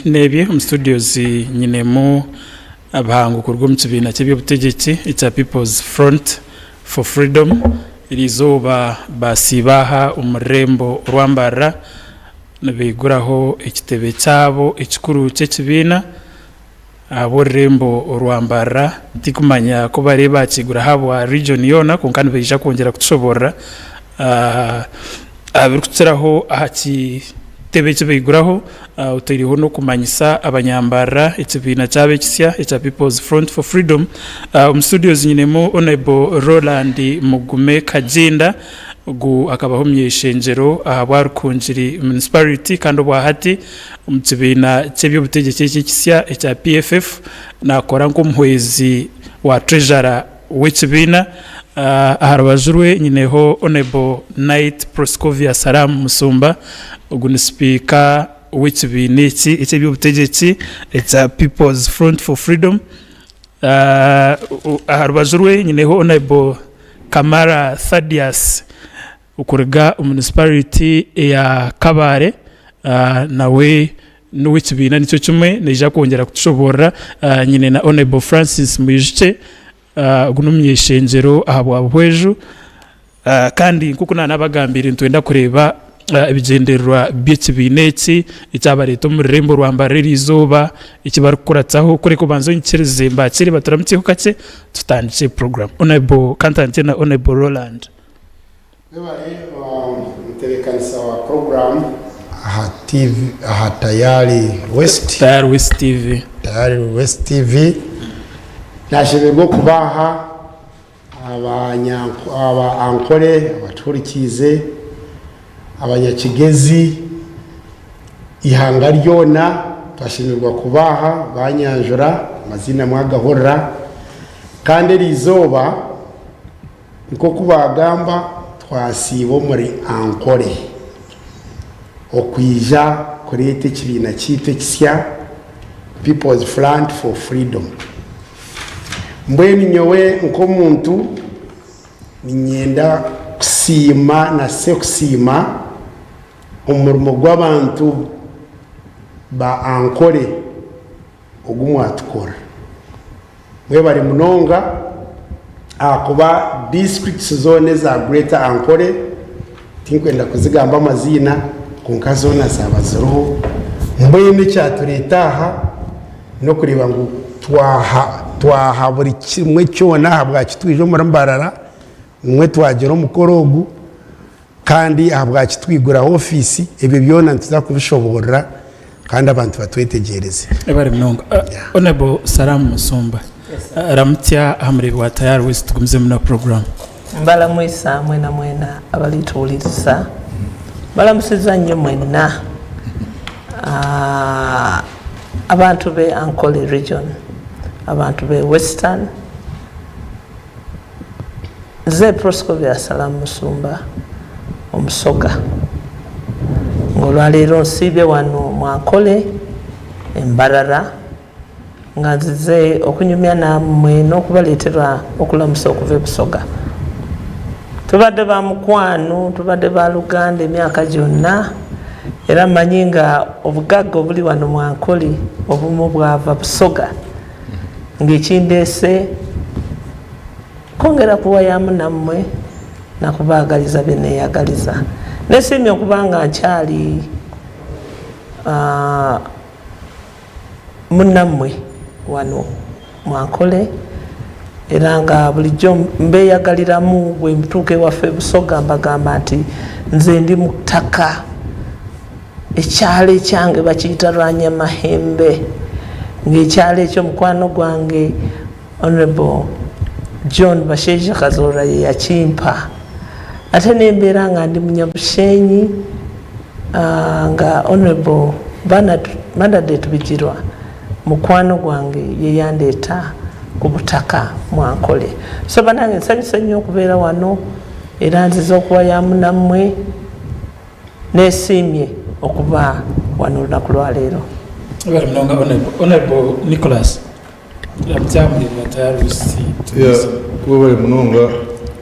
N'ebye omu studios nyinemu abahangu kuruga omu kibiina ky'eby'obutegyeki ekya People's Front for Freedom. Eriizooba baasiiba aha omu rurembo orwa Mbarara nibaiguraho ekitebe kyabo ekikuru ky'ekibiina ahabw'orurembo orwa Mbarara. Tikumanya ku bari bakiiguraho ahabwa region yoona kwonka nibaija kwongyera kutushoboorora aha birikukiraho aha kitebe eki baiguraho otaireho n'okumanyisa abanyambarara ekibiina kyabo ekisya ekya People's Front for Freedom. Omu studios nyinemu Honourable Roland Mugume Kaginda, ogu akabaho omuny'eishengyero ahabwa Rukungiri Municipality kandi obwahati omu kibiina ky'eby'obutegyeki eki ekisya ekya PFF naakora nk'omuhwezi wa Treasurer w'ekibiina. Aha rubaju rwe nyineho Honourable Knight Proscovia Salam Musumba, ogu ni sipiika w'ekibiina eki eky'eby'obutegyeki ekya People's Front for Freedom. Aha rubaju rwe nyineho Honourable Kamara Thaddeus Okuruga omu munisiparite eya Kabale nawe n'owekibiina nikyo kimwe naija kwongyera kutushoboorora. Nyine na Honourable Francis Mwijukye ogu n'omuny'eishengyero ahabwa Buhweju kandi nk'oku naanabagambiire nitwenda kureeba ebigyendererwa by'ekibiina eki ekyabareeta omu rurembo rwa Mbarara eriizooba eki barikukuratsaho kureka obanze onyikirize mbakiire baturamukyeho kakye tutandikye puroguraamu. Honourable kantandikye na Honourable Roland. Webare omutebekanisa wa puroguramu aha TV aha Tayari West. Tayari West TV. Tayari West TV. Nashemererwa okuba aha aba Ankole abatuhurikiize, abanyakigezi, ihanga ryona twashemererwa kuba aha banyanjura amaziina mwagahurira kandi eri izooba Nk'oku baagamba, twasiiba omuri Ankole okwija kureeta ekibiina kyaitu ekisya, People's Front for Freedom. Mbwenu nyowe nk'omuntu niinyenda kusiima na sekusiima omurimo gw'abantu ba Ankole ogu mwatukora. Mwebare munonga ahakuba districts zoona eza Greater Ankole tinkwenda kuzigamba amaziina kwonka zoona zaaba ziriho. Mbwenu ekyatureeta aha n'okureeba ngu twaha twaha buri kimwe kyona ahabwaki twija omuri Mbarara mwe twagira omukoro ogu Kandi ahabwaki twiguraho ofiisi, ebyo byona nituza kubishoboorora kandi abantu batwetegyereze. Webare munonga. Honourable Salaam Musumba, ramutsya aha mureebi wa Tayari West tugumizemu na puroguraamu. Mbalamwisa mwena mwena abarituhuriiriza. Mbalamusiza nnyo mwenna abantu be Ankole region, abantu be Western. Nze Proscovia Salaam Musumba Omusoga nga olwaleero nsiibye wano mu Ankole e Mbarara nga nzize okunyumya namwe n'okubaleetera okulamusa okuva e Busoga. Tubadde ba mukwano, tubadde ba luganda emyaka gyonna era mmanyi nga obugagga obuli wano mu Ankole obumu bwava Busoga ng'ekindeese Kwongera kuwayamu nammwe na kubaagaliza bye neeyagaliza. Nesiimye okuba nga nkyali munnammwe wano mu Ankole era nga bulijjo mbeeyagaliramu. Bwe ntuuka ewaffe e Busoga mbagamba nti nze ndi mutaka, ekyalo ekyange bakiyita Rwanyamahembe ng'ekyalo ekyo mukwano gwange Honourable John Bashaija Kazoora yeyakimpa. Ate nembeera nga ndi munyabushenyi nga Honourable Bernard Bernadette Bigirwa mukwano gwange yeyandeeta ku butaka mu Ankole. So banange nsanyuse nnyo okubeera wano era nzize okuwayamu nammwe. Nesiimye okuba wano olunaku lwaleero. Webale munonga Honourable. Honourable Nicholas. Webale munonga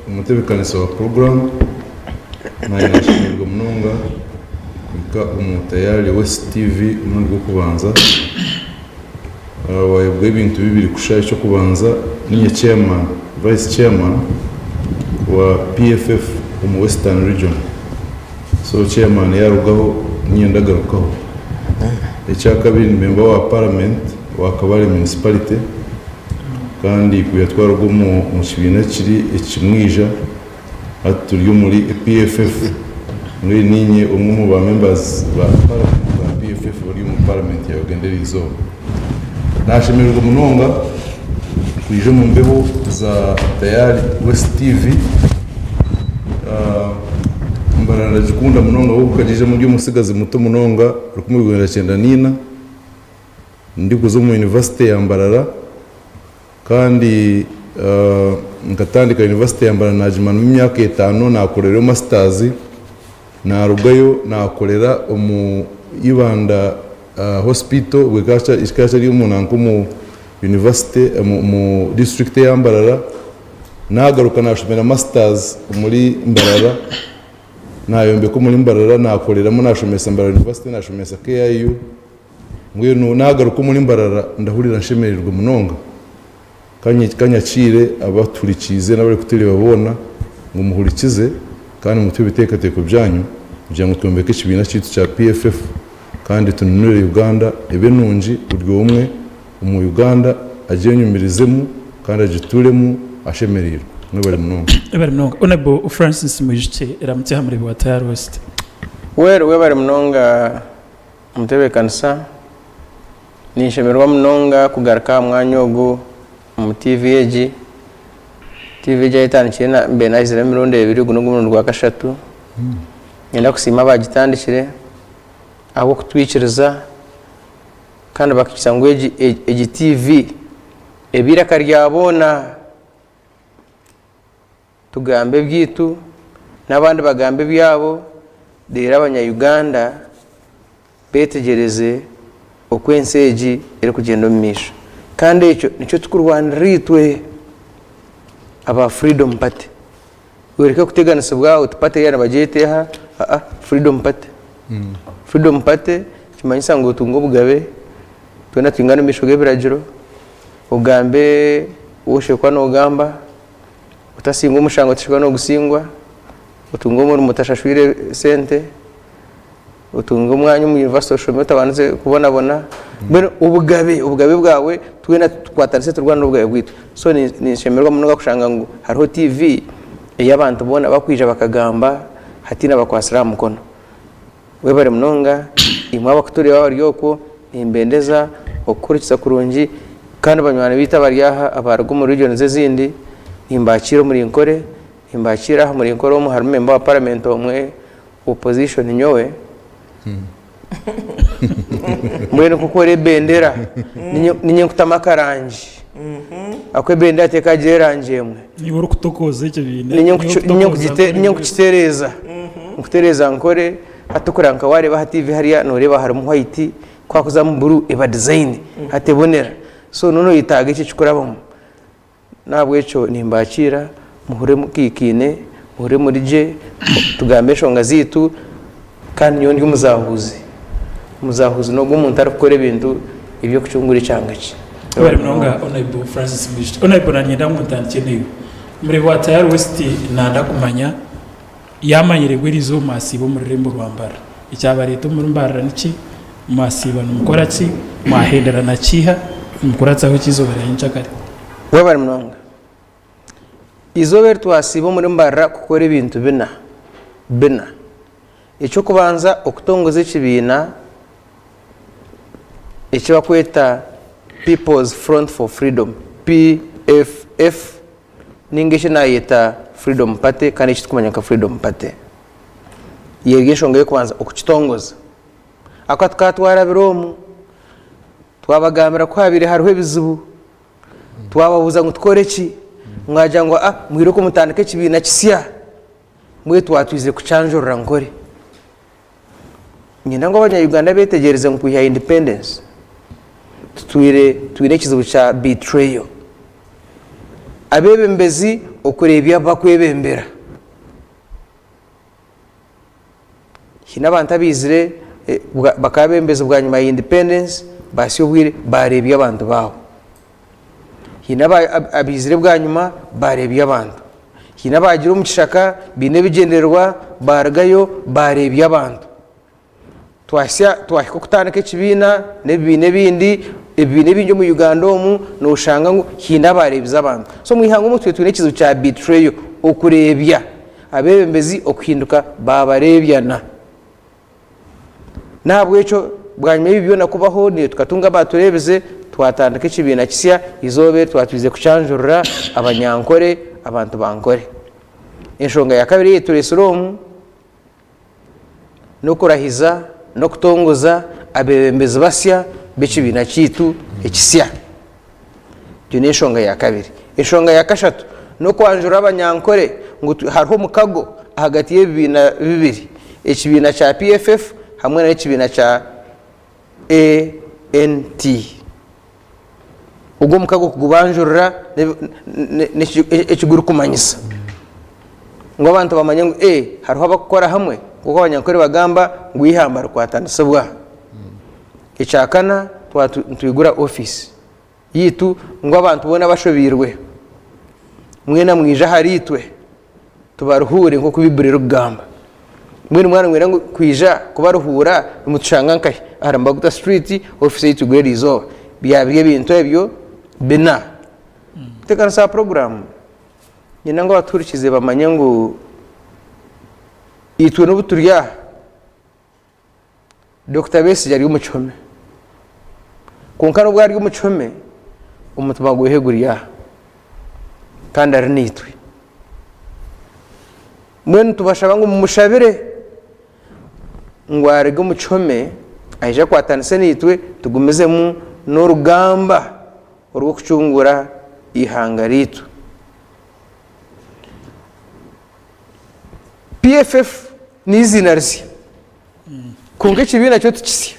omutebekanisa wa puroguramu nanye nashemererwa munonga kuhika. kuhika omu Tayari West TV omurundi gw'okubanza. Wayebwa ebintu bibiri kusha, eky'okubanza niinye chairman, vice chairman wa PFF omu Western Region. So chairman yarugaho niinye ndagarukaho. Ekyakabiri ndi member wa parliament wa Kabale municipality kandi kwiha twaruga omu kibiina kiri ekimwija Hati turi omuri PFF, mbwenu niinye omwe omu ba members ba parliament ba PFF bari omu parliament ya Uganda eriizooba. Nashemererwa munonga kwija omu mbeho za Tayari West TV. Mbarara ndagikunda munonga ahabw'okuba nkagiijamu ndi omutsigazi muto munonga rukumi rwenda kyenda naina ndikuza omu University ya Mbarara. Kandi nkatandika yunivasite ya Mbarara naagimaramu emyaka etaano naakorerayo masitazi, naarugayo naakorera omu Ibanda Hospital obwo ekaba ekyari omu nanka omu yunivasite omu disiturikiti eya Mbarara, naagaruka naashomera masitazi omuri Mbarara, naayombeka omuri Mbarara naakoreramu naashomesa Mbarara University naashomesa KIU. Mbwenu naagaruka omuri Mbarara ndahurira nshemereirwe munonga. Ka nyakiire abatuhurikiize n'abarikutureeba boona ngu muhurikize kandi mutuhe ebiteekateeko byanyu kugira ngu twombeke ekibiina kyaitu kya PFF kandi tununure Uganda ebe nungi buri omwe omu Uganda agyenyumirizemu kandi agituuremu ashemereirwe. Mwebare munonga. Mwebare munonga. Honourable Francis Mwijukye, Ramutse aha mureebi wa Tayari West. Well webare munonga Omutebeekanisa, Ninshemererwa munonga kugaruka aha mwanya ogu omu tiivi egi. Tiivi egi ahu etandikire mbaire nagizaho emirundi ebiri ogu n'omurundi gwa kashatu. Niinyenda kusiima abaagitandikire ahabw'okutwikiriza kandi bakaikiriza ngu egi tiivi ebe eiraka rya boona. Tugambe ebyaitu n'abandi bagambe ebyabo reero abanya Uganda betegyereze oku ensi egi erikugyenda omu maisho. Kandi ekyo nikyo tukurwanirira itwe aba Freedom Party. Oreke kuteganisibwa oti party yaaba nibagyeta eha, aa Freedom Party. Freedom Party nikimanyisa ngu otunge obugabe, twena twingane omu maisho g'ebiragiro, ogambe ou oshemereire kuba nogamba. Otasingwa omushango otashuba nogusingwa, otunge omurimo otashashwire sente, otunge omwanya omu university oshome otabandize kubonabona, mbwenu obugabe, obugabe bwawe twena tukwatanise turwanire obugabe bwaitu. So ninshemererwa munonga kushanga ngu hariho TV ei abantu boona bakwija bakagamba hataine abakwatsire aha mukono. Webare munonga imwe abakutureeba abari okwo nimbendeza okuhurikiza kurungi kandi banywani baitu abari aha abaruga omu regions ezindi nimbakiira omuri Nkore nimbakiira aha omuri Nkore omu harimu member wa parliament omwe opposition nyowe mbwenu nkoku ori ebendera ninye nkutamu akarangi ahakuba ebendera tekagira erangi emwe. Niiwe orikutokooza ekibiina. Ninye nkukitereeza, nkutereeza nkore, hati okureba nka wareeba aha TV hariya noreeba harimu white, ku hakuzamu blue eba design hati ebonera, so noba noyetaaga ekyo ekikurabamu. Nahabwekyo nimbakiira muhure mukaikaine, muhure muri gye, tugambe enshonga zaitu kandi nyowe ndi omuzahuuzi. Omuzahuuzi n'ogwo omuntu arikukora ebintu eby'okucungura ekyanga kye. Webare munonga Honourable Francis Mwijukye. Honourable nanyenda ngu ntandikye naiwe. Mureebi wa Tayari West nanda kumanya yamanyire ngu erizooba mwasiiba omu rurembo rwa Mbarara. Ekyabareeta omuri Mbarara niki? Mwasiiba nimukora ki? Mwahendera na kiiha? Nimukuratsaho ki eizooba rya nyenkyakare? Webare munonga. Eizooba eri twasiiba omuri Mbarara kukora ebintu bina. Bina. Eky'okubanza okutongoza ekibiina eki barikweta People's Front for Freedom, PFF, nainga eki naayeta Freedom Party kandi eki turikumanya nka Freedom Party. Eyo eri enshonga y'okubanza okukitongoza. Ahakuba tukaba twarabire omu, twabagambira ku haabaire hariho ebizibu, twababuuza ngu tukore ki, mwagira ngu aa mwirooko mutandike ekibiina kisya. Mbwenu twatwizire kukyanjurira Nkore. Niinyenda ngu abanya Uganda betegyereze ngu kwiha independence tutwire twine ekizibu kya betrayal. Abebembezi okureebya abu bakwebembera. Haine abantu abaizire. Bakaba abebembezi bwanyima ya independence bahitsya obwire bareebya abantu baabo. Haine abaizire bwanyima bareebya abantu. Haine abagiire omu kishaka baine ebigyendererwa barugayo bareebya abantu. Twahitsya twahika okutandika ekibiina n'ebibiina ebindi, ebibiina ebingi omu Uganda omu noshanga ngu haine abareebize abantu. So omu ihanga omu itwe twine ekizibu kya betrayal, okureebya, abebembezi okuhinduka babareebyana. N'ahabw'ekyo bwanyima y'ebi byona kubaho, naitwe tukatunga abaatureebize, twatandika ekibiina kisya, eizooba eri twaba twizire kukyanjurira Abanyankore, abantu ba Nkore. Enshonga ya kabiri ei tureetsire omu, n'okurahiza n'okutongoza abeebembezi basya b'ekibiina kyaitu ekisya. Egyo n'enshonga ya kabiri. Enshonga ya kashatu n'okwanjura Abanyankore ngu hariho omukago ahagati y'ebibiina bibiri, ekibiina kya PFF hamwe n'ekibiina kya ANT. Ogwo omukago kugubanjurira ekigurikumanyisa ngu abantu bamanye ngu hariho abakukora hamwe nk'oku Abanyankore bagamba ngu eihamba rikwatanisibwa. Ekyakana twaba nitwigura ofiisi yaitu ngu abantu boona abashobeirwe mwena mwije ahariitwe tubaruhuure nk'oku Baiburi erikugamba. Mbwenu mwaba nimwenda ngu kwija kubaruhuura nimutushanga nkahi? Ahari Mbaguta Street ofiisi ei twigwire eriizooba. Byaba biri ebintu ebyo bina. Kuteekanisa aha puroguraamu, niinyenda ngu abatuhurikiize bamanye ngu itwe n'obu turi aha, Dokita Besigye ari omu kihome kwonka n'obu ari omu kihome omutima gwe guri aha kandi ari naitwe. Mbwenu nitubashaba ngu mumushabire ngu aruge omu kihome aije akwatanise naitwe tugumizemu n'orugamba orw'okucungura eihanga ryaitu. PFF n'eiziina risya kwonka ekibiina kyo tikisya.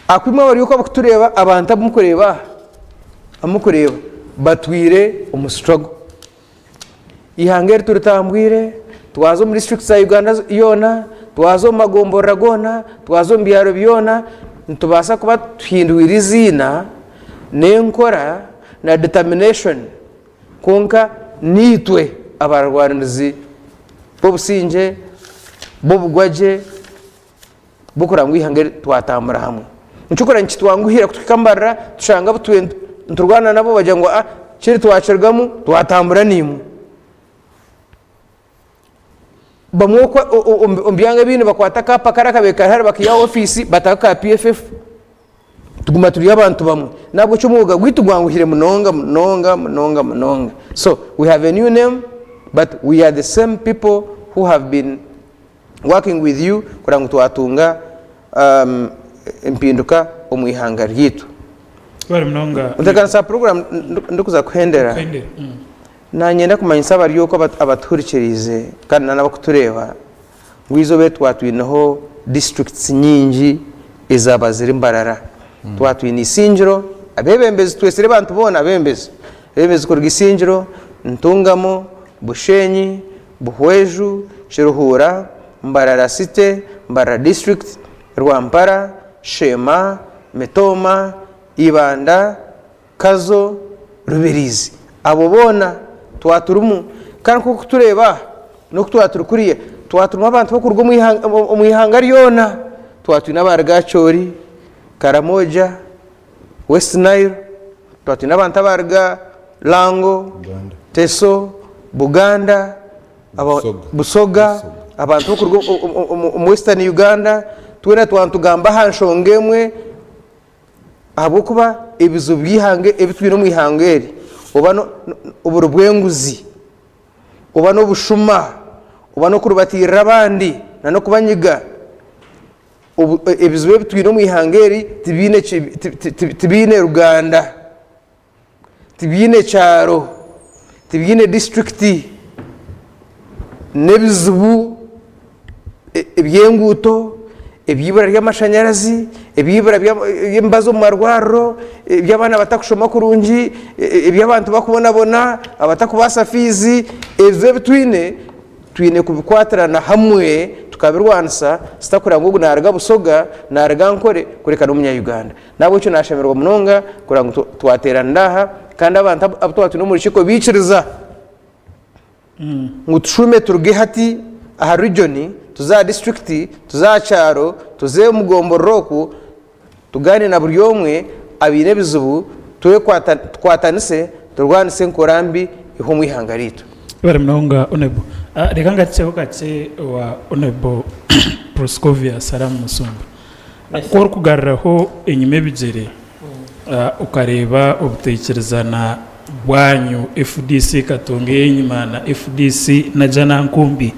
Ahakuba imwe abari oku abarikutureeba abantu abu murikureeba aha, abu murikureeba batwire omu struggle. Eihanga eri turitambwire, twaza omu district za Uganda yoona, twaza omu magomborora goona, twaza omu byaro byona, nitubaasa kuba tuhindwire eiziina n'enkora na determination Kwonka naitwe abarwanirizi b'obusingye, b'obugwagye, b'okureba ngu eihanga eri twatambura hamwe. Nikyo orikureeba nikitwanguhira kutuhika Mbarara tushanga abu tubire niturwana nabo bagira ngu kiri twakirugamu twatambura naimwe. Bamwe omu byanga ebindi nibakwata akaapa kari akabaire kari hare bakaiha aha ofiisi bataho aka PFF. Tuguma turi abantu bamwe. Nahabwekyo omwoga gwaitu gwanguhire munonga munonga munonga munonga. So we have a new name but we are the same people who have been working with you kureba ngu twatunga empinduka omu ihanga ryaitu. Webale munonga. Ntekanisa program ndikuza kuhendera. Kuhendera. Nanyenda kumanyisa abari okwo abatuhurikiriize kandi n'abakutureeba ngu eizooba eri twaba twineho districts nyingi ezaaba ziri Mbarara. Twaba twine Isingiro, abeebembezi twetsire abantu boona abeebembezi, abeebembezi kuruga Isingiro, Ntungamo, Bushenyi, Buhweju, Kiruhura, Mbarara City, Mbarara District, Rwampara, Sheema, Mitooma, Ibanda, Kazo, Rubirizi, abo boona twaba turimu kandi nk'oku orikutureeba aha n'oku twaba turi kuriya twaba turimu abantu barikuruga omu ihanga ryona, twaba twine abaruga Acholi, Karamoja, West Nile, twaba twine abantu abaruga Lango, Teso, Buganda, Busoga, abantu barikuruga omu Western Uganda, twena twaba nitugamba aha nshonga emwe. Ahabw'okuba ebizibu by'eihanga ebi twine omu ihanga eri, oba oburi bw'enguzi, oba n'obushuma, oba n'okuribatiirira abandi n'okubanyiga, ebizibu ebi twine omu ihanga eri tibiine ruganda, tibiine kyaro, tibiine disiturikiti, n'ebizibu eby'enguuto, eby'eibura ry'amashanyarazi, eby'eibura ry'emibazi omu marwariro, eby'abaana batakushoma kurungi, eby'abantu bakubonabona, abatakubaasa fiizi, ebizibu ebi twine, twine kubikwatirana hamwe. tukabirwanisa zitakureba ngu ogu naruga Busoga, naruga Ankore kureka n'omunya Uganda. Nahabwekyo nashemererwa munonga kureba ngu twateranira aha kandi abantu abu twaba twine omu rukiiko baikiriza ngu tushuume turuge hati aha region tuze aha district, tuze aha kyaro, tuze omu gomborora oku tugaaniire na buri omwe abaine ebizibu tukwatanise turwanise enkora mbi ihwa omu ihanga ryaitu. Webare munonga Honourable. Reka ngarukireho kakye owa Honourable Proscovia Salamu Musumba. Ku orikugaruraho enyima ebigyere okareeba obutaikirizana bwanyu FDC Katonga ey'enyima na FDC Najjanankumbi,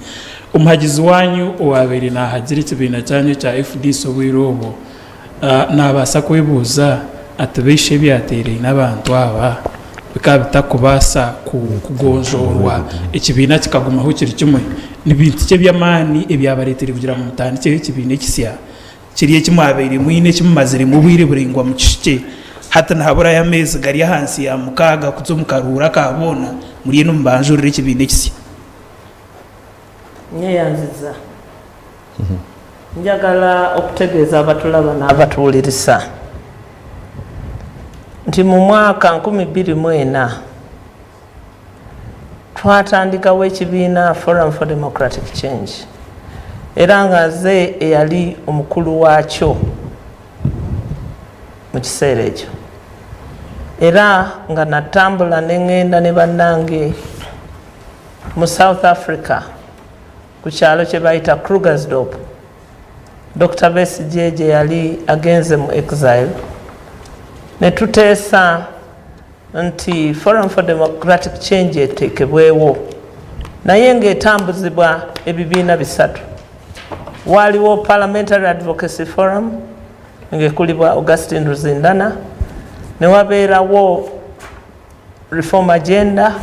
omuhagizi waanyu owaabaire naahagira ekibiina kyanyu ekya FDC obwire obwo naabaasa kwebuuza ati, Beishi ebyateeraine abantu aba bikaba bitakubaasa kugonjoorwa ekibiina kikagumaho kiri kimwe? Ni bintu ki eby'amaani ebyabareeteire kugira ngu mutandikyeho ekibiina ekisya kiri eki mwabaire mwine eki mumaziremu obwire buraingwa mukishukye? Hati nihaburayo ameezi gari ahansi ya mukaaga kuza omu karuuru aka boona, muriyo nimubanjurira ekibiina ekisya. Nyeyanziza. Njagala okutegeeza abatulaba n'abatuwulirisa nti mu mwaka 2004 twatandikawo ekibiina Forum for Democratic Change era nga nze eyali omukulu waakyo mu kiseera ekyo era nga natambula ne ngenda ne bannange mu South Africa ku kyalo kye bayita Krugersdorp, Dokita Besigye gye yali agenze mu exile ne tuteesa nti Forum for Democratic Change eteekebwewo naye ng'etambuzibwa ebibiina bisatu. Waaliwo Parliamentary Advocacy Forum ng'ekulibwa Augustine Ruzindana, ne wabeerawo Reform Agenda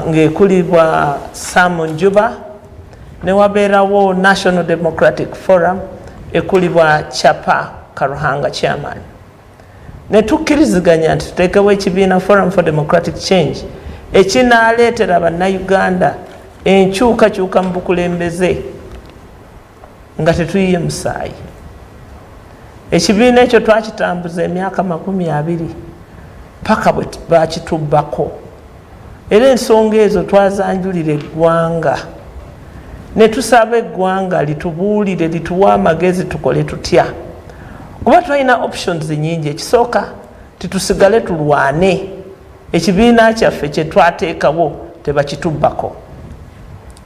ng'ekulibwa Sam Njuba ne wabeerawo National Democratic Forum ekulibwa Chapa Karuhanga chairman. Ne tukkiriziganya nti tuteekewo ekibiina Forum for Democratic Change ekinaaleetera Bannayuganda enkyukakyuka mu bukulembeze nga tetuyiye musaayi. Ekibiina ekyo twakitambuza emyaka 20 paka bwe bakitubbako era ensonga ezo twazanjulira eggwanga ne tusaba eggwanga litubuulire lituwe amagezi tukole tutya kuba twalina options nyingi. Ekisooka titusigale tulwane ekibiina kyaffe kye twateekawo tebakitubbako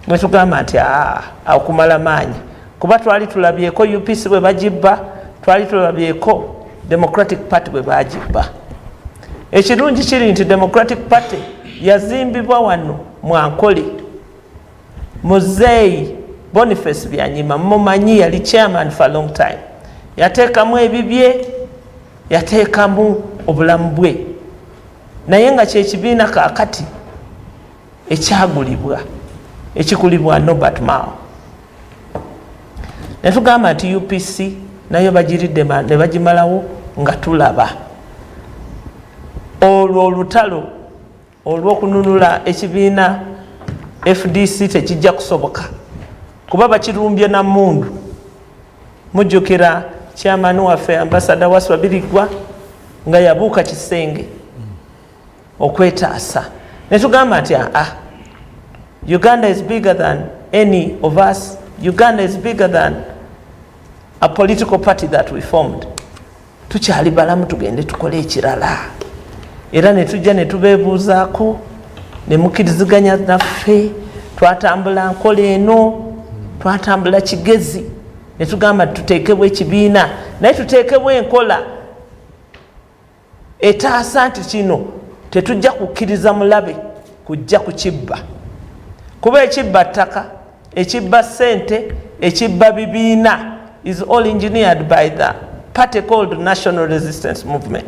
ne tugamba nti aa okumala maanyi kuba twali tulabyeko UPC bwe bagibba, twali tulabyeko Democratic Party bwe bagibba. Ekirungi kiri nti Democratic Party yazimbibwa wano mu Ankole. Muzeeyi Boniface Byanyima mumanyi, yali chairman for a long time, yateekamu ebibye, yateekamu obulamu bwe, naye nga kyekibiina kaakati ekyagulibwa ekikulibwa Norbert Mao. Ne tugamba nti UPC nayo bagiridde ne bagimalawo nga tulaba. Olwo olutalo olw'okununula ekibiina FDC tekijja kusoboka kuba bakirumbye na mmundu. Mujjukira chairman waffe Ambassador Waswa Birigwa nga yabuuka kisenge okwetaasa ne tugamba nti aa Uganda is bigger than any of us, Uganda is bigger than a political party that we formed. Tukyali balamu tugende tukole ekirala. Era ne tujja ne tubeebuuzaako ne mukkiriziganya naffe. Twatambula nkola eno, twatambula kigezi ne tugamba tuteekebwo ekibiina naye tuteekebwo enkola etaasa nti kino tetujja kukkiriza mulabe kujja kukibba, kuba ekibba ttaka, ekibba ssente, ekibba bibiina is all engineered by the party called National Resistance Movement.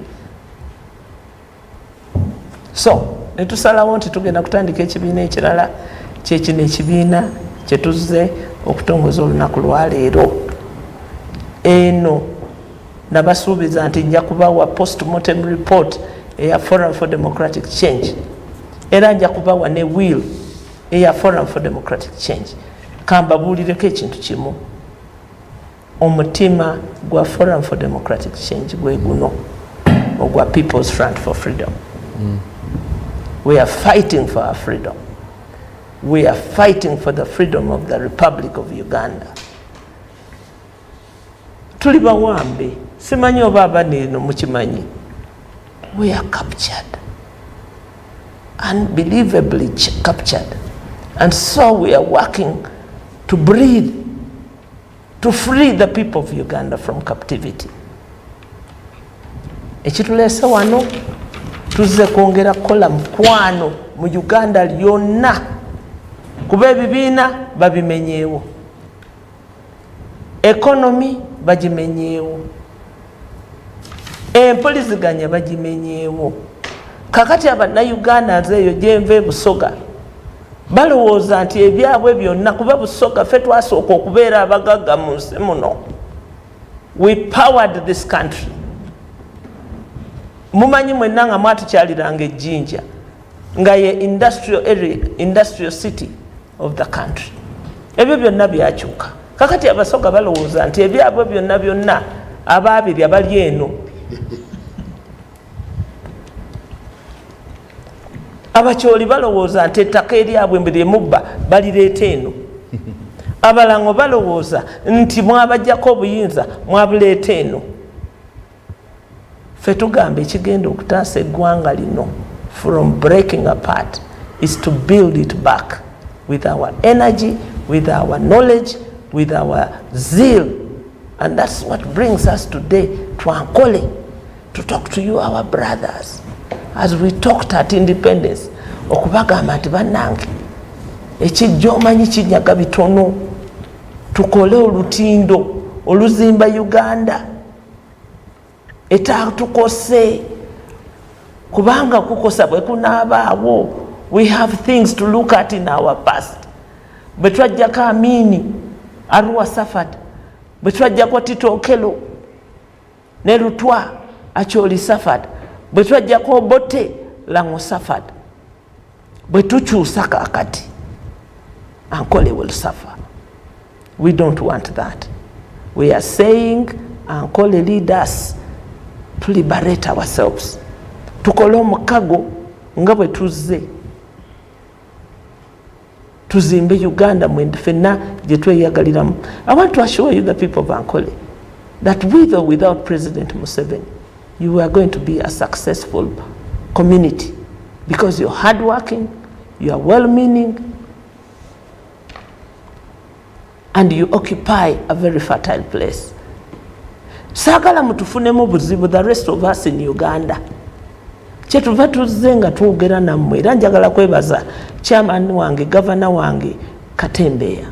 So netusalawo nti tugenda kutandika ekibiina ekirala, kyekino ekibiina kyetuzze okutongoza olunaku lwaleero. Eno nabasuubiza nti nja kubawa postmortem report eya Forum for Democratic Change, era nja kubawa ne will eya Forum for Democratic Change. Kambabuurireko ekintu kimwe, omutima gwa Forum for Democratic Change gwe guno ogwa People's Front for Freedom. We are fighting for our freedom. We are fighting for the freedom of the Republic of Uganda. Tuli bawambe, simanyi oba abana eno mukimanyi. We are captured. Unbelievably captured. And so we are working to breathe, to free the people of Uganda from captivity. Ekituleese wano tuzze kwongera kukola mukwano mu Uganda lyonna, kuba ebibiina babimenyeewo, economy bagimenyeewo, empuliziganya bagimenyeewo. Kakati abannayuganda nze eyo gyenva e Busoga balowooza nti ebyabwe byonna, kuba Busoga ffe twasooka okubeera abagagga mu nsi muno. We powered this country. Mumanyi mwenna nga mwatukyaliranga ejjinja nga ye industrial area, industrial city of the country. Ebyo byonna byakyuka. Kakati Abasoga balowooza nti ebyabwe byonna byonna abaabirya bali eno. Abakyoli balowooza nti ettaka eryabwe mbu lyemubba balireeta eno. Abalango balowooza nti mwabajjako obuyinza mwabuleeta eno. Ffe tugamba ekigenda okutaasa eggwanga lino from breaking apart is to build it back with our energy, with our knowledge, with our zeal. And that's what brings us today to Ankole, to talk to you, our brothers, as we talked at independence, okubagamba nti bannange ekijja omanyi kinyaga bitono, tukole olutindo oluzimba Uganda etatukose, kubanga kukosa bwe kunaabaawo we have things to look at in our past. Bwe twajjako Amini, Arua suffered. Bwe twajjako Tito Okello ne Lutwa, Acholi suffered. Bwe twajjako Obote, Lango suffered. Bwe tukyusa kaakati, Ankole will suffer. We don't want that. We are saying Ankole lead us to liberate ourselves. Tukole omukago nga bwe tuzze tuzimbe Uganda mwe ffenna gye tweyagaliramu. I want to assure you, the people of Ankole, that with or without President Museveni, you are going to be a successful community because you're hardworking, you are well-meaning, and you occupy a very fertile place. Saagala mutufunemu buzibu, the rest of us in Uganda. Kyetuva tuzze nga twogera nammwe, era njagala kwebaza chairman wange, gavana wange Katembeya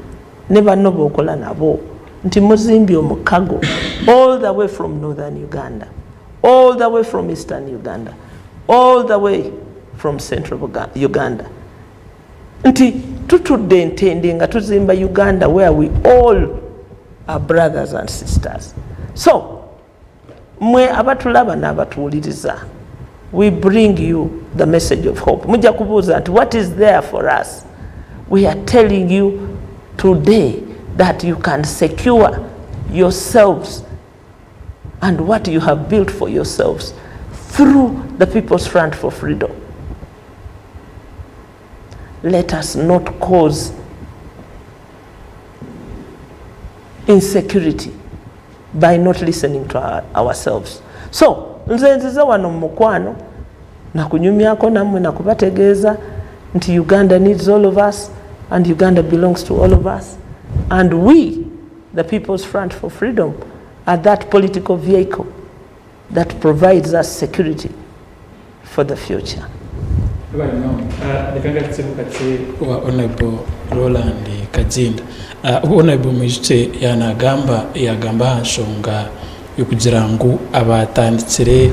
ne banno b'okola nabo nti muzimbye omukago all the way from northern Uganda, all the way from eastern Uganda, all the way from central Uganda, nti tutudde entende nga tuzimba Uganda where we all are brothers and sisters. So mwe abatulaba n'abatuwuliriza, we bring you the message of hope. Mujja kubuuza nti what is there for us? We are telling you today that you can secure yourselves and what you have built for yourselves through the People's Front for Freedom. Let us not cause insecurity by not listening to ourselves. So nze nzize wano mu mukwano nakunyumyako nammwe, nakubategeeza nti Uganda needs all of us and Uganda belongs to all of us, and we, the People's Front for Freedom, are that political vehicle that provides us security for the future. Reka ngarutse bukatse wa Honorable Roland Kaginda. Honorable Mwijukye yanagamba yagamba aha nshonga y'okugira ngu abatandikire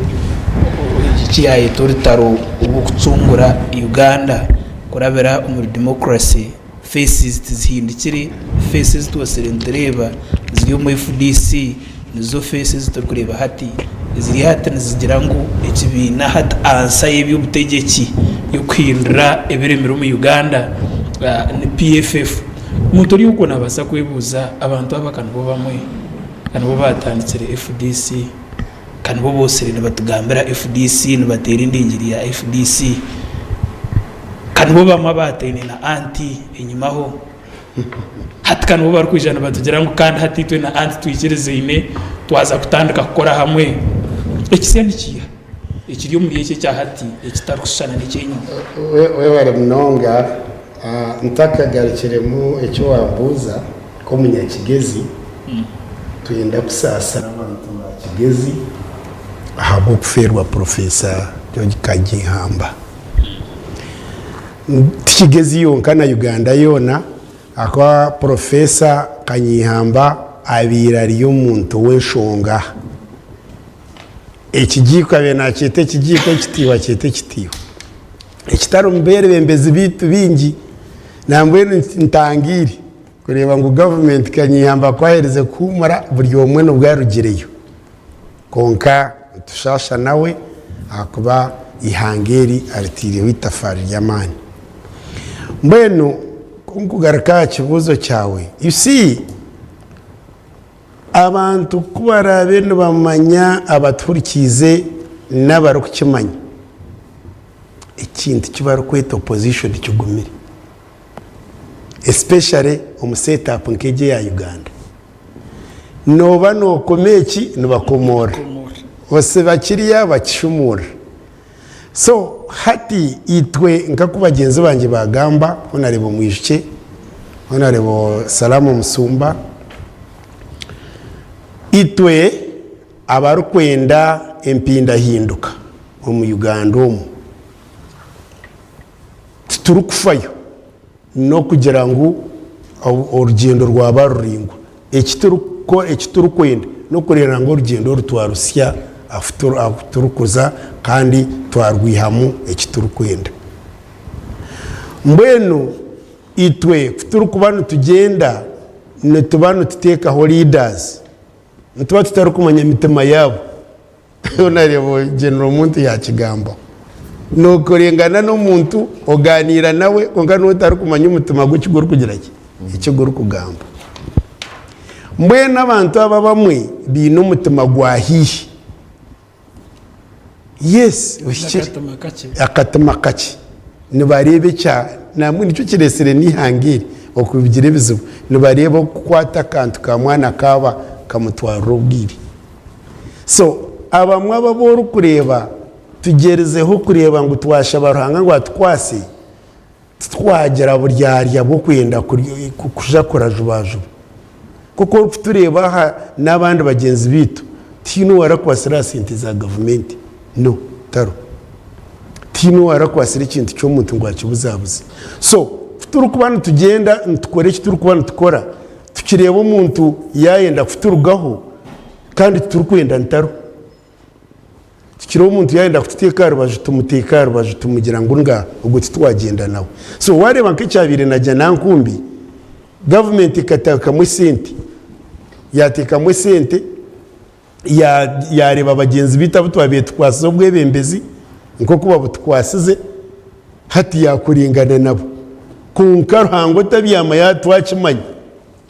eki yayeta orutaro rw'okucungura Uganda kurabira omuri democracy, faces tizihindukire, faces twosire nitureeba ziri omu FDC nizo faces turikureeba hati eziri hati nizigira ngu ekibiina hati ansa y'eby'obutegyeki y'okuhindura ebiremire omu Uganda ni PFF. Omuntu ori okwo naabaasa kwebuuza abantu aba ka nibo bamwe, ka nibo baatandikire FDC, ka nibo bootsire nibatugambira FDC, nibateera endingiri ya FDC, ka nibo bamwe abaataine na anti enyimaho. Hati ka nibo barikwija nibatugira ngu kandi hati itwe na anti twikirizaine twaza kutandika kukora hamwe. Ekisya nikiiha ekiri omuri eki ekya hati ekitarikushushana n'ekyenyima? Webare munonga. Ntakagarukiremu eki wambuuza nk'omunyakigezi, twenda kusaasira abantu ba Kigezi ahabw'okufeerwa Professor George Kagihamba. Ti Kigezi yonka na Uganda yoona ahakuba Professor Kanyihamba abaire ari omuntu w'enshonga. Ekigiiko abaire nakyeta ekigiiko, ekitiiho akyeta ekitiiho. Ekitari omu beebembezi baitu baingi, nambwenu ntangaire kureeba ngu gavumenti Kanyihamba ku aherize kuhuumura buri omwe nibwo arugireyo. Kwonka nitushaasha nawe ahakuba eihanga eri aritaireho eitafaari ry'amaani. Mbwenu ku nkugaruka aha kibuuzo kyawe, you see abantu ku baraabe nibamanya abatuhurikiize n'abarikukimanya, ekintu eki barikweta opposition kigumire especially omu set up nk'egi eya Uganda. Nooba nookoma eki nibakomoora, osiba kiriya bakishumuura. So hati itwe nk'oku bagyenzi bangye baagamba, Honarebo Mwijukye, Honarebo Salama Omusumba, itwe abarikwenda empindahinduka omu Uganda omu, titurikufayo n'okugira ngu orugyendo rwaba ruraingwa. Eki turikwenda n'okureeba ngu orugyendo oru twaruhitsya ahu turikuza kandi twarwihamu eki turikwenda. Mbwenu itwe ku turikuba nitugyenda nituba nituteekaho leaders, nituba tutarikumanya mitima yaabo. Honourable General Muntu yakigambaho. Nokorengana n'omuntu oganiira nawe kwonka niwe otarikumanya omutima gwe eki gurikugira ki? Eki gurikugamba. Mbwenu abantu aba abamwe baine omutima gwa haihi. Yes, ohikire. Akatima kakye. Akatima kakye. Nibareeba ekya nambwenu nikyo kireetsire n'eihanga eri okugira ebizibu. Nibareeba okukwata akantu ka mwana kaaba kamutwarira obwire. So abamwe abo abu orikureeba tugyerizeho kureeba ngu twashaba Ruhanga ngu atukwase, titwagira buryarya bw'okwenda kuja kurajubajuba. Nk'oku orikutureeba aha n'abandi bagyenzi baitu, tihaine owarakwasire aha sente za gavumenti, no, tariho. Tihaine owarakwasire ekintu ky'omuntu ngu akibuzabuze. So ku turikuba nitugyenda nitukora eki turikuba nitukora, tukireeba omuntu yaayenda kuturugaho, Kandi titurikwenda ntaro. Tukira omuntu yayenda kututeeka aha rubaju tumuteeka aha rubaju tumugira ngu nga ogwo titwagyenda nawe. So wareeba nk'ekyabaire na Janankumbi, gavumenti ekateekamu esente, yateekamu esente yareeba bagyenzi baitu abu twabaire tukwasize obwebembezi nk'oku babutukwasize hati yakuringana nabo. Kwonka Ruhanga otabyama yatwakimanya.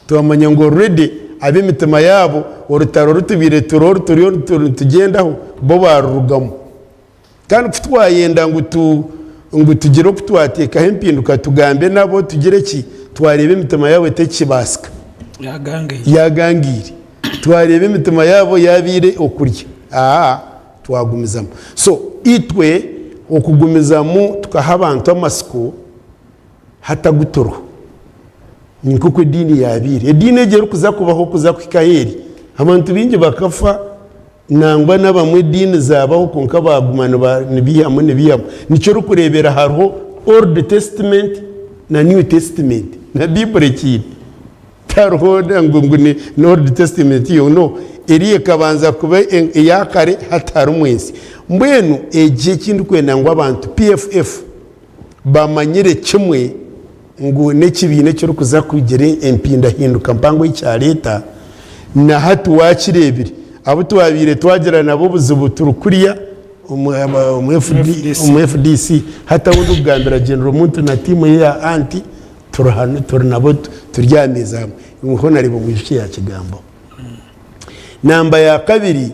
Twamanya ngu already ab'emitima yaabo orutaro oru tubaire turiho turiyo nitugyendaho bo baarurugamu. Kandi ku twayenda ngu tu ngu tugire oku twateekaho empinduka tugambe nabo tugire ki, twareeba emitima yaabo etekibaasika. Yaagangaire. Yaagangaire. Twareeba emitima yaabo yaabaire okurya, aa twagumizamu. So itwe okugumizamu tukaha abantu amatsiko hataguturwa. Ni nk'oku ediini yaabaire. Ediini egyo erikuza kubaho kuza kuhika ahu eri, abantu baingi bakafa nangwa n'abamwe ediini zaabaho kwonka baaguma nibaihamu nibaihamu. Nikyo orikureebera hariho Old Testament na New Testament na Baiburi ekiine. Tihariho ngu ni Old Testament yo, no. Eriya ekabanza kuba eya kare hati harimu ensya. Mbwenu egi eki ndikwenda ngu abantu, PFF, bamanyire kimwe ngu n'ekibiina ekirikuza kugira empindahinduka mpango ei kyareeta, na hati waakireebire abu twabaire twagira nabo obuzibu turikurya omu FDC, hati ahu ndikugambira General Muntu na tiimu ye ya Anti. Turi hanu turi nabo turi aha meeza hamwe. Honarebo Mwijukye yaakigambaho. Namba ya kabiri,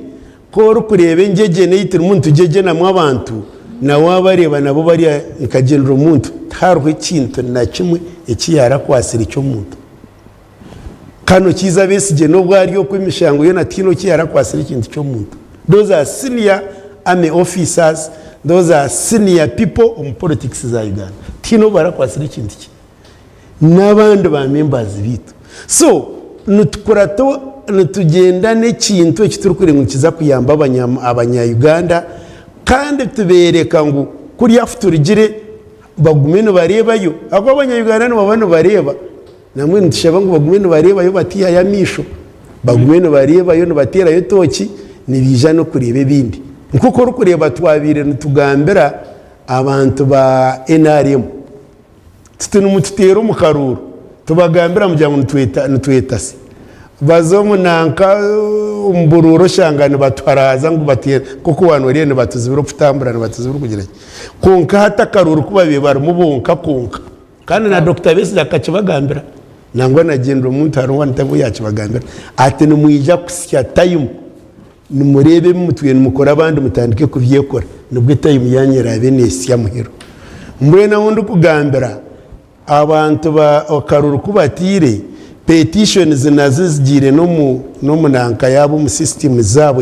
ku orikureeba engyegyene ei turimu nitugyegyenamu abantu, na waabareeba nabo bari nka General Muntu, tihariho ekintu na kimwe eki yaarakwasire ky'omuntu. Kanu Kiiza Besigye n'obu ari okwo emishango yoona tihaine oku yaarakwasire ekintu ky'omuntu. Those are senior army officers, those are senior people omu politics za Uganda. Tihaine obu barakwasire ekintu kye. N'abandi ba members baitu. So nitukurata nitugyenda n'ekintu eki turikureeba ngu nikiza kuyamba abanya Uganda kandi tubeereka ngu kuri ahu turugire bagume nibareebayo ahakuba abanya Uganda nibaba nibareeba. Nambwenu nitushaba ngu bagume nibareebayo batiihayo amaisho, bagume nibareebayo nibateerayo tooki, nibaija n'okureeba ebindi. Nk'oku orikureeba twabaire nitugambira abantu ba nrm tuti nimututeera omu karuuru, tubagambira mugira ngu nitwetasa. Baza omu nanka omu buruuru oshanga nibatuharaaza ngu nk'oku waanoreeba nibatuzibira okutambura nibatuzibira okugira ki. Kwonka hati akaruuru ku babaire barimu bonka kwonka. Kandi na Dokita Besigye akakibagambira, nangwa na General Muntu hariho ntabu yakibagambira ati nimwija kusya tayimu nimureeba ebi mutwire nimukora abandi mutandike kubyekora nibwo etayimu yanyu eraabe nesya muheru. Mbwenu ahu ndikugambira abantu ba akaruru ku bataire, petitions nazo zigiire n'omu nanka yaabo omu system zaabo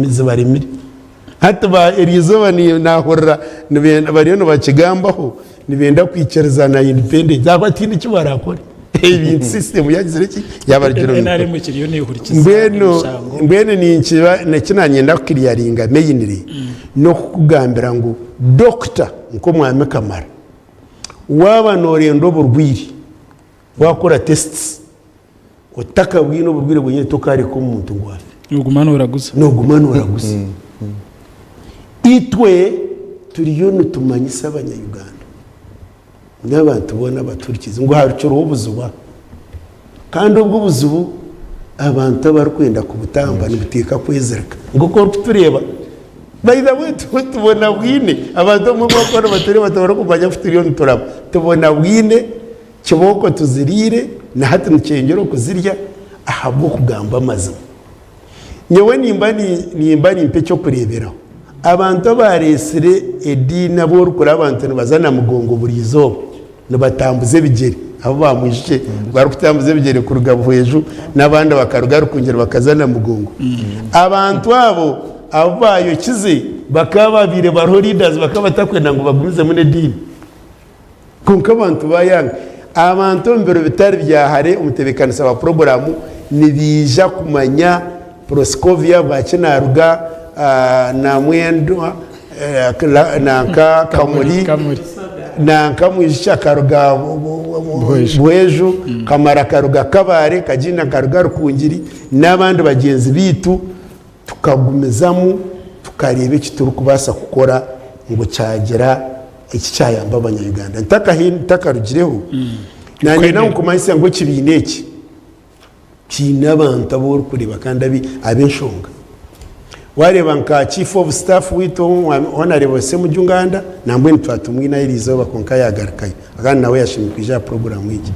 zibaremire. Hati ba eryo izooba nahurira bariyo nibakigambaho nibenda kwikiriza na independence ahakuba tihaine eki barakore ebintu system yagizire ki yabarugira omu NRM ekiriyo nehurikiza mbwenu emishango. mbwenu ninkiba neki nanyenda kukiriyaringa mainly n'okukugambira ngu doctor nk'omwami Kamara waaba norenda oburwaire wakora tests Otakabwine oburwaire bwenyine tokareka omuntu ngu afe. Noguma noraguza. Noguma noraguza. Itwe turiyo nitumanyisa abanya Uganda n'abantu boona abatuhurikiize ngu harukiriho obuzibu aha. Kandi obwo obuzibu abantu abarikwenda kubutamba nibuteeka kwezirika. Nk'oku orikutureeba by the way tubona bwine abantu abamwe abu barikuba nibatureeba tibarikumanya ku turiyo nituraba. Tubona bwine. Kibooko tuziriire na hati nikyeyongyera okuzirya ahabw'okugamba amazima. Nyowe nimba nimba nimpa eky'okureeberaho. Abantu abaareetsire ediini abu orikureeba abantu nibaza Namugongo buri izooba nibatambuza ebigyere, abu baamwijukye barikutambuza ebigyere kuruga Buhweju n'abandi bakaruga Rukungiri bakaza Namugongo. Abantu abo abu baayokize bakaba babaire bariho leaders bakaba batakwenda ngu bagumizemu n'ediini. Kwonka abantu baayanga. Abantu omu biro bitari bya hare omutebeekanisa wa puroguraamu nibaija kumanya Proscovia bwaki naaruga Namwendwa nanka Kamuri nanka Mwijukye akaruga Buhweju, Kamara akaruga Kabale, Kagiinda akaruga Rukungiri n'abandi bagyenzi baitu. Tukagumizamu tukareeba eki turikubaasa kukora ngu kyagira eki kyayamba abanya-Uganda. Ntakarugireho, nanyenda ngu kumanyisa ngu ekibiina eki kiine abantu abu orikureeba kandi ab'enshonga. Wareeba nka Chief of Staff waitu Honarebo Ssemujju Nganda, nambwenu twaba tumwine eriizooba kwonka yagarukayo kandi nawe yashemeriire kwija aha puroguraamu egi.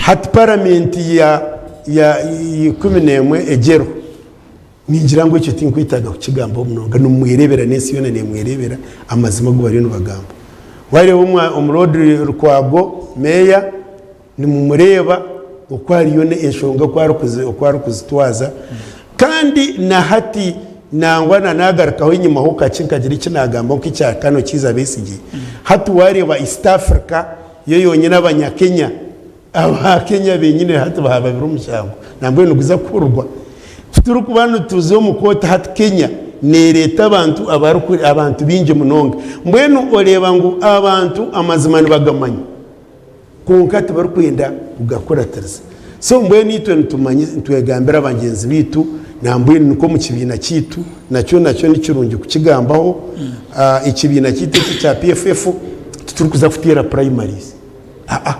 Hati paramenti ya ya 11 egyeriho. Ningira ngu ekyo tinkwetaaga kukigambaho munonga, nimwereebera n'ensi yoona neemwereebera amazima agu bariyo nibagamba. Waareeba omuroodi Lukwago meeya, nimumureeba oku ariyo enshonga oku arikuzitwaza. Kandi na hati nangwa na naagarukaho enyimaho kakye nkagira eki naagambaho nk'ekya Kano Kiiza Besigye, hati waareeba East Africa yo yonyine Abanyakenya, Aba Kenya benyine hati bahababire omushango nambwenu niguza kuhurirwa. Kuturikuba nituza omu kooti hati Kenya nereeta abantu abantu bingi munonga. Mbwenu oreeba ngu abantu amazima nibagamanya kwonka tibarikwenda kugakuratiriza. So mbwenu itwe nitwegambira bagyenzi baitu nambwenu nikwo omu kibiina kyaitu nakyo nakyo nikirungi kukigambaho. Ekibiina kyaitu eki ekya PFF titurikuza kuteera primaries. Aa,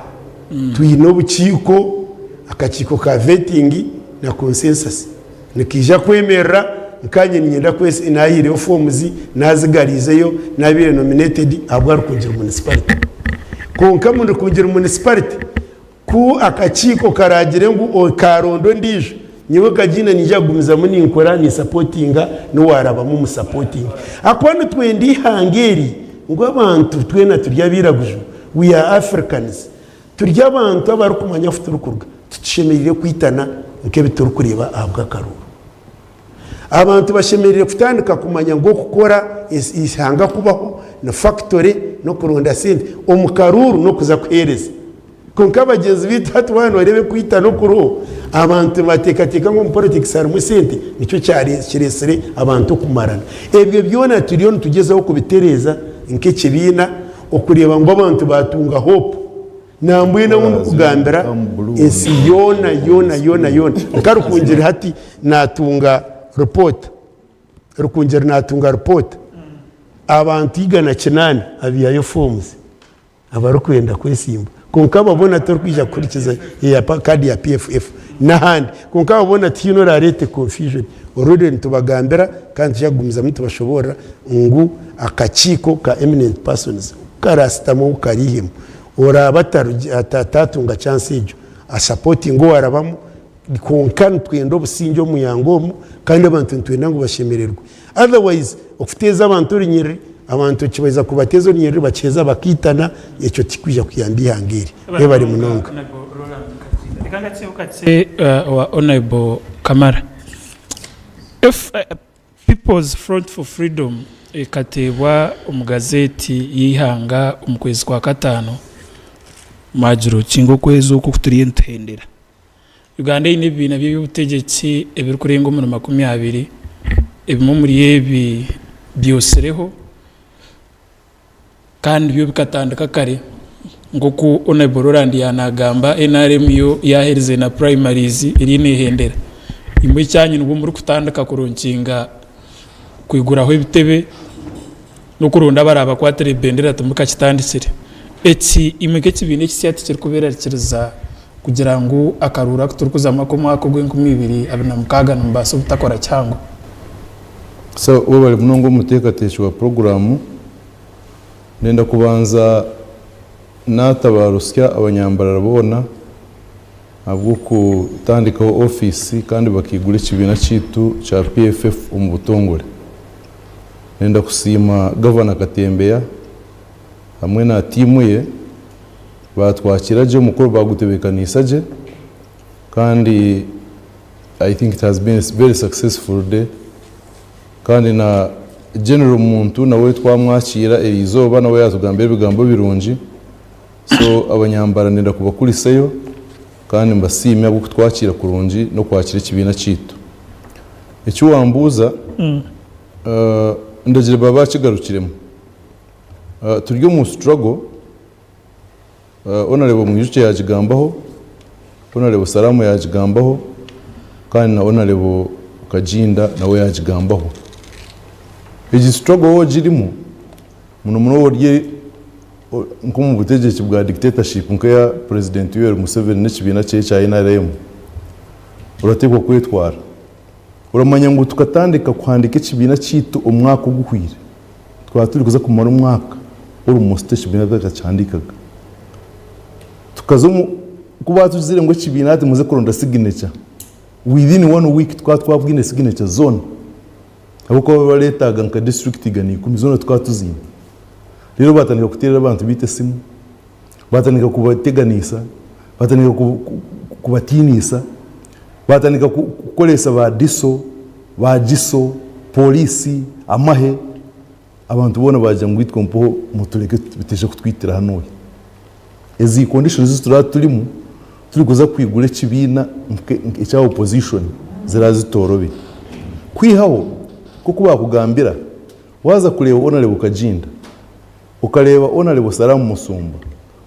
twine obukiiko, akakiiko ka vetting na consensus. Nikaija kwemerera nkanye niinyenda kwesi nahaireyo forms, nazigariizeyo, nabaire nominated ahabwa Rukungiri Municipality. Kwonka omu Rukungiri Municipality, ku akakiiko karaagire ngu kaaronda ondiijo, nyowe Kagiina niinyija kugumizamu ninkora ninsapotinga n'owaarabamu musapotinge. Ahakuba nitwenda eihanga eri ngu abantu twena turi abairaguju, we are Africans, turi abantu abarikumanya ahu turikuruga, titushemereire kwitana nk'ebi turikureeba ahabw'akaruuru. Abantu bashemereire kutandika kumanya ngu okukora eihanga kubaho ni fakitore n'okuronda sente omu karuuru n'okuza kuheereza. Kwonka bagyenzi baitu hati waaba nooreeba okwitana okuriho, abantu nibateekateeka ngu omu politics harimu esente nikyo kireetsire abantu okumarana. Ebyo byona turiyo nitugyezaho kubitereeza nk'ekibiina okureeba ngu abantu baatunga hope. Nambwenu ahu ndikugambira ensi yoona yoona yoona yoona nka Rukungiri hati natunga ripoota Rukungiri natunga ripoota abantu 108 abihayo forms abarikwenda kwesimba kwonka abo boona torikwija kuhurikiza eya kaadi ya PFF n'ahandi kwonka abo boona tihaine orareete confusion already nitubagambira kandi nitwija kugumizamu nitubashoboorora ngu akakiiko ka eminent persons Karasitama ou kariihemu oraabe ataatunga chance egyo asapotinge owarabamu kwonka nitwenda obusingye omu ihanga omu kandi abantu nitwenda ngu bashemererwe otherwise okuteeza abantu orunyiriri abantu kibaheza kubateeza orunyiriri bakiheza bakaitana ekyo tikikwija kuyamba ihanga eri. Webare munonga. Reka ngatseho kakye owa Honourable Kamara. If People's Front for Freedom ekateebwa omu gazeeti y'eihanga omu kwezi kwa kataano, mwagira oti ngu okwezi oku oku turiyo nituhendera. Uganda eine ebibiina by'eby'obutegyeki ebirikurenga omuri 20, ebimwe omuri ebi byotsireho Kandi byo bikatandika kare nk'oku Honourable Roland yaanagamba NRM yo yaaherize na primaries eriyo neehendera. Imwe ekyanyu nibwo murikutandika kuronkinga kwiguraho ebitebe n'okuronda abaraabakwatira ebendera timukakitandikire. Eki imwe nk'ekibiina ekisya tikirikubeerarikiriza kugira ngu akaruuru aku turikuzamu ak'omwaka ogw'enkumi ibiri abiri na mukaaga nimubaasa obutakora kihango? So webare munonga omuteekateeki wa puroguraamu. Ndenda kubanza natabarusya abanyambarara boona ahabw'okutandikaho ofiisi kandi bakaigura ekibiina kyaitu kya PFF omu butongore. Ndenda kusiima Gavana Katembeya hamwe na tiimu ye baatwakira gye omukoro baagutebeekaniisa gye kandi I think it has been a very successful day. Kandi na General Muntu nawe twamwakiira eriizooba nawe yaatugambira ebigambo birungi. So abanyambara ndenda kubakurisayo kandi mbasiime ahabw'okutwakiira kurungi n'okwakira ekibiina kyaitu. Eki wambuuza, ndagire baba bakigarukiremu. Turi omu struggle, Honourable Mwijukye yaakigambaho, Honourable Salaamu yaakigambaho kandi na Honourable Kaginda nawe yaakigambaho. Egi struggle waaba ogirimu, muno muno waaba ori nk'omu butegyeki bwa dictatorship nk'eya President Yoweri Museveni n'ekibiina kye ekya NRM, orateekwa kwetwara. Oramanya ngu tukatandika kuhandiika ekibiina kyaitu omwaka oguhweire. Twaba turi kuza kumara omwaka almost ekibiina tutakakihandiikaga. Tukaza omu ku baatugizire ngu ekibiina hati muze kuronda signature, within one week tukaba twabwine signature zoona. Ahabw'okuba bakaba bareetaaga nka district 110 zoona tukaba tuziine. Reero baatandika kuteerera abantu baitu esimu, baatandika kubateganiisa, baatandika kubatiiniisa, baatandika kukoresa ba DISO, ba GISO, pooriisi, amahe, abantu boona baagira ngu itwe mpaho mutureke bitaija kutwitira hanu ohi. Ezi conditions ezi turaba turimu turikuza kwigura ekibiina ekya opposition ziraba zitoorobi. Kwihaho nk'oku baakugambira, waaza kureeba Honourable Kaginda, okareeba Honourable Salaamu Musumba,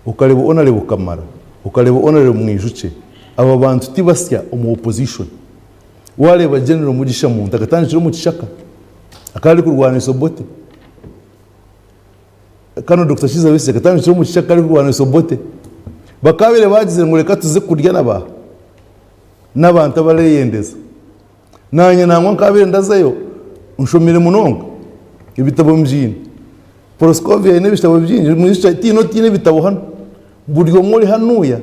okareeba Honourable Kamara, okareeba Honourable Mwijukye, aba bantu tibasya omu opposition. Wareeba General Mugisha Muntu akatandikira omu kishaka, akaba arikurwanisa Obote. Kanu Dokita Kiiza Besigye akatandikira omu kishaka arikurwanisa Obote. Bakabaire bagizire ngu reka tuze kurya na ba n'abantu abareyendeza. Naanye nangwa nkabaire ndazayo nshomire munonga ebitabo mbyine. Proscovia aine ebitabo bingi, tihaine otaine ebitabo hanu. Buri omwe ori hanuya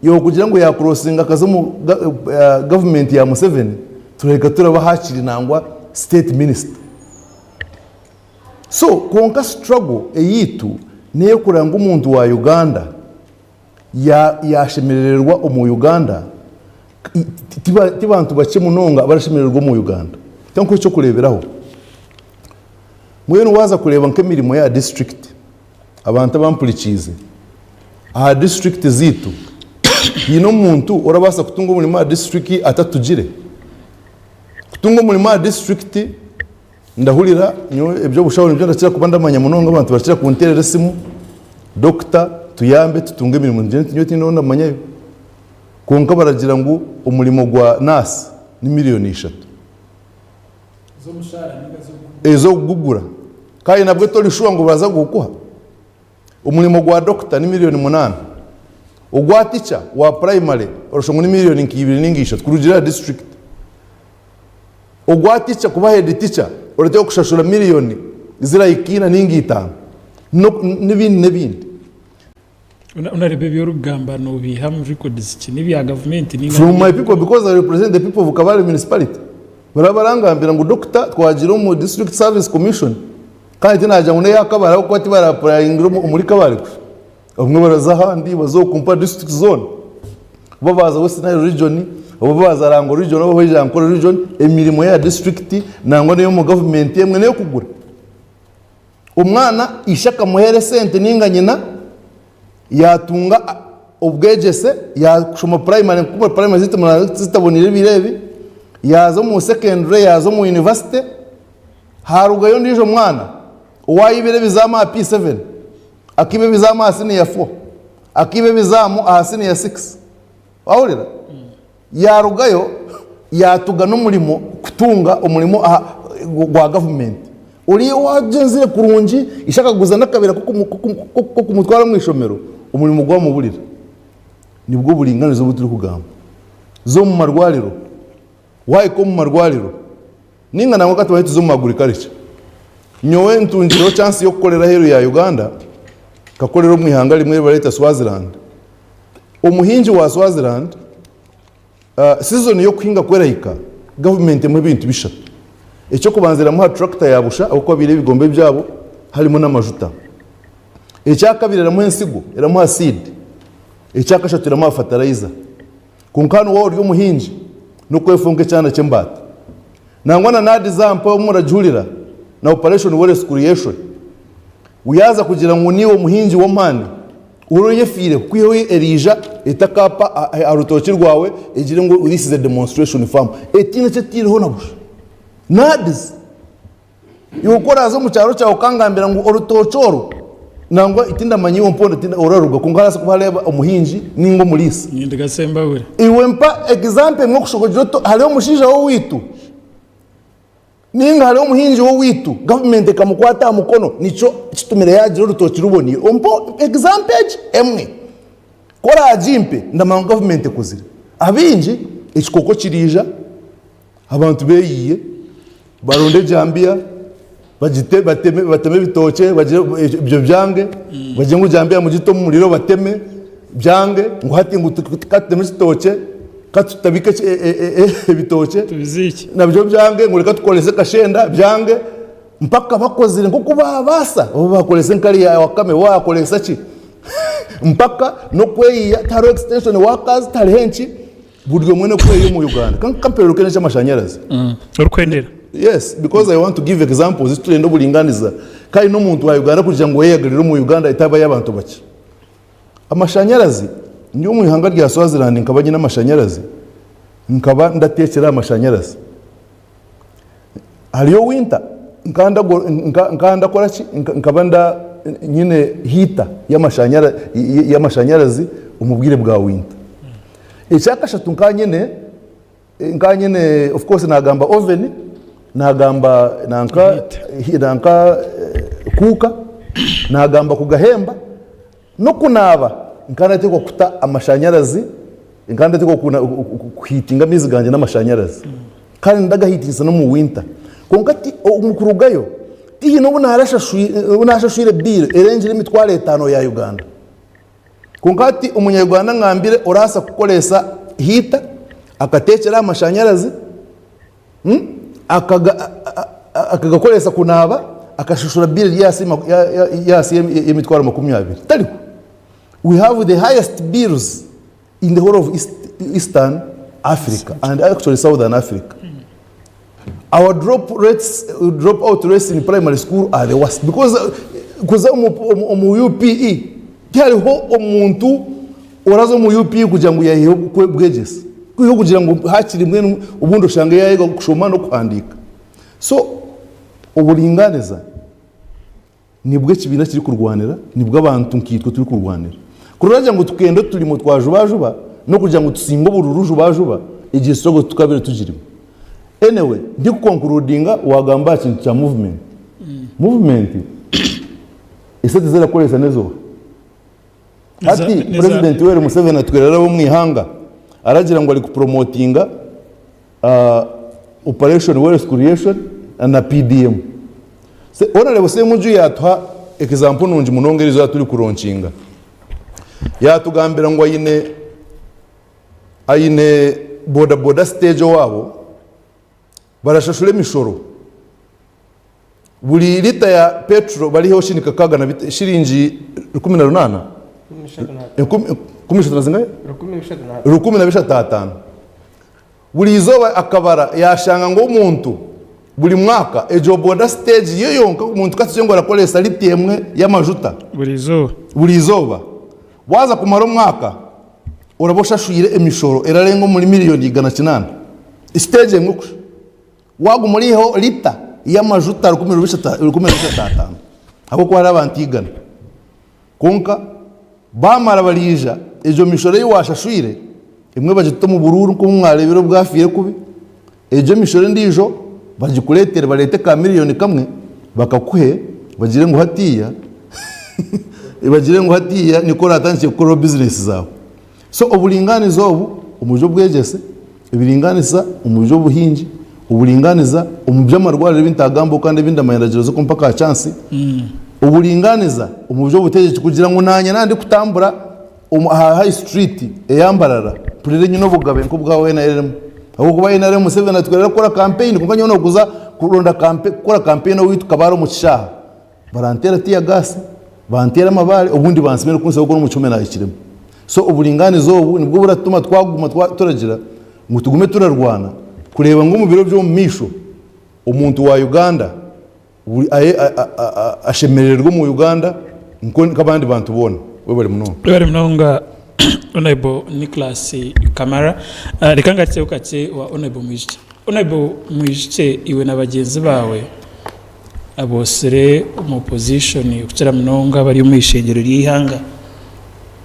iwe kugira ngu yakurosinga akaza omu gavumenti ya Museveni turahika turaba hakiri nangwa state minister. So kwonka struggle eyaitu neyokureba ngu omuntu wa Uganda yashemerererwa omu Uganda tibantu bakye munonga abarashemerererwa omu Uganda. Nkuhe ekyokureberaho, mbwenu waza kureba nkemirimo ya district Abantu abampurikiize, aha disiturikiti zaitu haine omuntu orabaasa kutunga omurimo aha disiturikiti atatugire? Kutunga omurimo aha disiturikiti ndahurira nyowe eby'obushaho nibyo ndakira kuba ndamanya munonga abantu barakira kunteerera esimu, dokita tuyambe tutunge emirimo nyowe tihaine ou ndamanyayo. Kwonka baragira ngu omurimo gwa naasi ni miriyoni ishatu. Ez'okugugura. Kandi nabwo tori shuwa ngu baraza kugukuha. Omurimo gwa dokita ni miriyoni munaana. Ogwa tica wa purayimare orashusha ngu ni miriyoni nka ibiri ninga ishatu kurugiirira aha disiturikiti. Ogwa tica kuba hedi tica orateekwa kushashura miriyoni zirahika ina ninga itaano n'ebindi n'ebindi. Onareeba ebi orikugamba nobiiha omu records ki? N'ebya gavumenti ninga From my people because I represent the people of Kabale municipality. Baraba barangambira ngu doctor twagira omu district service commission kandi tinagira ngu neya Kabale ahabw'okuba tibara applyingire omuri Kabale kusha. Abamwe baraza ahandi baza okumpa district zoona. Oba baaza West Nile region, oba baaza Lango region, oba baija Ankole region, emirimo ya district nangwa n'eyomu government emwe n'eyokugura. Omwana ishe akamuheera esente ninga nyina yatunga obwegyese yaashoma purayimare nkoku purayimare zaitu muraabe zitaboniire ebiro ebi, yaaza omu sekendure yaaza omu yunivasite, haarugayo ondiijo mwana owaayibire ebizaamu aha P7, akaiba ebizaamu aha siniya fo, akaiba ebizaamu aha siniya sikisi, Wahurira? Yarugayo yatuga n'omurimo kutunga omurimo aha gwa gavumenti. Oriya owagyenzire kurungi ishe akaguza n'akabira k'okumutwara omu ishomero, omurimo gwamuburira. Nibwo buringaniza obu turikugamba. Za omu marwariro, wahika omu marwariro, ninga nangwa ka tubanze tuze omu agriculture. Nyowe ntungireho chance y'okukorera aheeru ya Uganda, nkakorera omu ihanga rimwe eri bareeta Swaziland. Omuhingi wa Swaziland, season y'okuhinga ku erahika, gavumenti emuha ebintu bishatu. Eky'okubanza eramuha tractor ya busha ahabw'okuba baine ebigombe byabo harimu n'amajuta. Ekyakabiri eramuha ensigo, eramuha seed. Ekyakashatu eramuha fertilizer. Kwonka hanu waaba ori omuhingi, n'okwefunka ekyana ky'embaata. Nangwa na NAADS zampa obu muragihurira na Operation Wealth Creation, yaaza kugira ngu niiwe omuhingi w'amaani, Ori oyefiireho kwihaho eriija etakapa aha rutookye rwawe egire ngu this is a demonstration farm etiine eki etaireho na busha. NAADS iwe ku oraaze omu kyaro kyawe okangambira ngu orutookye oru nangwa tindamanya iwe mpoona oraruga kwonka harabaasa kuba hariho omuhingi ninga omuriisa. Ninduga Sembabule. Iwe mpa example emwe okushoboorora oti hariho omushaija w'owaitu. Ninga hariho omuhingi w'owaitu gavumenti ekamukwata aha mukono nikyo kitumire yaagira orutookye ruboniire. Ompe example egi emwe. Ku oraagimpe ndamanya ngu gavumenti ekozire. Abaingi ekikooko kiriija abantu beeyiye baronde ejambiya bagite bateme bateme ebitookye bagire ebyo byange bagire ngu ejambiya mugite omu muriro bateme byange ngu hati ngu ka tuteme ekitookye. Ka tutabike ebitookye Tubiziike. nabyo byange ngu reka tukorese kashenda byange mpaka bakozire nk'oku baabaasa oba baakoresa enkari ya wakame oba baakoresa ki mpaka n'okweyiya tihariho extension workers tihariho enki buri omwe n'okweyiya omu Uganda. Ka kampereruke n'eky'amashanyarazi. Orikwendera. Yes, because I want to give examples turenda oburinganiza kandi n'omuntu wa Uganda kugira ngu oyeyagarire omu Uganda etaba ey'abantu bakye. Amashanyarazi, ndi omu ihanga rya Swaziland nkaba nyine amashanyarazi, nkaba ndateekyera aha mashanyarazi. Hariyo winter nkaba nkaba ndakora ki? Nkaba nda nyine heater y'amashanyarazi omu bwire bwa winter. Ekyakashatu nkaba nyine Nkaba nyine of course nagamba oven, nagamba nanka nanka cooker, nagamba kugahemba n'okunaaba nkaba nateekwa kuta amashanyarazi, nkaba nateekwa kuhiitinga amaizi gangye n'amashanyarazi kandi ndagahiitingisa n'omu winter. Kwonka omu kurugayo tihaine obu naashashwire bill erengire emitwaro etaano ya Uganda. Kwonka hati omunyarwanda ngambire oraasa kukoresa heater akateekyera aha mashanyarazi, akagakoresa kunaaba, akashashura bill eri ahansi y'emitwaro 20. Tariho. We have the highest bills in the whole of Eastern Africa and actually Southern Africa. Our drop rates, drop out rates in primary school are the worst because kuza omu UPE tihariho omuntu oraza omu UPE kugira ngu yayiheho obwegyese kwihaho kugira ngu hakiri mbwenu obundi oshange yayega kushoma n'okuhandiika. So oburinganiza Nibwo ekibiina kirikurwanira, nibwo abantu nkaitwe turikurwanira. Kuri oragira ngu tukenda oturimo twa jubajuba n'okugira ngu tusinge obururu jubajuba, egyo struggle titukabire tugirimu. Anyway, ndikukonkurudinga wagamba aha kintu kya movement. Movement esente ezi erakoresa n'ezooha? Hati President Yoweri Museveni atwire araba omu ihanga aragira ngu arikupromotinga Operation Wealth Creation na PDM. Honourable Ssemuju yatuha example nungi munonga eriizooba turi kuronkinga. Yatugambira ngu aine aine boda boda stage owaabo barashashura emishoro buri lita ya petrol bariheho shiringi kakaaga na shiringi 18? Enkumi ishatu na zingahe? 13. Buri izooba akabara yaashanga ngu omuntu buri mwaka egyo boda siteegi yo yonka omuntu ka tugire ngu arakoresa lita emwe y'amajuta Buri izooba. buri izooba, waaza kumara omwaka oraba oshashwire emishoro erarenga omuri miriyoni 800 siteegi emwe kusha. Waaguma oriiheho lita y'amajuta 1305 ahabw'okuba hariho abantu igana. Kwonka baamara bariija, egyo mishoro ei waashashwire, emwe bagita omu buruuru nk'obu mwareebire obwafiire kubi, egyo emishoro endiijo bagikureetere bareete ka miriyoni kamwe bakakuhe bagire ngu hatiiya bagire ngu hatiiya nikwo oraatandikye kukoraho bizinesi zaawe. So oburingaaniza obu omu by'obwegyese, ebiringaanisa omu by'obuhingi, oburingaaniza omu by'amarwariro ebi ntagambaho kandi ebi ndamanya ndagiro z'okumpa ka chance, oburingaaniza omu by'obutegyeki kugira ngu naanye naba ndikutambura omu aha high street eya Mbarara mpurire nyine obugabe nk'obwa NRM. Ahabw'okuba NRM Museveni atwire arikukora campaign kwonka nyowe nokuza kuronda kukora campaign owaitu Kabale omu kishaaha. Baranteera tear gas, banteere amabaare obundi bansibe n'okunsiba ahabw'okuba n'omu kihome naahikiremu. So oburingaaniza obu nibwo buratuma twaguma turagira ngu tugume turarwana kureeba ngu omu biro by'omu maisho omuntu wa Uganda ashemerererwe omu Uganda nk'abandi bantu boona. Webare munonga. Webare munonga Honourable Nicholas Kamara. Reka ngarukyeho kakye owa Honourable Mwijukye. Honourable Mwijukye iwe na bagyenzi baawe Aboosire omu opposition okukira munonga abari omu ishengyero ry'eihanga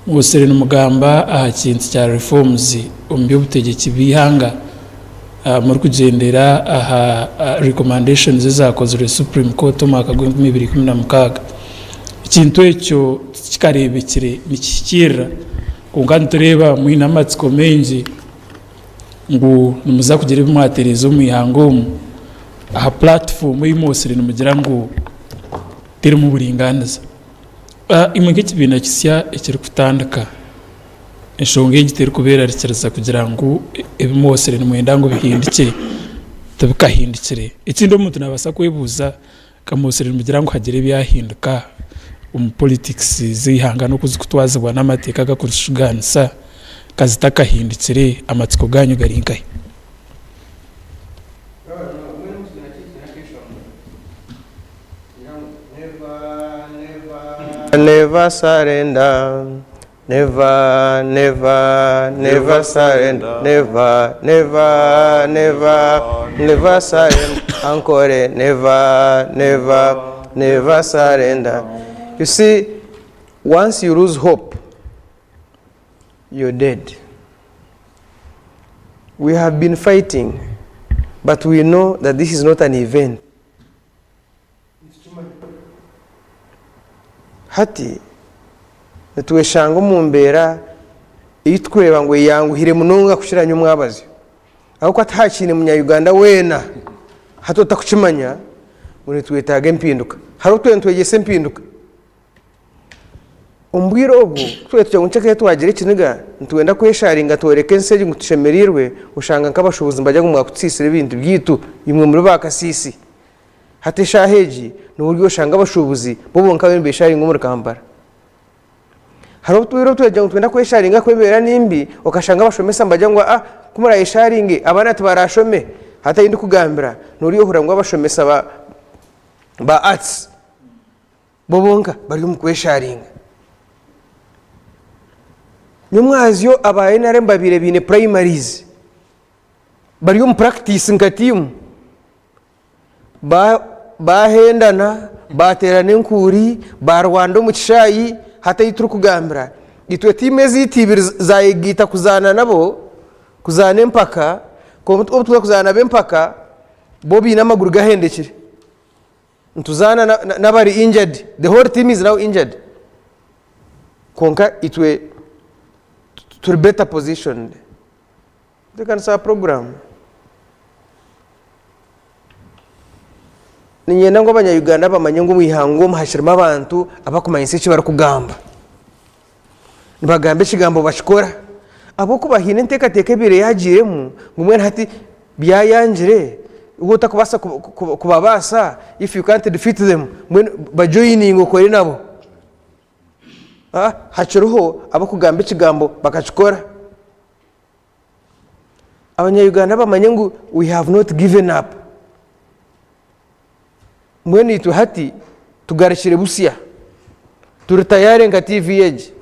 boosire nimugamba aha kintu kya reforms omu by'obutegyeki bw'eihanga murikugyendera aha recommendations ezakozirwe Supreme Court omwaka gw'enkumi ibiri ikumi na mukaaga. Ekintu ekyo tikikareebekire nikihikiirira kwonka nitureeba mwine amatsiko maingi ngu nimuza kugira ebi mwatereeza omu ihanga omu aha puratifomu ei mwotsire nimugira ngu terimu buringaaniza. Imwe nk'ekibiina kisya ekirikutandika, enshonga egi terikubeerarikiriza kugira ngu ebi mwotsire nimwenda ngu bihindukye tibikahindukire? Ekindi omuntu naabaasa kwebuuza Ka mwotsire nimugira ngu hagire ebyahinduka omu politics z'eihanga n'oku zikutwazibwa n'amateeka agakurishugaanisa, ka zitakahindukire amatsiko gaanyu gari nkahi? Never surrender. Never, never, never surrender. Never, never, never, never surrender. Ankole, never, never, never surrender. You see, once you lose hope, you're dead. We have been fighting, but we know that this is not an event. Hati nitweshanga omu mbeera ei turikureeba ngu eyanguhire munonga kukira nyomwabazyo. Ahabw'okuba tihakiine munya-Uganda weena hati otarikukimanya ngu nitwetaaga empinduka. Hariho obu twena nitwegyesa empinduka. Omu bwire obwo, ku twabaire tugira ngu nikyo twagira ekiniga, nitwenda kwesharinga tworeke ensi egi ngu tushemereirwe, oshanga nk'abashuubuzi nibagira ngu mwakutusiisira ebintu byaitu, imwe muri baakasiisi. Hati eshaaha egi, n'oburyo oshanga abashuubuzi bo bonka bariyo nibesharinga omuri Kampala. Hariho obwire obu twagira ngu nitwenda kwesharinga ahakuba embeera ni mbi, okashanga abashomesa nibagira ngu aa ku murayesharinge abaana tibarashome. Hati ahu ndikugambira, noorya ohurira ngu abashomesa ba arts, Bo bonka bari omu kwesharinga. Nyomwazyo aba nrm babaire baine primaries bari omu practice nka tiimu bahendana baterana enkuuri barwana omu kishaayi hati ahu turikugambira itwe tiimu ezaitu ibiri zayegaita kuzaana nabo kuzaana empaka kwonka obu turikuza kuzaana nabo empaka bo baine amaguru gahendekire. Nituzaana n'abari injured, the whole team is now injured. Kwonka itwe turi better positioned. Ntebeekanisa ya program. Niinyenda ngu abanya-Uganda bamanye ngu omu ihanga omu hakirimu abantu abakumanyisa eki barikugamba. Nibagamba ekigambo bakikora. Ahabw'okuba haine enteekateeka ebaire yaagiiremu ngu mbwenu hati byayangire, waaba otarikubaasa kubabaasa, if you can't defeat them, mbwenu bajoyininge okore nabo. Hakiriho abarikugamba ekigambo bakakikora. Abanya-Uganda bamanye ngu we have not given up. Mbwenu itwe hati tugarukire busya. Turi tayari nka TV egi.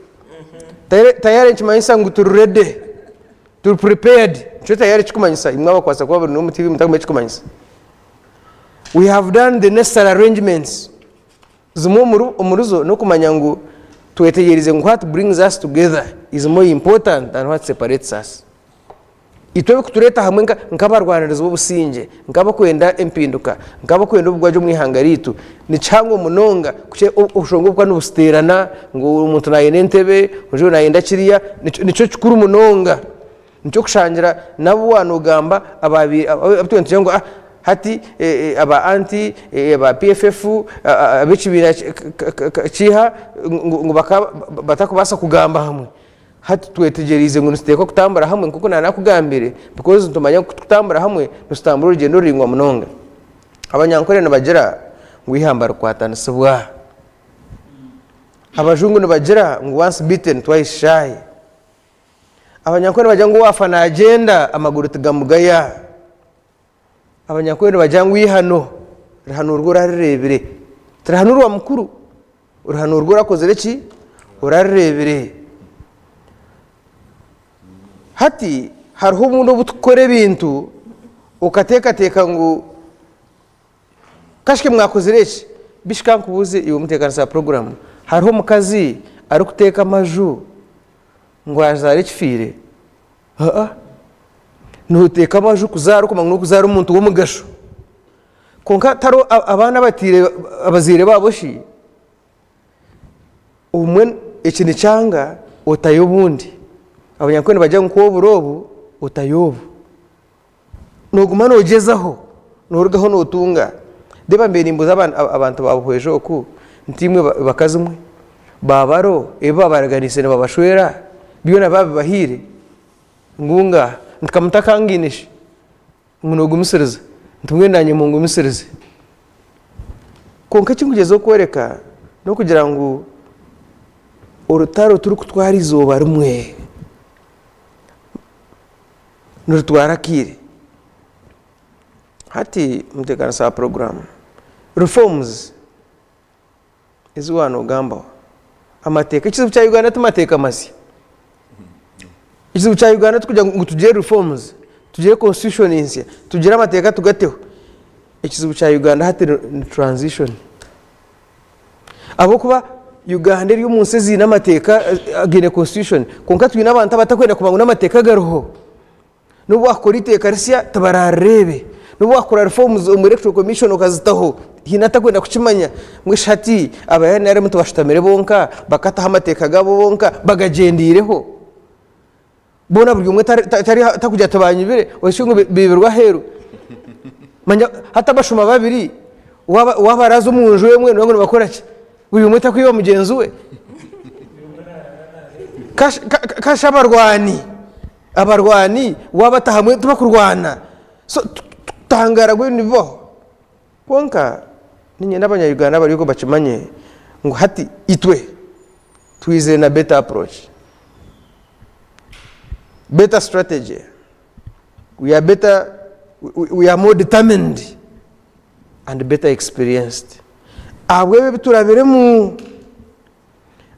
Tayari nikimanyisa ngu turi ready. Turi prepared. Nikyo tayari kirikumanyisa. Imwe abakwasa kuba buri omu TV mutakumanya ekikumanyisa. We have done the necessary arrangements. Zimwe omuri zo n'okumanya ngu twetegyereize ngu what brings us together is more important than what separates us. Itwe ebirikutureeta hamwe nk'abarwanirizi b'obusingye, nk'abarikwenda empinduka, nk'abarikwenda obugwagye omu ihanga ryaitu, ni kihango munonga kukira obushonga oburikuba nibuteerana ngu omuntu naayenda entebe, ondiijo naayenda kiriya, nikyo kikuru munonga. Nikyo kushangira n'abu waaba noogamba abaabaire abu twena nitugira ngu hati aba anti, aba PFF, ab'ekibiina kiiha ngu bakaba batarikubaasa kugamba hamwe. Hati twetegyereize ngu nituteekwa kutambura hamwe nk'oku naanakugambire because nitumanya ngu ku turikutambura hamwe nitutambura orugyendo ruraingwa munonga. Abanyankore nibagira ngu eihamba rikwatanisibwa. Abajungu nibagira ngu once bitten twice shy. Abanyankore nibagira ngu owaafa naagyenda amaguru tigamugaya. Abanyankore nibagira ngu eihano rihanurwa orarireebire, tirihanurwa mukuru, rihanurwa orakozire ki? Orarireebire. Hati hariho obundi obu turikukora ebintu okateekateeka ngu kashike mwakozire eki, bishi ka nkubuuze iwe omuteekanisa wa puroguraamu, hariho omukazi arikuteeka amaju ngu azaare ekifiire? Aa, noteeka amaju kuzaara okumanya ngu n'okuzaara omuntu w'omugasho. Kwonka tihariho abaana abataire abazaire baabo shi, obumwe eki nikyanga otayo obundi. Abanyankore nibagira ngu ku obura obu, otayo obu. Nooguma noogyezaho, noorugaho nootunga. Reeba mbaire nimbuuza abantu ba Buhweju oku, nti imwe bakazi mwe, baabaro ebi baabaraganiise nibabashwera, byona baabibahaire? Ngu ngaaha. Nti ka mutakangaine shi? Ngu noogumisiriza. Nti mbwenu naanye mungumisirize. Kwonka eki ndikugyezaho kworeka n'okugira ngu orutaro tirurikutwara eizooba rimwe. Nirutwara akaire. Hati omuteekanisa wa puroguraamu, reforms ezi waaba noogambaho, amateeka, ekizibu kya Uganda ti mateeka masya. Ekizibu kya Uganda tikugira ngu tugire reforms, tugire constitution nsya, tugire amateeka tugateho. Ekizibu kya Uganda hati ni transition. Ahabw'okuba Uganda eri omu nsi eziine amateeka againe constitution kwonka twine abantu abatakwenda kumanya ngu n'amateeka gariho. N'obu waakukora eiteeka risya tibararireebe. N'obu waakukora reforms omu electoral commission okazitaho haine atakwenda kukimanya. Mbwenu shi hati aba NRM tibashutamire bonka bakataho amateeka gaabo bonka bagagyendeireho? Boona buri omwe tarikugira ati banyibire oshushe ngu baibirwe aheeru. Manya hati abashuma babiri waaba waaba baraza omu nju emwe noogira ngu nibakora ki? Buri omwe tarikwiba mugyenzi we. Kashi abarwani, abarwani waabata hamwe tibakurwana. So tutangaara ngu ebi nibibaho. Kwonka niinyenda abanya-Uganda abari okwo bakimanye ngu hati itwe twizire na better approach, better strategy, we are better, we are more determined and better experienced ahabw'ebi ebi turabiremu.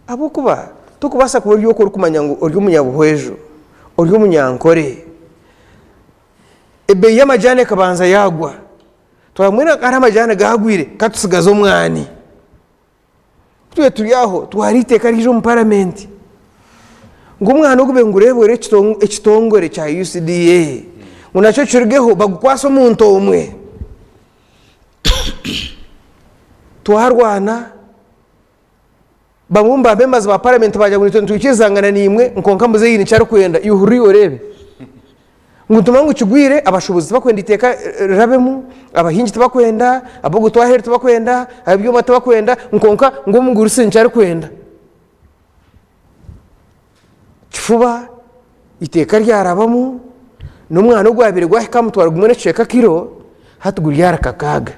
Ahabw'okuba torikubaasa kuba ori okwo orikumanya ngu ori omunyabuhweju, ori omunyankore. Ebeeyi y'amajaani ekabanza yaagwa, twaba mbwenu hariho amajaani gaagwire ka tutsigaze omwani. Ku twabaire turi aho twara eiteeka riija omu paramenti ngu omwani ogu babe nigureebwa ekitongore kya UCDA ngu nakyo kirugeho bagukwase omuntu omwe. Twarwana. Bamwe omu ba members ba parliament bagira ngu itwe nitwikirizangana naimwe kwonka muzeeyi nikyo arikwenda iwe hurira iwe oreebe. Ngu nitumanya ngu kigwire abashuubuzi tibakwenda eiteeka rirabemu, abahingi tibakwenda, ab'ogutwara aheeru tibakwenda, ab'ebyoma tibakwenda kwonka ngu omugurusi nikyo arikwenda. Kifuba eiteeka ryarabamu n'omwana ogwabaire gwahika aha mutwaro gumwe n'ekicweka kiro hati guri ahari kakaaga.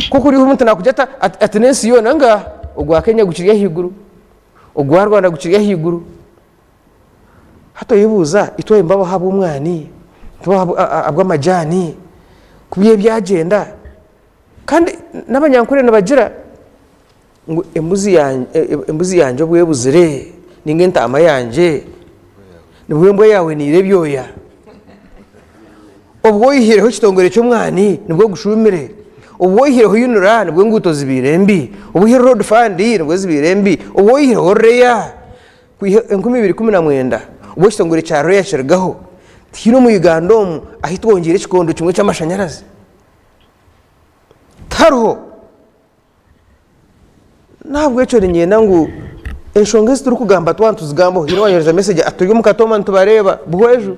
Nk'oku oriho omuntu naakugira ati ati n'ensi yoona ngaaha ogwa Kenya gukiri ahaiguru, ogwa Rwanda gukiri ahaiguru. Hati oyebuuza itwe nibabaho ahabw'omwani, nibabaho ahabw'amajaani ku byo byagyenda kandi n'abanyankore nibagira ngu embuzi yangye embuzi yangye obu ebuzire ninga entaama yangye nibwo embwa yaawe neire ebyoya. Obu oihireho ekitongore ky'omwani nibwo gushuumire, obu oihireho UNRA nibwo enguuto zibaire mbi, obu oihireho Road Fund nibwo zibaire mbi, obu oihireho REA kwiha 2019 obu ekitongore kya REA kirigaho tihaine omu Uganda omu ahu twongyeire ekikondo kimwe ky'amashanyarazi. Tihariho. N'ahabw'ekyo niinyenda ngu enshonga ezi turikugamba twaba nituzigambaho, haine owaanyohereza mesegi ati turi omu katooma nitubareeba, buhweju.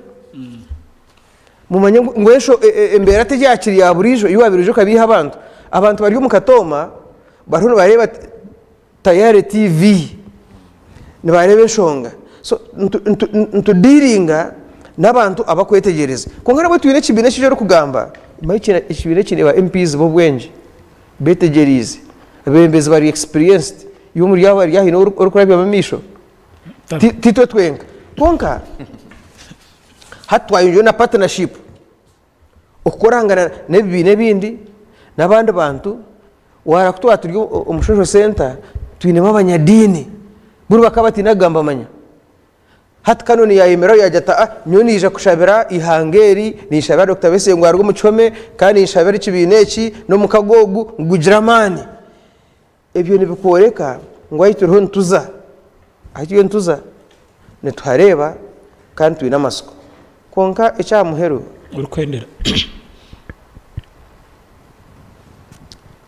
Mumanye ngu embeera teryakiri ya buriijo ei waabaire oija okabiiha abantu. Abantu bari omu katooma bariho nibareeba Tayare TV, nibareeba enshonga. So nitudiiringa n'abantu abakwetegyereza. Kwonka nabwo twine ekibiina eki orikugamba, manya ekibiina eki ba MPs b'obwengye. Betegyereize. Abeebembezi bari experienced. Iwe omuri abo bari aha haine ou orikurabyamu amaisho? Titwe twenka. Kwonka hati twayongyeraho na partnership, okukorangana n'ebibiina ebindi n'abandi bantu. Wareeba ku twaba turi omu social centre twinemu abanyadiini, buri bakaba bataine kugamba manya. Hati Canon yayemeraho yagira ati aa nyowe ninyija kushabira eihanga eri, ninshabira Dokita Besigye ngu aruge omu kihome kandi ninshabira ekibiina eki n'omukago ogu ngu gugire amaani. Ebyo nibikworeka ngu ahu turiho nituza, ahu turiyo nituza nituhareeba kandi twine amatsiko. Kwonka eky'aha muheru. Orikwendera.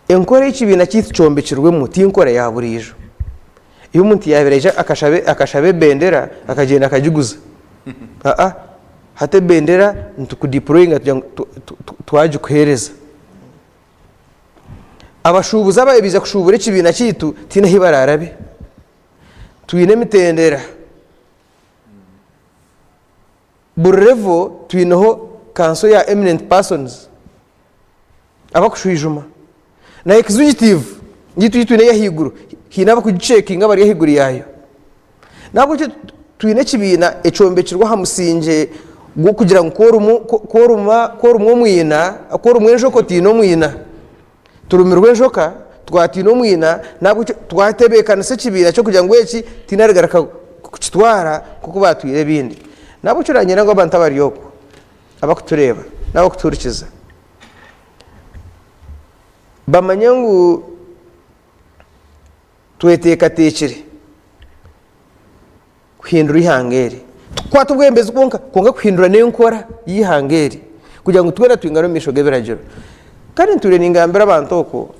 Enkora ei ekibiina kyaitu kyombekirwemu ti nkora ya buriijo. Ei omuntu yaabaire aija akashaba ebendera akagyenda akagiguza. Aa, hati ebendera nitukudiployinga kugira ngu twagikuheereza. Abashuubuzi abaabaire baija kushuubura ekibiina kyaitu tihaine ahu baraarabe. Twine emitendera. Buri level twineho kanso ya eminent persons abakushwijuma. Na executive yaitu ei twine ey'ahaiguru haine abakugicekinga abari ahaiguru yaayo. Nahabwekyo twine ekibiina ekyombekirwe aha musingye gw'okugira ngu ku orumwa omwina, ku orumwa enjoka otiina omwina. Turumirwe enjoka twatiina omwina nahabwekyo twatebeekanisa ekibiina ky'okugira ngu eki tihaine arigaruka kukitwara nk'oku baatwire ebindi. Nahabwekyo nanyenda ngu abantu abari okwo abarikutureeba n'abarikutuhurikiza bamanye ngu tweteekateekire kuhindura eihanga eri. Tikukwata obwebembezi kwonka, kwonka kuhindura n'enkora y'eihanga eri kugira ngu twena twingane omu maisho g'ebiragiro. Kandi ntuure ningambira abantu okwo,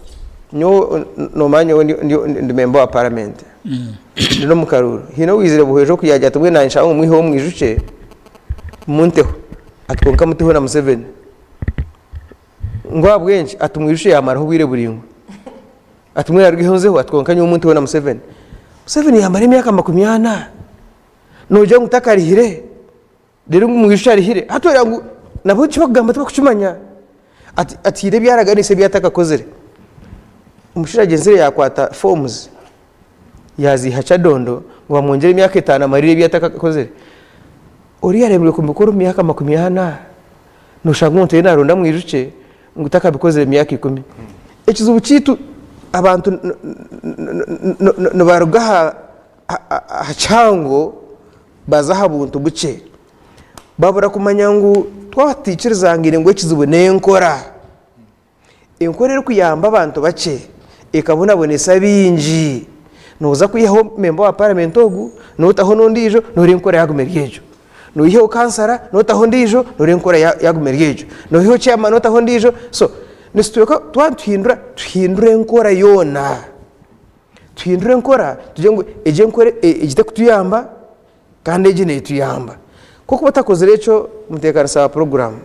nyowe noomanya nyowe ndi memba wa paramenti, ndi n'omu karuuru. Haine owaizire Buhweju oku yaagira ati mbwenu naanye nshaba ngu mwiheho mwijukye munteho, ati kwonka muteho na Museveni. Ngu ahabw'enki? Ati mwijukye yaamaraho obwire buraingwa. Ati mbwenu arugeho nzeho ati kwonka nyowe munteho na Museveni. Museveni yaamara emyaka makumiana. Noogira ngu takarihire reero ngu mwijukye arihire. Hati oreeba ngu nabo eki barikugamba tibakukimanya. Ati ati haine ebi araganiise ebi atakakozire. Omushaija agyenzire yaakwata forms yaaziiha Kyadondo ngu bamwongyere emyaka etaano amarire ebi atakakozire. Oriya aremirwe kubikora omu myaka 40, nooshanga omuntu ariyo naaronda mwijukye ngu takabikozire omu myaka ikumi. Ekizibu kyaitu abantu nibaruga aha kihango baza aha buntu bukye. Babura kumanya ngu twaba tutaikirizaangaine ngu ekizibu n'enkora. Enkora erikuyamba abantu bakye ekabonabonesa baingi. Nooza kwihaho memba wa paramenti ogu, nootaho n'ondiijo, nooreeba enkora yaaguma eri egyo. Noihaho kansara nootaho ondiijo, nooreeba enkora yaaguma eri egyo. Noihaho chairman ootaho ondiijo, so nitutweka twaba nituhindura, tuhindure enkora yoona. Tuhindure enkora tugire ngu egi enkora egi terikutuyamba kandi egi neetuyamba. Ku orikuba otakozire ekyo muteekanisa wa puroguraamu,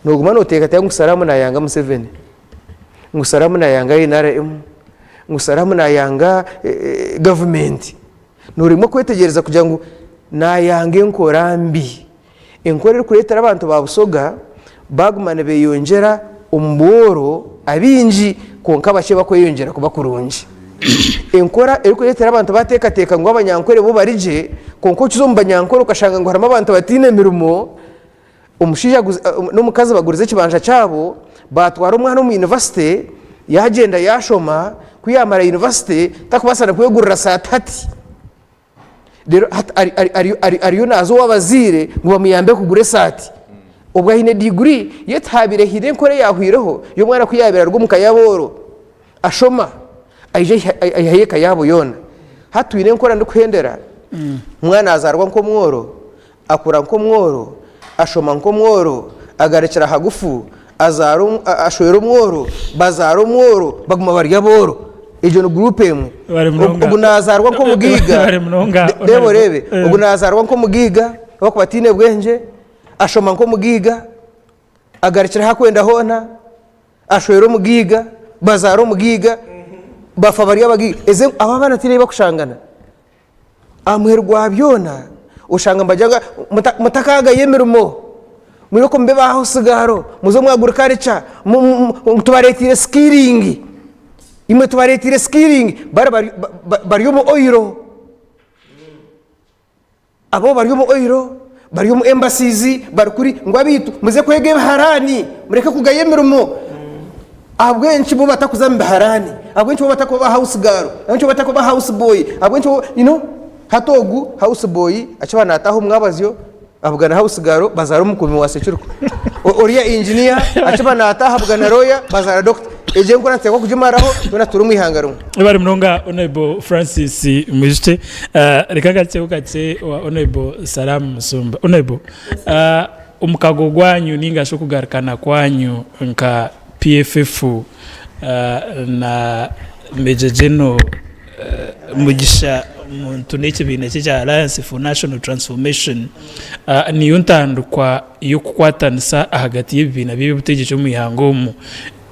nooguma nooteekateeka ngu Salaamu naayanga Museveni, ngu Salaamu naayanga NRM, ngu Salaamu naayanga gavumenti. Nooremwa kwetegyereza kugira ngu naayanga enkora mbi, enkora erikureetera abantu ba Busoga baaguma nibeeyongyera omu bworo abaingi kwonka abakye bakweyongyera kuba kurungi. Enkora erikureetera abantu baateekateeka ngu Abanyankore bo bari gye kwonka okiza omu Banyankore okashanga ngu harimu abantu bataine mirimo, omushaija n'omukazi bagurize ekibanja kyabo, baatwara omwana omu yunivasite, yaagyenda yaashoma, ku yaamara yunivasite tarikubaasa na kwegurira saati hati. Reero hati ariyo naaza ow'abazaire ngu bamuyambe kugura esaati. Obwo aine diguri, yet haabaire haine enkora eyaahwaireho y'omwana ku yaabaire aruga omu ka y'abooro ashoma aija aihayo eka yaabo yoona. Hati twine enkora ndikuhendera, omwana azaarwa nk'omworo, Akura nk'omworo, ashoma nk'omworo, agarukira hagufu, azaara ashwera omworo, bazaara omworo, baguma bari abooro. Egyo ni guruupu emwe. Bari munonga. Ogu nazaarwa nk'omugaiga, Bari munonga. reeba oreebe, Eh. ogu nazaarwa nk'omugaiga ahabw'okuba ataine bwengye, ashoma nk'omugaiga, agarukira ahu akwenda hoona, ashwera omugaiga, bazaara omugaiga, bafa bari abagaiga. Ezi abo abaana tihaine ahu bakushangana. Aha muheru gwa byona, oshanga nibagira ngu mutakaagayo emirimo, mwirooko mube ba house girl, muze omu agriculture, tubareeteire skilling, imwe tubareeteire skilling, bari bari omu oil, abo bari omu oil, bari omu embassies, bari kuri, ngu abaitu muze kwega ebiharaani mureke kugaya emirimo. Ahabw'enki bo batakuza omu biharaani? Ahabw'enki bo batakuba ba house girl? Ahabw'enki bo batakuba ba house boy? Ahabw'enki bo, you know, hati ogu house boy akiba naataaha omu mwabazyo abugana house girl bazaara omukuumi wa securiko. Oriya engineer akiba naataaha abugana lawyer bazaara doctor. Egyo enkora nituteekwa kugimaraho twena tutuure omu ihanga rimwe. Webare munonga Honourable Francis Mwijukye. Reka ngakyeho kakye owa Honourable Salaam Musumba. Honourable, Omukago gwanyu ninga shi okugarukana kwanyu nka PFF na Major General Mugisha Muntu n'ekibiina kye ekya Alliance for National Transformation niyo ntandikwa y'okukwatanisa ahagati y'ebibiina by'eby'obutegyeki omu ihanga omu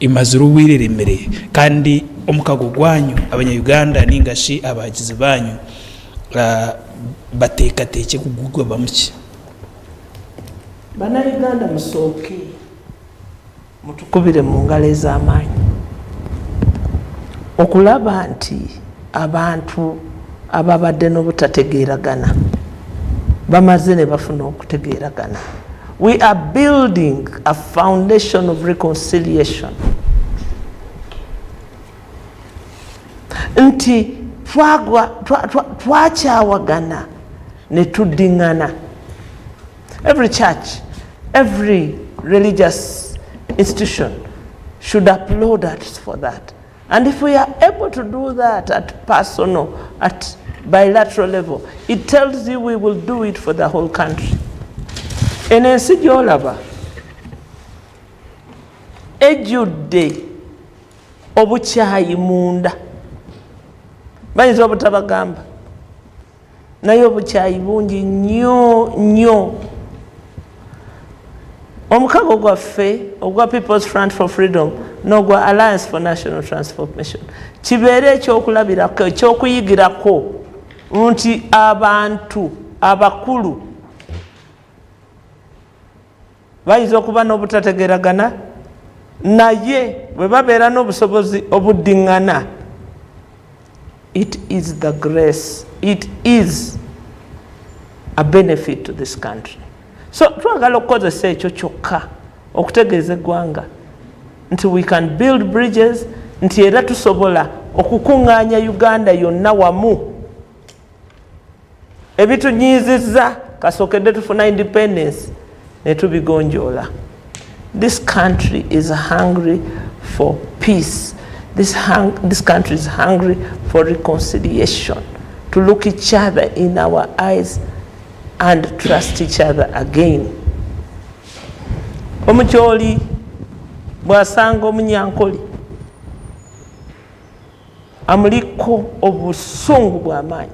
emazire obwire eremire kandi omukago gwanyu abanya Uganda ninga shi abahagizi banyu bateekateekye kugugabamu ki? Bana Uganda musooke mutukubire mu ngalo ez'amaanyi okulaba nti abantu ababadde n'obutategeeragana bamaze ne bafuna okutegeeragana. We are building a foundation of reconciliation nti twakyawagana ne tuddingana. Every church, every religious institution should applaud us for that. And if we are able to do that at personal, at bilateral level, it tells you we will do it for the whole country. Eno ensi gy'olaba ejjudde obukyayi munda, bayinza obutabagamba Naye obukyayi bungi nnyo nnyo. Omukago gwaffe ogwa People's Front for Freedom n'ogwa Alliance for National Transformation kibeere ekyokulabirako, ekyokuyigirako nti abantu. abakulu bayinza okuba n'obutategeragana naye bwe babeera n'obusobozi obuddiŋŋana it is the grace it is a benefit to this country so twagala okukozesa ekyo kyokka okutegeeza eggwanga nti we can build bridges nti era tusobola okukuŋŋaanya Uganda yonna wamu Ebitunyiizizza kasookedde tufuna independence netubigonjoola. This country is hungry for peace. This, hung, this country is hungry for reconciliation. To look each other in our eyes and trust each other again. Omukyoli bw'asanga omunyankole Amuliko obusungu bw'amaanyi.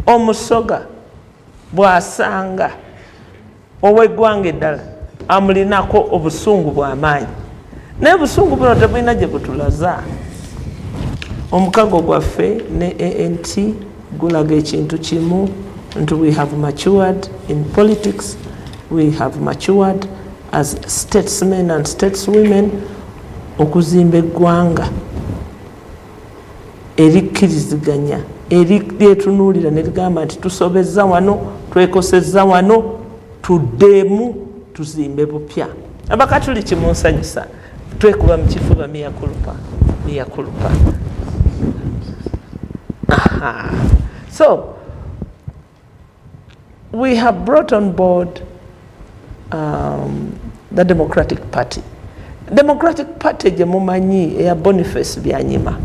Omusoga bw'asanga ow'eggwanga eddala amulinako obusungu bw'amaanyi. Naye obusungu buno tebulina gye butulaza. Omukago gwaffe ne ANT gulaga ekintu kimu nti we have matured in politics, we have matured as statesmen and stateswomen. Okuzimba eggwanga erikkiriziganya, eryetunuulira ne ligamba nti tusobezza wano, twekosezza wano, tuddeemu tuzimbe bupya. Abakatuliki munsanyusa, twekuba mu kifuba mea culpa, mea culpa. Aha. So, we have brought on board um, the Democratic Party. Democratic Party gye mumanyi eya Boniface Byanyima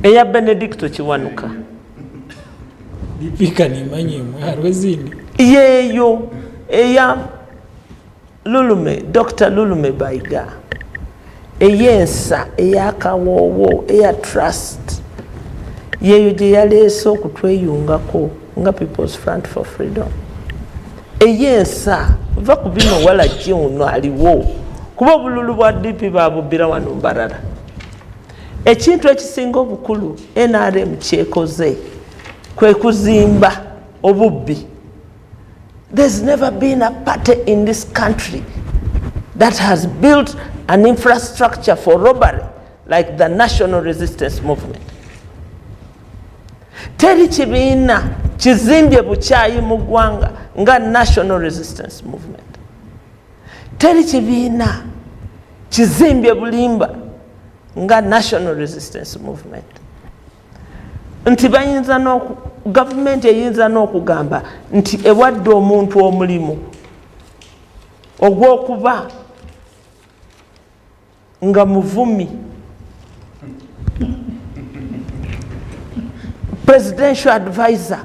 eya Benedicto Kiwanuka yeeyo eya Lulume, Dokita Lulume Bayiga, ey'ensa, ey'akawoowo, eya trust, yeeyo gye yaleese okutweyungako nga People's Front for Freedom. Ey'ensa, va ku bino walagi ono aliwo, kuba obululu bwa DP baabubbira wano Mbarara. Ekintu ekisinga obukulu nrm kyekoze kwe kuzimba obubbi. There's never been a party in this country that has built an infrastructure for robbery like the National Resistance Movement. Teri kibiina kizimbye bukyayi mu ggwanga nga National Resistance Movement. Teri kibiina kizimbye bulimba nga National Resistance Movement. Nti bayinza gavumenti eyinza n'okugamba nti ewadde omuntu omulimu ogw'okuba nga muvumi presidential advisor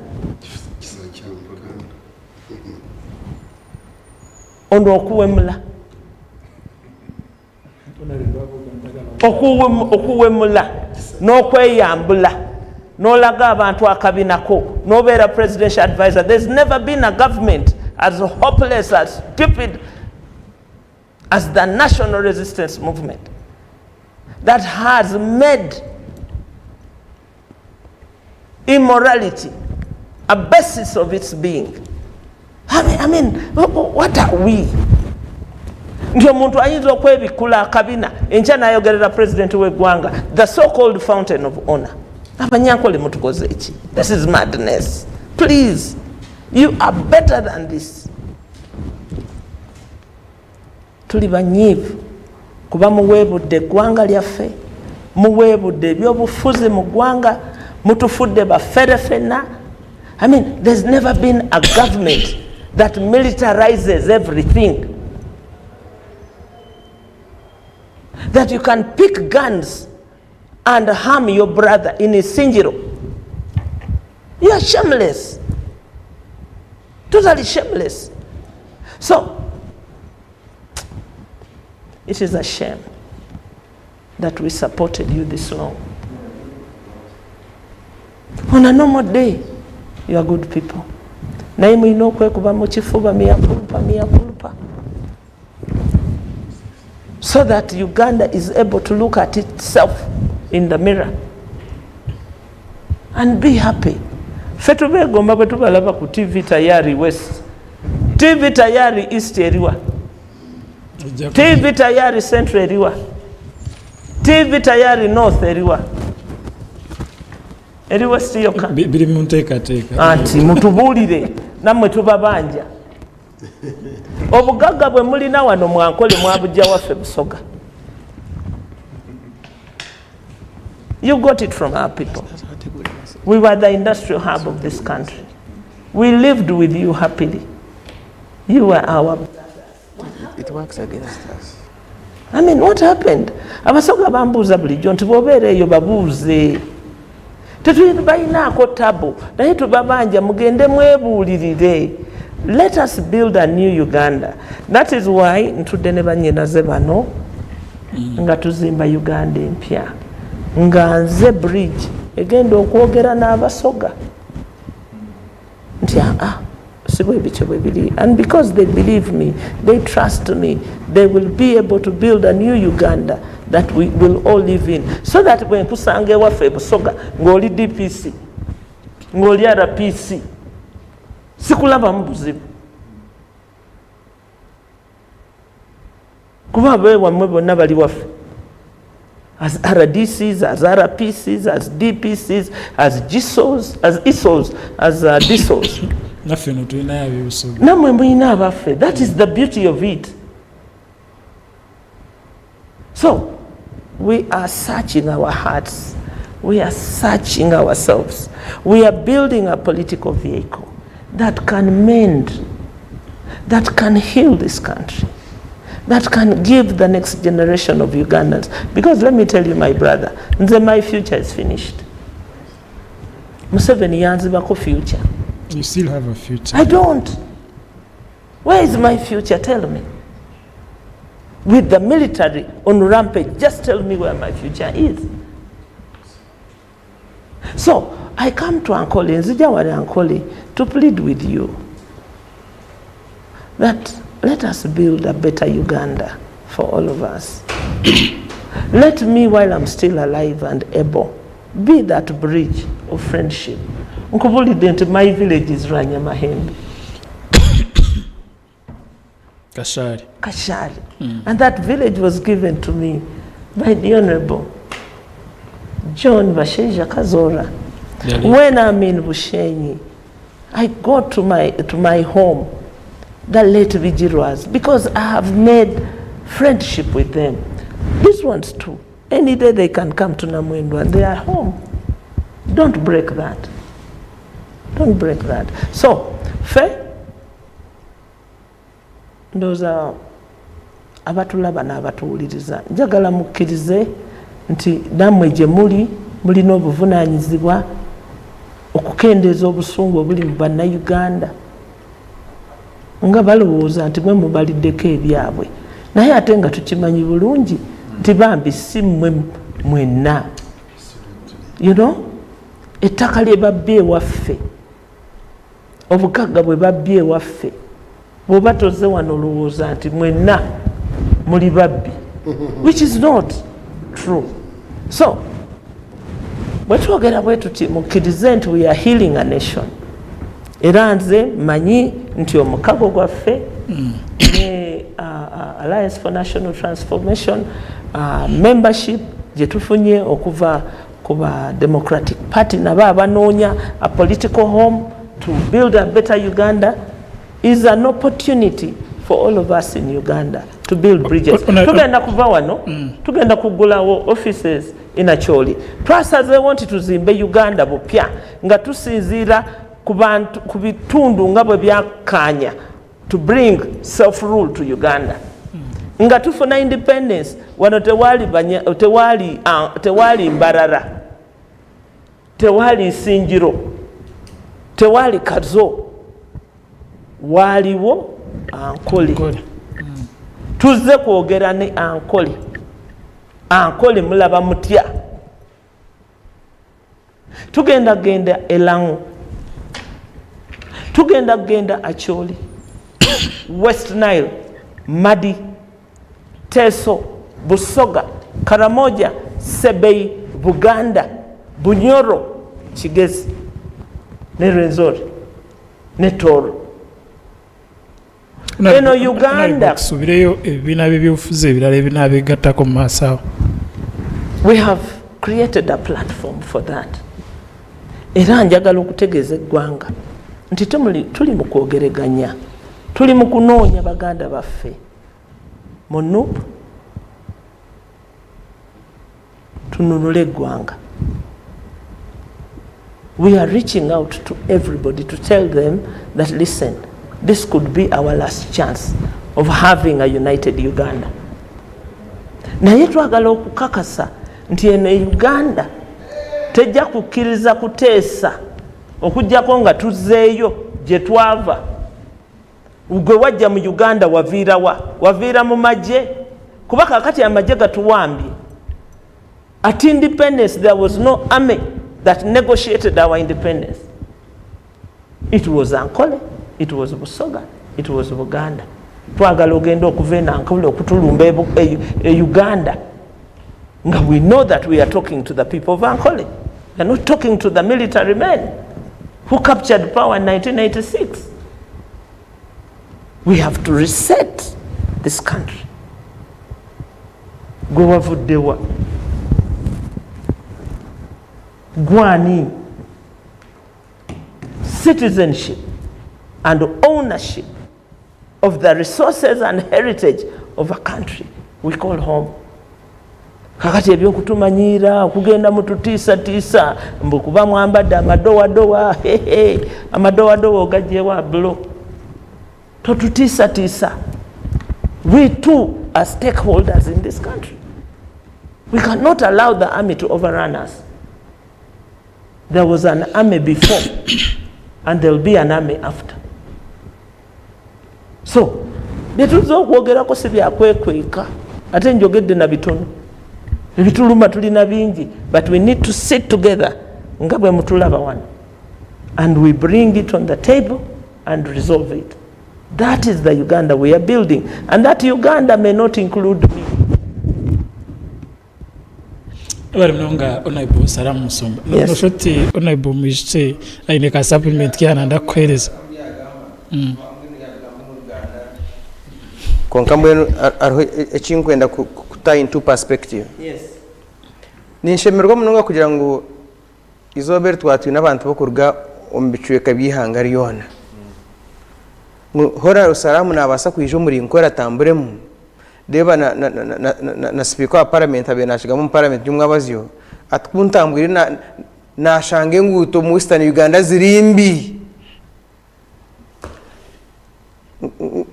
ono okuwemula Okuwemula n'okweyambula n'olaga abantu akabinako n'obeera presidential advisor. There's never been a government as hopeless, as stupid as the National Resistance Movement that has made immorality a basis of its being. I mean, what are we? Nti omuntu ayinza okwebikkula akabina enkya n'ayogerera pulezidenti w'eggwanga, the so called fountain of honor. Abanyankole mutukoze ki? This is madness. Please, you are better than this. Tuli banyiivu kuba muweebudde eggwanga lyaffe, muweebudde ebyobufuzi mu ggwanga, mutufudde bafere fenna. I mean, there's never been a government that militarizes everything. That you can pick guns and harm your brother in Isingiro. You are shameless. Totally shameless. So, it is a shame that we supported you this long. On a normal day, you are good people. Naye mulina okwekuba mu kifuba mea culpa, mea culpa. So that Uganda is able to look at itself in the mirror. And be happy. Ffe tubeegomba bwe tubalaba ku TV Tayari West. TV Tayari East eriwa? TV Tayari Central eriwa? TV Tayari North eriwa? Eri West yokka? Biri mu nteekateeka. Anti mutubuulire nammwe tubabanja. Obugagga bwe mulina wano mwankole mwabujja waffe Busoga. You got it from our people. We were the industrial hub of this country. We lived with you happily. You were our It works against us. I mean, what happened? Abasoga bambuuza bulijjo nti bw'obeera eyo babuuze. Tetubalinaako tabu naye tubabanja mugende mwebuulirire. Let us build a new Uganda. That is why ntudde ne bannyinaze bano nga tuzimba Uganda empya. Nga nze bridge egenda okwogera n'Abasoga nti aa si bwe bityo bwe biri, and because they believe me, they trust me, they will be able to build a new Uganda that we will all live in, so that bwe nkusanga ewaffe e Busoga ng'oli DPC ng'oli RPC sikulabamu buzibu, kuba abeewammwe bonna bali waffe as RDCs, as RPCs, as DPCs, as GSOs, as ISOs, as DSOs. Naffe no tulinayo ab'ebusoga. Nammwe mulina abaffe. That is the beauty of it. So we are searching our hearts. We are searching ourselves. We are building a political vehicle that can mend, that can heal this country, that can give the next generation of Ugandans. Because let me tell you, my brother, nze my future is finished. Museveni yanzibako future. You still have a future. I don't. Where is my future? Tell me. With the military on rampage, just tell me where my future is. So I come to Ankole, nzija wali Ankole, to plead with you that let us build a better Uganda for all of us. Let me, while I'm still alive and able, be that bridge of friendship. Nkubulidde nti my village is Rwanyamahembe. Kashari. Kashari. And that village was given to me by the Honorable John Bashaija Kazora. Really? When I'm in Bushenyi, I go to my home, the late Bigirwas, because I have made friendship with them. These ones too. Any day they can come to Namwendwa and they are home. Don't break that. Don't break that. So, fe, ndowooza abatulaba n'abatuwuliriza, njagala mukkirize nti nammwe gye muli mulina obuvunaanyizibwa okukendeeza obusungu obuli mu bannayuganda nga balowooza nti mwe mubaliddeko ebyabwe, naye ate nga tukimanyi bulungi nti bambi si mmwe mwenna. Ettaka lye babbye ewaffe, obugagga bwe babbye ewaffe, bw'oba tozze wano olowooza nti mwenna muli babbi, which is not true. So bwe twogera bwe tuti, mukkirize nti we are healing a nation. Era nze mmanyi nti omukago gwaffe ne Alliance for National Transformation, membership gye tufunye okuva ku ba Democratic Party nabo abanoonya a political home to build a better Uganda is an opportunity for all of us in Uganda to build bridges. Tugenda kuva wano, tugenda kuggulawo offices in Acholi. Twasazeewo nti tuzimbe Uganda bupya nga tusinziira ku bantu, ku bitundu nga bwe byakkaanya to bring self-rule to Uganda. Nga tufuna independence wano tewali Mbarara, tewali Nsinjiro, tewali Kazo, waaliwo Ankole. Ankole. Tuzze kwogera ne Ankole. Ankole mulaba mutya? Tugenda genda Elango, tugenda genda Acholi, West Nile, Madi, Teso, Busoga, Karamoja, Sebei, Buganda, Bunyoro. Kigezi ne Rwenzori ne Tooro. Eno Uganda. Tusuubireyo ebibiina by'ebyobufuzi ebirala ebinaabeegattako omu maaso aho. We have created a platform for that. Era njagala okutegeeza eggwanga nti tuli mu kwogereganya, tuli mu kunoonya baganda baffe mu nup tununule eggwanga. We are reaching out to everybody to tell them that listen, this could be our last chance of having a united Uganda. Naye twagala okukakasa nti eno e Uganda tejja kukkiriza kuteesa okujjako nga tuzzeeyo gye twava. Gwe wajja mu Uganda waviira wa? Waviira mu magye? Kuba kakati amagye gatuwambye. At independence there was no army that negotiated our independence. It was Ankole, it was Busoga, it was Buganda. Twagala ogenda okuva eno Ankole okutulumba e, e, e Uganda nga we know that we are talking to the people of Ankole. We are not talking to the military men who captured power in 1986. We have to reset this country. Gwe wavuddewa? Gwani? Citizenship and ownership of the resources and heritage of a country we call home. Kakati ebyokutumanyiira okugenda mututiisatiisa mbu kuba mwambadde amadowadowa, amadowadowa ogagyewa bulo, totutiisatiisa. We too are stakeholders in this country. We cannot allow the army to overrun us. There was an army before and there will be an army after. So byetuzze okwogerako si byakwekweka, ate njogedde na bitono, ebituluma tulina bingi, but we need to sit together nga bwe mutulaba wano and we bring it on the table and resolve it. That is the Uganda we are building, and that Uganda may not include me. Bari munonga Honorable Sarah Musumba. Yes. Nosha oti Honorable Mwijukye aine ka supplement ke nanda kukuhereza. Kwonka mbwenu hariho eki nkwenda kuta into perspective. Yes. Ninshemererwa munonga kugira ngu eizooba eri twaba twine abantu b'okuruga omu bicweka by'eihanga ryona. Ngu Hon. Salaamu naabaasa kwija omuri Nkore atamburemu, Reeba na, na, na, na, na, na sipiika wa paramenti abaire naakigamba omu paramenti y'omwabazyo ati ku ntambwire na, naashanga enguuto omu Western Uganda ziri mbi.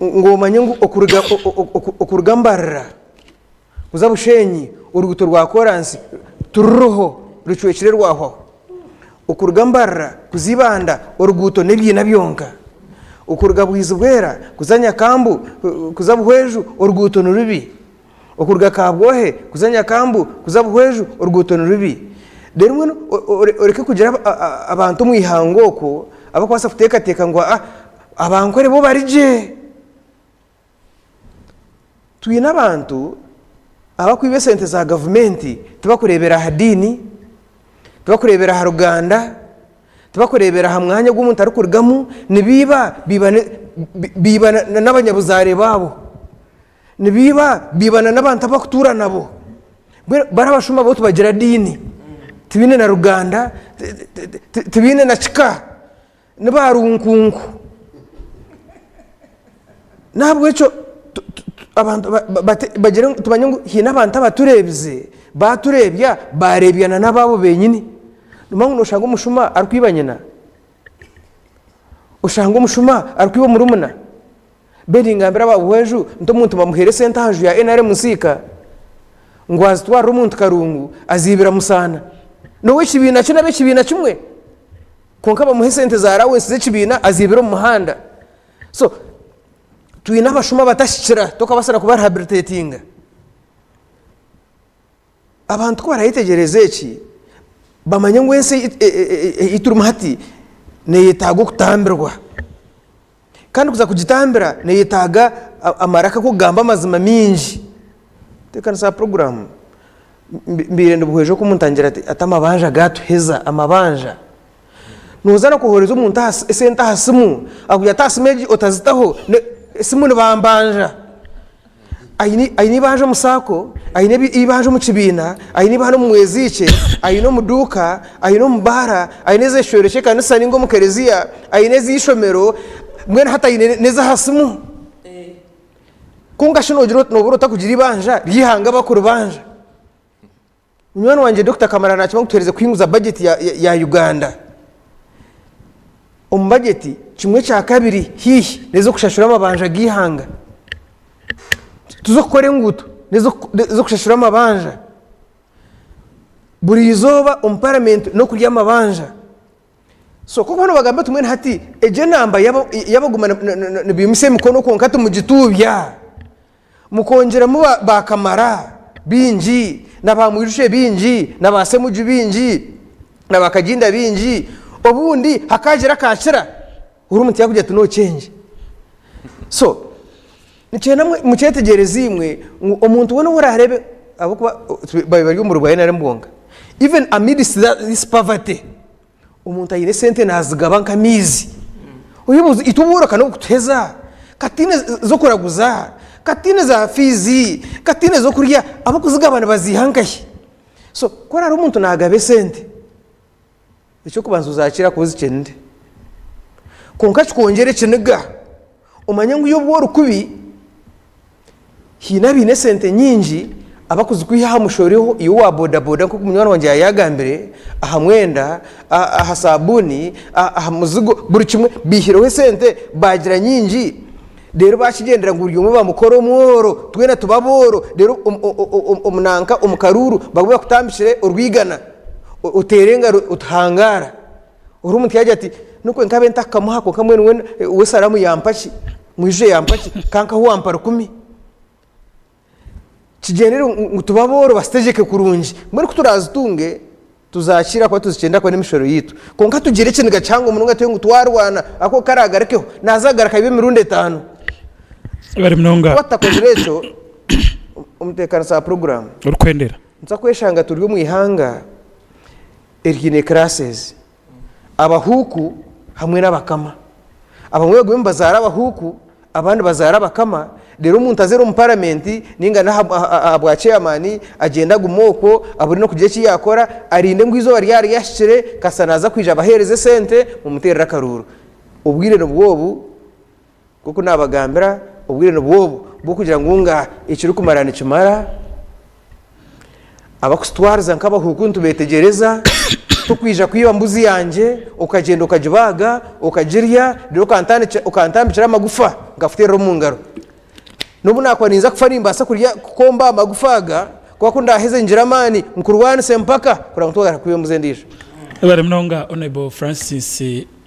Ngu omanye ngu okuruga, okuruga Mbarara kuza Bushenyi oruguuto rwa koransi tiruriho rucwekire rwahwaho. Okuruga Mbarara kuza Ibanda oruguuto n'ebiina byonka. Okuruga Bwizibwera kuza Nyakambu kuza Buhweju oruguuto ni rubi. Okuruga Kabwohe kuza Nyakambu kuza Buhweju oruguuto ni rubi. Reero mbwenu oreke kugira abantu omu ihanga okwo abarikubaasa kuteekateeka ngu Abankore bo bari gye. Twine abantu abakwiba esente za gavumenti tibakureebera aha diini, tibakureebera aha ruganda, tibakureebera aha mwanya ogu omuntu arikurugamu, nibiiba biiba n'abanyabuzaare baabo, nibiiba biiba n'abantu abu barikutuura nabo. Mbwenu bari abashuma bo tibagira diini, tibaine na ruganda, tibaine na kika. Ni baarunkunku. N'ahabw'ekyo abantu bagire ngu tumanye ngu haine abantu abatureebize, baatureebya, baareebya na n'abaabo benyini. Nimanya ngu nooshanga omushuma arikwiba nyina, oshange omushuma arikwiba omurumuna. Ben ningambira aba Buhweju nti omuntu bamuheere esente aha nju ya NRM Nsiika ngu azitwarire omuntu Karungu aziibira Musaana. N'ow'ekibiina kye n'ab'ekibiina kimwe. Kwonka bamuha esente za allowance z'ekibiina aziibire omu muhanda. So twine abashuma abatahikira tokabaasa na kuba rehabilitatinga. Abantu ku barayetegyereza eki bamanye ngu ensi ei turimu hati neyetaaga okutambirwa. Kandi kuza kugitambira neyetaaga amaraka g'okugamba amazima mingi. Teekanisa aha puroguraamu. Mbaire ndi buhwezi oku omuntu angira ati ati amabanja gaatuheza, amabanja. Nooza n'okohereza omuntu aha esente aha simu, akugira ati aha simu egi otazitaho, esimu nibambanja. Aine aine eibanja omu saako, aine eibanja omu kibiina, aine eibanja omu mweziikye, aine omu duuka, aine omu baara, aine ez'ekicwero ky'ekanisa nainga omu kereziya, aine ez'eishomero, mbwenu hati aine n'ez'aha simu. Kwonka shi noogira oti noobura ota kugira eibanja ry'eihanga bakuribanja? Munywani wangye Dokita Kamara naakimanya ngu tuherize kuhinguza bajeti ya, ya, ya Uganda. Omu bajeti kimwe kya kabiri haihi n'ez'okushashura amabanja g'eihanga. Tiz'okukora enguuto, n'ez'okushashura amabanja. Buri izooba omu paramenti n'okurya amabanja. So ku boona bagamba ati mbwenu hati egyo enamba y'abaguma nibaimutsya emikono kwonka timugituubya. Mukongyeramu ba Kamara baingi, na ba Mwijukye baingi, na ba Ssemuju baingi, na ba Kaginda baingi, obundi hakaagira akaakira, ori omuntu yaakugira ati no change. So, nikyenda mukyetegyereze imwe ngu omuntu weena ou oraareebe ahabw'okuba bari bari omu bwa NRM bwonka, even amidst this poverty, Omuntu aine esente nazigaba nk'amaizi. Oyebuuza itwe obworo ka n'obukutuheza? Ka tihaine z'okuraguza, ka tihaine za fiizi, ka tihaine z'okurya, ab'okuzigaba nibaziiha nkahi? So ku oraabe omuntu naagaba esente, eky'okubanza ozaakira kuba ozikyenire. Kwonka kikwongyera ekiniga, omanye ngu iwe obu ori kubi, Haine abaine esente nyingi abakuzikwiha aha mushoro iwe owa bodaboda nk'oku munywani wangye yaayagambire, aha mwenda, aha sabuuni, aha muzigo, buri kimwe baihireho esente baagira nyingi reero baakigyendera ngu buri omwe bamukore omworo twena tube abooro reero omu nanka omu karuuru babe bakutambikire orwigana oteere engaro oti hangaara. Ori omuntu yaagira ati nikwe nkabe ntakamuha kwonka mbwenu we we Salaamu yampa ki? Mwijukye yampa ki? Ka nkaha owampa rukumi. Kigyendere ngu tube abooro basitegyeke kurungi. Mbwenu ku turazitunge tuzaakira kuba tuzikyenda ahakuba n'emishoro yaitu. Kwonka tugire ekiniga kihango munonga tube ngu twarwana ahakuba ku karaagarikeho naaza kugaruka aibe emirundi etaano. Bari munonga. Kuba tutakozire ekyo, omuteekanisa wa puroguraamu. Orikwendera. Nituza kweshanga turi omu ihanga eriine classes, abahuuku hamwe n'abakama. Abamwe bagume nibazaara abahuuku abandi bazaare abakama reero omuntu aze omu paramenti ninga n'aha bwa chairman agyende agume okwo abure n'okugira eki yaakora arinde ngu eizooba ryaba ryahikire kasita naaza kwija abaheereze esente mumuteerere akaruuru. Obwire nibwo obu nk'oku naabagambira obwire nibwo obu bw'okugira ngu nga ekirikumara nikimara. Abakututwariza nk'abahuuku nitubetegyereza, tokwija kwiba mbuzi yangye okagyenda okagibaaga okagirya reero okantambikira amagufa nkakuteerera omu ngaro. N'obu naakuba ninza kufa nimbaasa kurya kukomba aha magufa aga kwonka ku ndaaheze ngire amaani nkurwanise mpaka kureba ngu tiwagaruka kwiba embuzi endiijo. Webare munonga Honourable Francis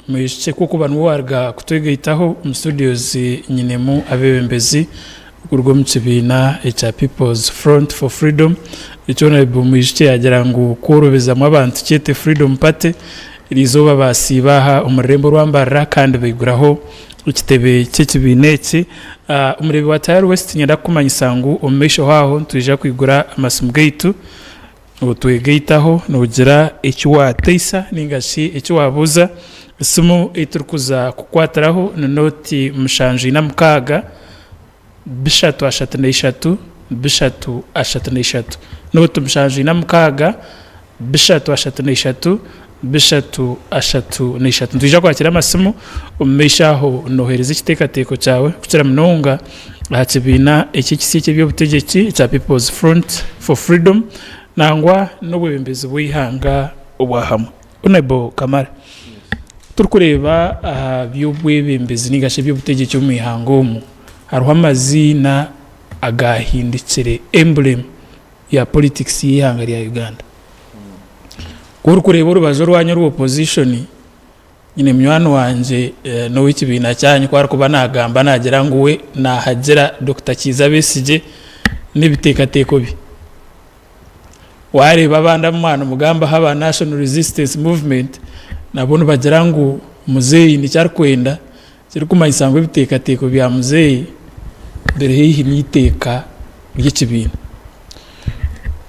Mwijukye ku okuba niwe waaruga kutwegaitaho omu studios nyinemu abeebembezi kuruga omu kibiina ekya People's Front for Freedom eki Honourable Mwijukye yaagira ngu kworobezamu abantu kyete Freedom Party eriizooba baasiiba aha omu rurembo orwa Mbarara kandi baiguraho ekitebe ky'ekibiina eki. Omureebi wa Tayari West niinyenda kukumanyisa ngu omu maisho haaho nitwija kwigura amasimu gaitu Otwegaitaho noogira eki waateisa nainga shi eki waabuuza, esimu ei turikuza kukwatiraho ni nooti mushanju ina mukaaga, bishatu ashatu na ishatu, bishatu ashatu na ishatu. Nooti mushanju ina mukaaga, bishatu ashatu na ishatu, bishatu ashatu na ishatu. Nitwija kwakira amasimu omu maisho aho nooheereza ekiteekateeko kyawe kukira munonga aha kibiina eki ekisya eky'eby'obutegyeki ekya People's Front for Freedom nangwa n'obwebembezi bw'eihanga obwa hamwe. Honourable Kamara, turikureeba aha by'obwebembezi ninga shi eby'obutegyeki omu ihanga omu, hariho amaziina agaahindukire emblem ya politics y'eihanga rya Uganda. Ku orikureeba orubaju orwanyu orwa opposition, nyine munywani wangye n'ow'ekibiina kyanyu ku arikuba naagamba naagira ngu we naahagira Dokita Kiiza Besigye n'ebiteekateeko bye. Waareeba abandi abu mwaba nimugambaho aba National Resistance Movement nabo nibagira ngu muzeeyi nikyo arikwenda, kirikumanyisa ngu ebiteekateeko bya muzeeyi biri haihi n'eiteeka ry'ekibiina.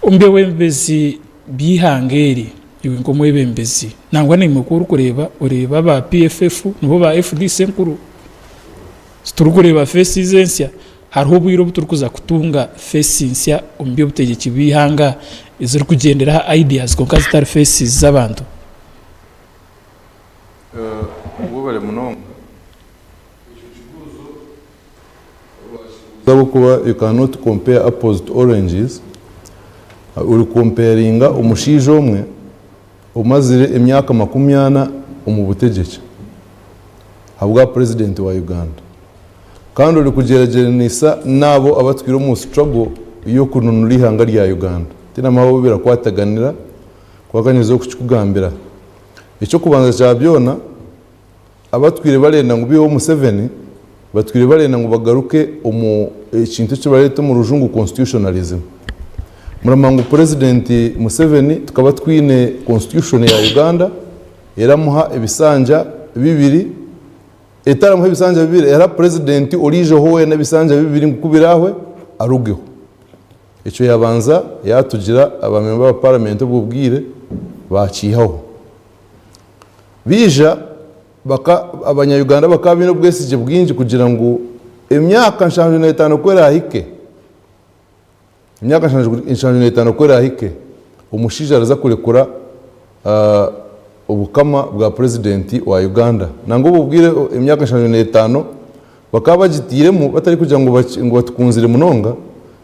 Omu by'obwebembezi by'eihanga eri. Iwe nk'omwebembezi, nangwa naimwe ku orikureeba, oreeba aba PFF nibo ba FDC enkuru. Titurikureeba faces ensya. Hariho obwire obu turikuza kutunga face nsya omu by'obutegyeki bw'eihanga ezirikugyendera aha ideas kwonka zitari faces z'abantu? Webare munonga. Ekyo kibuuzo wakibuuza ahabw'okuba you cannot compare apples to oranges. Ori comparinga omushaija omwe omazire emyaka 40 omu butegyeki ahabwa president wa Uganda kandi ori kugyeragyeranisa n'abo abatwire omu struggle y'okununura eihanga rya Uganda. Tihaine ahu birakwataganira kwonka nyeza kukikugambira. Eky'okubanza kya byona, abatwire barenda ngu baiheho Museveni, batwire barenda ngu bagaruke omu ekintu eki bareeta omu rujungu constitutionalism. Muramanya ngu Purezidenti Museveni tukaba twine constitution ya Uganda eramuha ebisanja bibiri, etaramuha ebisanja bibiri eraha Purezidenti oriijeho weena ebisanja bibiri ngu ku biraahwe arugeho. Ekyo yabanza yatugira aba memba ba paramenti obwo bwire bakiihaho. Baija baka abanya Uganda bakaba baine obwesigye bwingi kugira ngu emyaka 75 ku erahike, emyaka 75 ku erahike, omushaija araza kurekura obukama bwa purezidenti wa Uganda. Nangwa obwo bwire emyaka 75 bakaba bagitiiremu batarikugira ngu batukunzire munonga,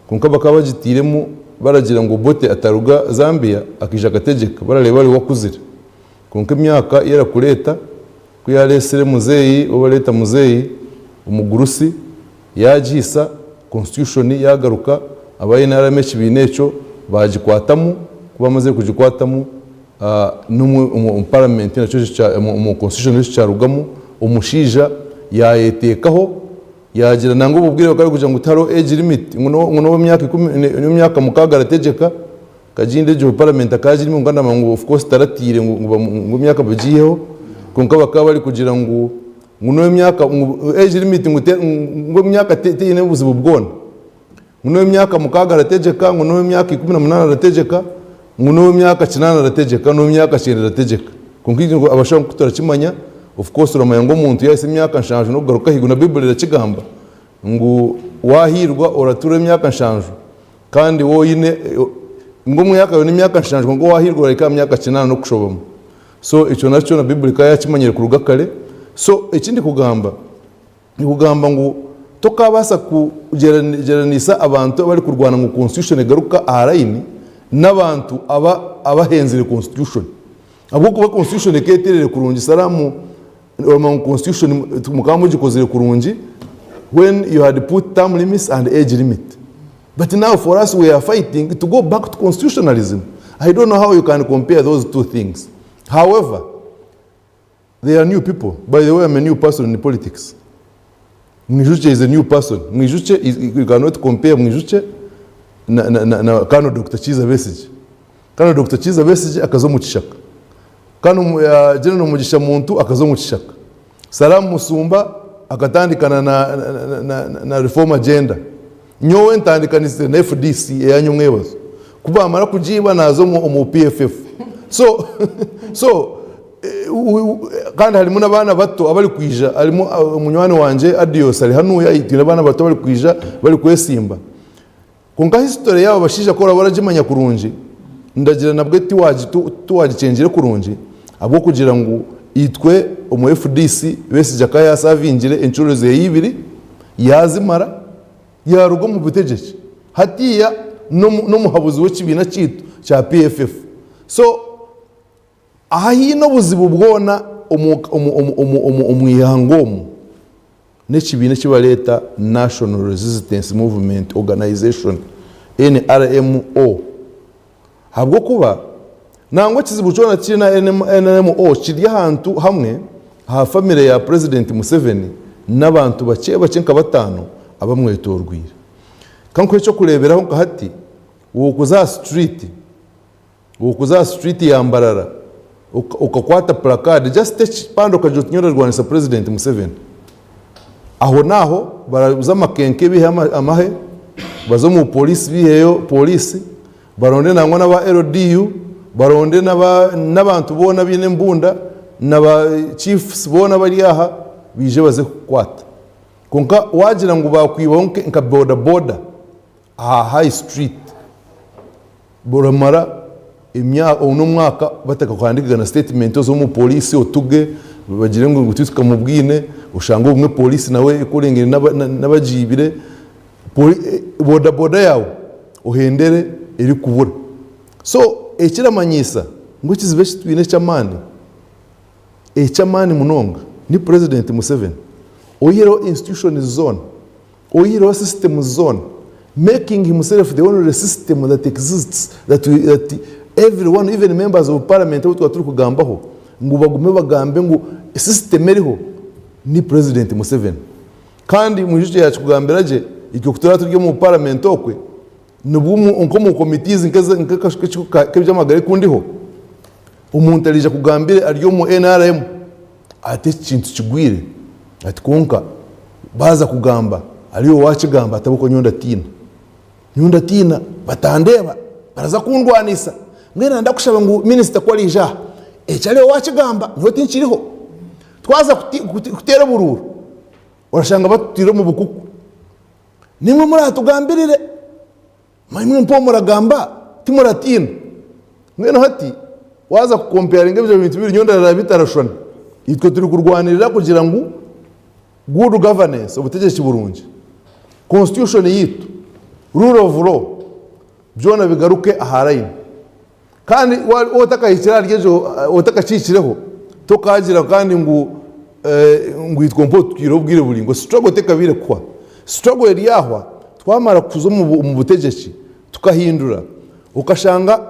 kwonka bakaba bagitiiremu baragira ngu Obote ataruga Zambia akaija akategyeka, barareeba ariwe akuzire. Kwonka emyaka yerakureeta, ku yareetsire muzeeyi ou bareeta muzeeyi omugurusi, yaagihaisa constitution yaagaruka, aba NRM ekibiina ekyo baagikwatamu, ku baamazire kugikwatamu n'omu omu parliament nakyo omu constitution nakyo kyarugamu, omushaija yaayeteekaho yaagira nangwa obwo bwire bakaba barikugira ngu tihariho age limit ngu n'ow'emyaka ikumi n'emyaka mukaaga arategyeka, Kagyenda egyo parliament akaba agirimu kwonka ndamanya ngu of course taratiire ngu ngu emyaka bagiiheho kwonka bakaba bari kugira ngu ngu n'emyaka ngu age limit ngu ngu emyaka teine obuzibu bwona ngu n'emyaka mukaaga arategyeka ngu n'emyaka 18 arategyeka ngu n'emyaka kinaana arategyeka n'emyaka kyenda arategyeka kwonka itwe abashaho nku turakimanya of course oramanya ngu omuntu yahisa emyaka nshanju n'okugaruka ahaiguru na baiburi erakigamba ngu wahiirwa oratuura emyaka nshanju Kandi waaba oine ngu omwaka oine emyaka nshanju kwonka waahirwa orahika aha myaka kinaana n'okushobamu. So ekyo nakyo na Baiburi ekaba yaakimanyire kuruga kare. So eki ndikugamba, nikugamba ngu tokaabaasa kugyeranisa abantu abarikurwana ngu constitution egaruke aha layini n'abantu aba abahenzire constitution. Ahabw'okuba constitution ekaba etereire kurungi, Salaamu oramanya ngu constitution mukaba mugikozire kurungi when you had put term limits and age limit. But now for us we are fighting to go back to constitutionalism. I don't know how you can compare those two things. However, they are new people. By the way, I'm a new person in politics. Mwijukye is a new person. Mwijukye, is, you cannot compare Mwijukye na, na, na, na Kano Dr. Kiiza Besigye. Kano Dr. Kiiza Besigye akaza omu kishaka. Kano uh, General Mugisha Muntu akaza omu kishaka. Salam Musumba akatandikana na, na, na, na, na reform agenda. Nyowe ntandikanise na FDC eya nyomwebazo. Ku bamara kugiiba naaza omu, omu PFF. So, so kandi harimu n'abaana bato abarikwija, harimu munywani wangye Adios ari hanuya, twine abaana bato abarikwija barikwesimba. Kwonka history yaabo bashaija ku oraba oragimanya kurungi, ndagira nabwe tiwagikyengire kurungi ahabw'okugira ngu itwe omu FDC Besigye akaba yaasavingire encuro ze ibiri yaazimara yaaruga omu butegyeki. Hatiiya n'omuhabuzi w'ekibiina kyaitu kya PFF. So aha haine obuzibu bwona omu ihanga omu. N'ekibiina eki bareeta National Resistance Movement Organization, NRMO, ahabw'okuba nangwa ekizibu kyona kiri na NRMO kiri ahantu hamwe aha famire ya Purezidenti Museveni n'abantu bakye bakye nka bataano abamwetorweire. Ka nkuhe eky'okureeberaho nka hati, waaba aha street, Okuza aha street ya Mbarara okakwata placard just ekipande okagira oti nyowe ndarwanisa president Museveni aho naaho baraza amakenke biiheyo amahe baze omu police biiheyo police baronde nangwa naba LDU Baronde n'abantu boona abaine embunda na ba chiefs boona abari aha baije baze kukukwata. Kwonka waagira ngu baakwibaho nka boda boda aha high street, oramara n'omwaka batakakuhandiikire na statement oze omu poliisi otuge bagire ngu itwe tukamubwine, oshange obumwe poliisi nawe ekurengire n'abagiibire. Boda boda yaawe ohendere erikubura. So ekiramanyiisa ngu ekizibu eki twine eky'amaani, eky'amaani munonga ni Purezidenti Museveni oihireho institutions zoona, oihireho systems zoona, making himself the only system that exists that that everyone even members of parliament abu twaba turikugambaho ngu bagume bagambe ngu system eriho ni Purezidenti Museveni. Kandi mwijukye yaakikugambira gye, itwe ku turaabe turi omu paramenti okwe, nibwo nk'omu committees nk'akakiiko k'eby'amagara aku ndiho, omuntu araija akugambire ari omu NRM ati eki kintu kigwire, ati kwonka baaza kugamba ari iwe waakigamba ati ahabw'okuba nyowe ndatiina. Nyowe ndatiina batandeeba baraza kundwanisa. Mbwenu ndakushaba ngu minisita ku araija aha, eki ari iwe waakigamba nyowe tinkiriho. Twaza kuteera oburuuru, orashanga batutwire omu bukuku. Naimwe muratugambirire, imwe mpaho muragamba timuratiina. Mbwenu hati waaza kukompeyaringa ebyo bintu bibiri nyowe ndareba bitarashushana. Itwe turikurwanirira kugira ngu good governance, obutegyeki burungi, constitution yaitu, rule of law, byona bigaruke aha line. Kandi waaba otakahikire ahari egyo, otakakihikireho, tokaagira kandi ngu ngu itwe mpa otutwireho obwire buraingwa. Struggle tekabaire kuhwa. Struggle eryahwa twamara kuza omu butegyeki tukahindura, okashanga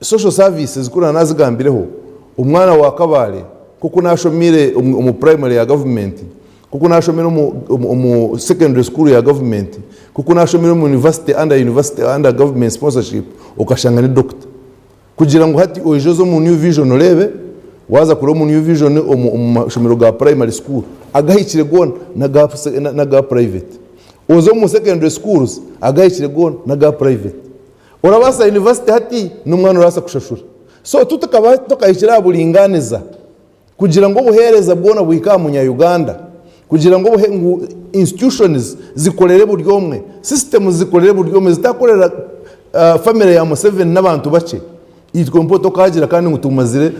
social services ku naazigambireho, omwana wa Kabale nk'oku naashomiire omu primary ya gavumenti, Nk'oku naashomire omu secondary school ya gavumenti, nk'oku naashomire omu university under university under government sponsorship, okashanga ni doctor. Kugira ngu hati oije oze omu New Vision oreebe, waaza kureeba omu New Vision omu mashomero ga primary school agahikire goona n'aga private. Oze omu secondary schools agahikire goona n'aga private. Orabaasa university hati n'omwana orabaasa kushashura. So tukaba tukahikire aha buringaaniza. Kugira ngu obuheereza bwona buhike aha munya Uganda, kugira ngu ngu institutions zikorere buri omwe, systems zikorere buri omwe zitakorera family ya Museveni n'abantu bakye, itwe mpo tokagira kandi ngu tumazire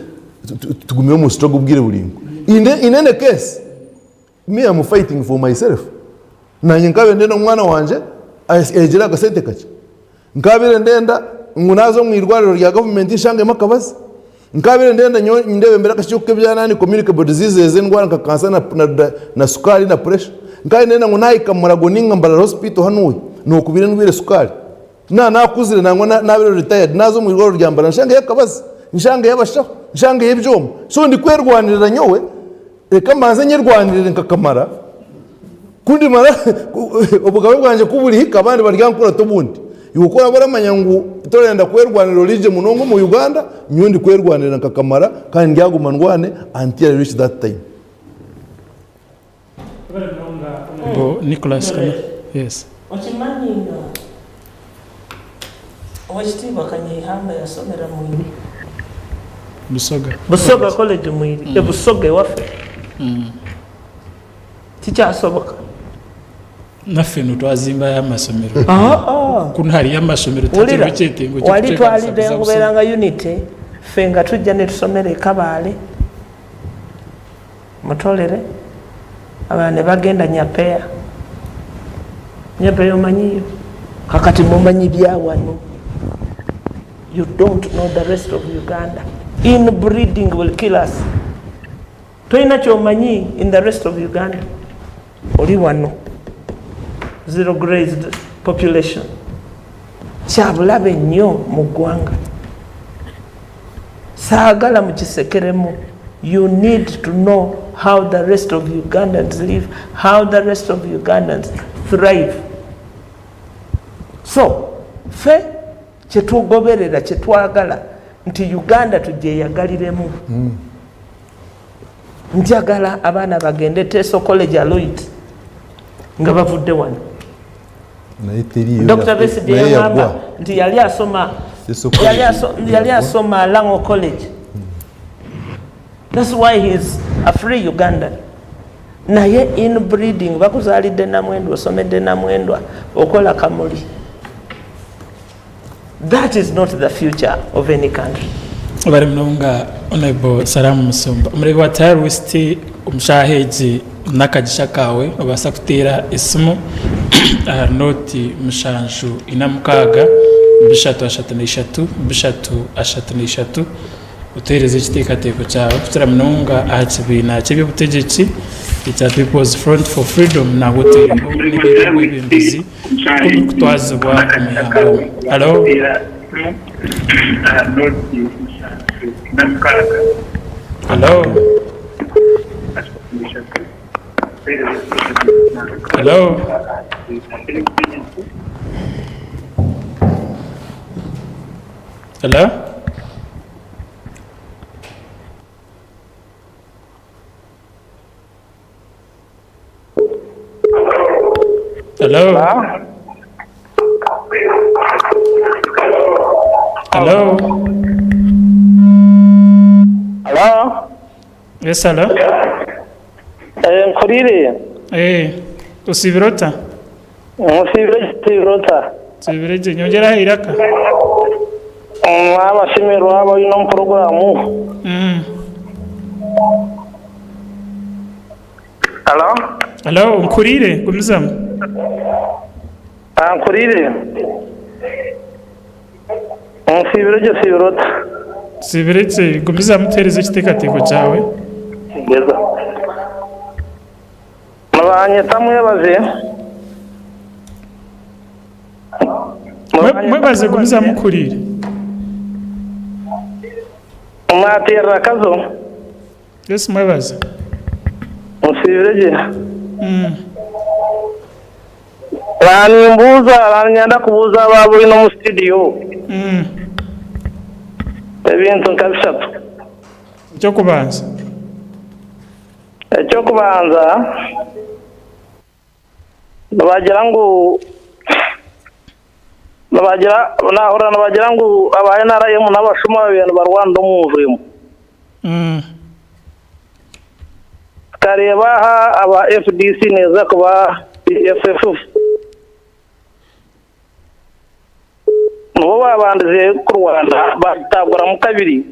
tugumire omu struggle obwire buraingwa. In any case, me am fighting for myself. Nanye nkabaire ndenda omwana wangye ayegyere akasente kakye. Nkabaire ndenda ngu naaza omu irwariro rya gavumenti nshangemu akabazi. Nkabaire ndenda nyowe ndebembere akakiiko k'ebyanani communicable diseases endwara nka kansa na sukaari na pressure. Nkabaire ndenda ngu naahika Mulago ninga Mbarara hospital hanuya nookubire ndwaire sukaari. Na naakuzire nangwa naabire retired naaza omu irwariro rya Mbarara nshangeyo akabazi, nshangeyo abashaho, nshangeyo ebyoma. So ndikwerwanirira nyowe reka mbanze nyerwanirire nkakamara. Ku ndimara obugabe bwangye ku burihika abandi baryankurata obundi. Iwe ku oraabe oramanya ngu torenda kwerwanirira ori gye munonga omu Uganda, nyowe ndikwerwanirira nkakamara kandi ndyaguma ndwane until I reach that time. Nicholas Kama, yes. Okimanyi nga Owekitiibwa Kanyeihamba yasomera Mwiri. Busoga. Busoga College Mwiri, e Busoga ewaffe. Tikyasoboka. Naffe eno twazimbayo amasomero. Kunu hariyo amasomero Wulira, tihakiriho ekyetengo wali ky'okuteekanisa twalidde kuza nkubeera Busoga. nga Unity, ffe nga tujja netusomera e Kabale, Mutolere, abalala nebagenda Nyapeya. Nyapeya omanyiyo? Kakati mumanyi byawano. You don't know the rest of Uganda. Inbreeding will kill us. Tolina kyomanyi in the rest of Uganda. Oli wano. Zero grazed population. Kyabulabe nnyo mu ggwanga. Saagala mukisekeremu. You need to know how the rest of Ugandans live, how the rest of Ugandans thrive. So, ffe kyetugoberera kyetwagala nti Uganda tugyeyagaliremu. Njagala abaana bagende Teso College Aloit nga bavudde wano. Naye teriiyo Dr. Besigye naye yagamba yagwa. nti yali asoma Teso Yali College aso yali asoma Lango College. That's why he is a free Ugandan. Naye inbreeding bakuzaalidde Namwendwa, osomedde Namwendwa, okola Kamuli. That is not the future of any country. Webare munonga Honourable Salaamu Musumba. Omureebi wa Tayari West omu shaaha egi n'akagisha kaawe nobaasa kuteera esimu ahari nooti mushanju ina mukaaga bishatu ashatu na ishatu bishatu ashatu na ishatu otuheereze ekiteekateeko kyawe kukira munonga aha kibiina ky'eby'obutegyeki ekya People's Front for Freedom nangwa oteireho n'eby'obwebembezi oku birikutwazibwa omu ihanga omwo. Halo? Halo? Halo? Hello? Hello? Hello? Hello? Yes, hello? Eh, nkurire. Eh, osiibire ota? Nsiibire nsiibire ota? Nsiibire gye. Nyongyera aha eiraka. Mwabashemererwa abaine omu puroguraamu. Halo? Halo, nkuriire, gumizamu. Ah, nkuriire. Nsiibire gye nsiibire ota? Nsiibire gye. Gumizamu tuheereze ekiteekateeko kyawe. Geza. Nibanyeta Mwebaze. Mwebaze gumizamu kuhuriire. Mwateerera Kazo. Yes Mwebaze. Musiibire gye. Nimbuuza, niinyenda kubuuza aba abu oine omu situdiyo ebintu nka bishatu. Eky'okubanza. Eky'okubanza, nibagira ngu nibagira naahurira nibagira ngu aba NRM n'abashuma babaire nibarwanira omu nju emwe. Tukareeba aha aba FDC neeza kuba FFF. Nibo baabandize kurwana baagitaaguramu kabiri.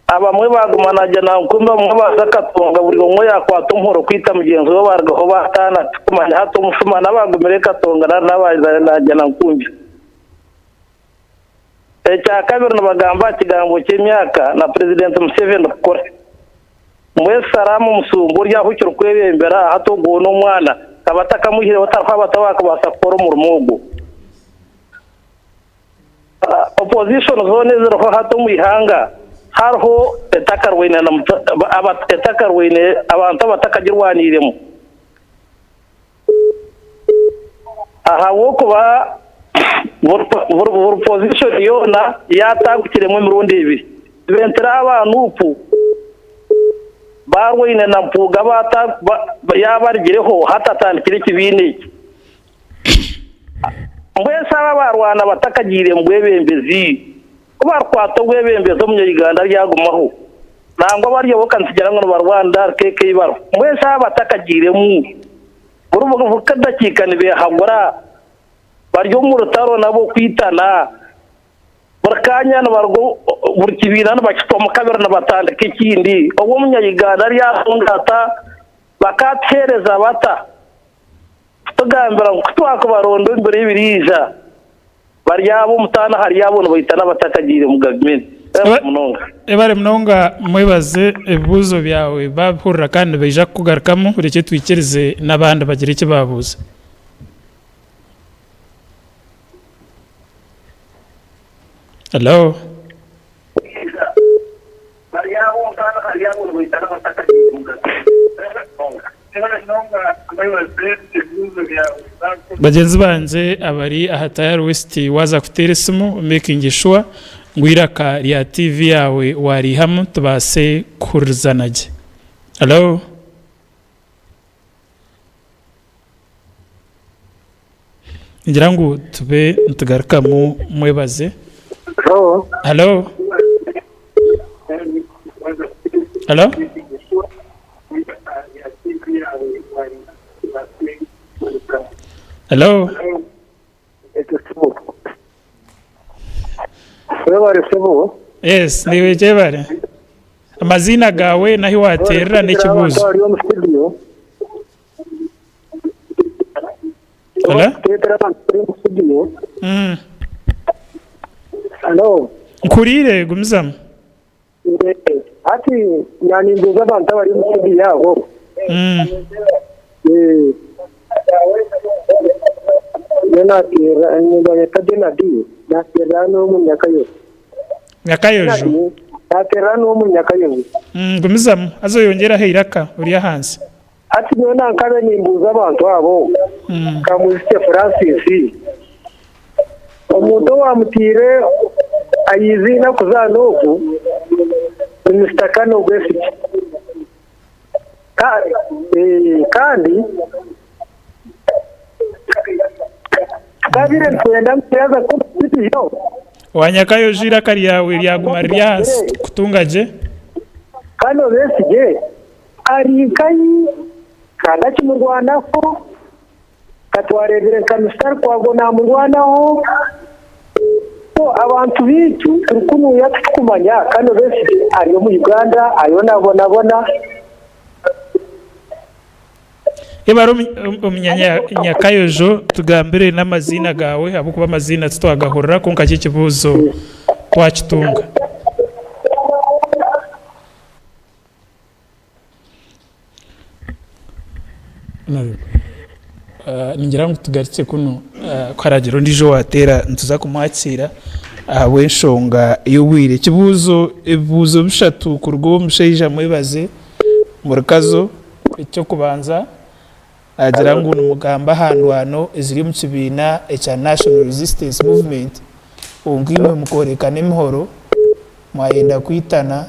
Abamwe baaguma na Nkumbi abamwe baaza Katonga buri omwe yaakwata omuhoro kwita mugyenzi we baarugaho baataana tirikumanya hati omushuma n'abaagumire Katonga nari n'abaaza Najjanankumbi. Ekya kabiri nibagamba aha kigambo ky'emyaka na Purezidenti Museveni kukora. Mbwenu Salaamu Musumba ori ahu kirikwebembera hati ogwo n'omwana akaba atakamwihireho tariho abato abaakubaasa kukora omurimo ogwo. Opposition zoona eziriho hati omu ihanga hariho etakarwaine etakarwaine abantu abatakagirwaniiremu ahabw'okuba buri position yoona yaatagukiremu emirundi ebiri. Bentire aba Nup baarwaine na Mpuuga yaaba arugireho hati atandikire ekibiina eki. Mbwenu shi abo abaarwana batakagiire mu bwebembezi, ku barikwata obwebembezi Omunya-Uganda aryagumaho? Nangwa bari bo ka nitugira ngu nibarwanira ahari KK bariho. Mbwenu shi abo abatakagiiremu, buri kadakiika nibeehagura, bari omu rutaro nabo kwitana, buri kaanya nibaruga buri kibiina nibakicwamu kabiri nibatandika ekindi, obwo Omunya-Uganda aryatunga ata? Bakaatuheereza bata? Kutugambira ngu ku twakubaronda omu biro ebiriija, baryaba omutaano ahari abo nibaita n'abatakagiire mu gavumenti. Mwebare munonga. Mwebare munonga Mwebaze ebibuuzo byawe baabihurira kandi nibaija kukugarukamu rekye twikirize n'abandi bagire eki baabuuza. Hello. Bagyenzi bangye abari aha Tayari West waaza kuteera esimu making sure ngu eiraka rya TV yaawe waariihamu tubaase kuhuririzana gye. Hello. Ningira ngu tube nitugarukamu mwebaze. Hello. Hello. Hello. Hello. Yes, niiwe gyebare. Amaziina gaawe n'ahi waateerera n'ekibuuzo. Hello? Nkuriire gumizamu. Hati naninbuuza abantu abari omu studio aho. Nibanyeta Benard nateerera hanu omu Nyakayozi. Nyakayojo. Nateerera hanu omu Nyakayozi. Gumizamu haza oyongyere aho eiraka ori ahansi. Hati nyowe nankabe nimbuuza abantu abo nka Mwijukye Francis omuntu owamutiire aha kuzaana ogu ni Mister Kano Besigye kandi twabaire nitwenda ngu yaaza kukora vidiyo. Owa Nyakayojo eiraka ryawe ryaguma riri ahansi tukutunga gye. Kano Besigye ari nkahi kandi akimurwanaho ka twareebire nka Mister Lukwago naamurwanaho so abantu baitu turikunuya titukumanya Kano Besigye ari omu Uganda ariyo nabonabona. Yebare omunyakayojo tugambire n'amaziina gaawe ahabw'okuba amaziina titwagahurira kwonka ki ekibuuzo twakitunga. Ningira ngu tugarukye kunu ku haraagira ondiijo owaateera nituza kumwakiira ahabw'enshonga y'obwire. Ekibuuzo ebibuuzo bishatu kuruga ow'omushaija mwebaze omuri Kazo. Eky'okubanza naagira ngu nimugamba aha ndwano eziri omu kibiina ekya National Resistance Movement kwonka imwe mukooreka n'emihoro mwayenda kwitana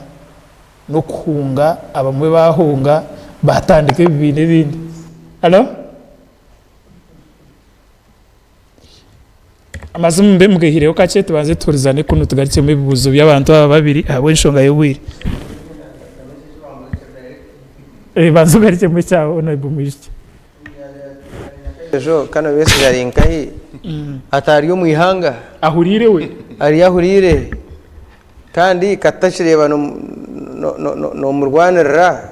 n'okuhunga abamwe baahunga baatandika ebibiina ebindi. Halo? Amazima mube mugaihireho kakye tubanze tuhurizane kunu tugarukyemu ebibuuzo by'abantu aba babiri ahabw'enshonga y'obwire. Banza ogarukyemu ekyawe Honourable Mwijukye. Ejo kano Besigye ari nkahi? Atari omu ihanga? Ahuriire we. Ari ahuriire kandi katakireeba nomurwanirira.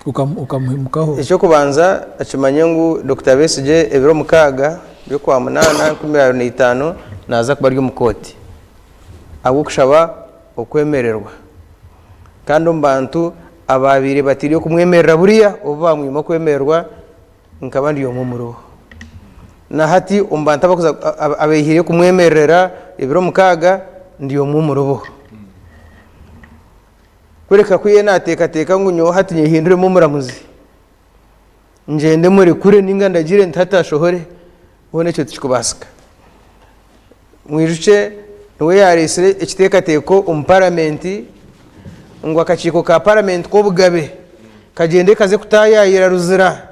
Okamuhemukaho. Eky'okubanza akimanye ngu Dokita Besigye ebiro 6 by'Okwamunaana 2025 naaza kuba ari omu kooti ahabw'okushaba okwemererwa kandi omu bantu abaabaire bateireho kumwemerera buriya obu baamwima okwemererwa nkaba ndi omwe omuribo. Na hati omu bantu abaihireyo kumwemerera ebiro 6 ndi omwe omuribo. Kureka ku ye naateekateeka ngu nyowe hati nyehinduremu omuramuzi, ngyende murekure nainga ndagire nti hati ashohore, hoona ekyo tikikubaasika. Mwijukye niwe yaareetsire ekiteekateeko omu paramenti ngu akakiiko ka paramenti k'obugabe kagyende kaze kutaayaayira Ruzira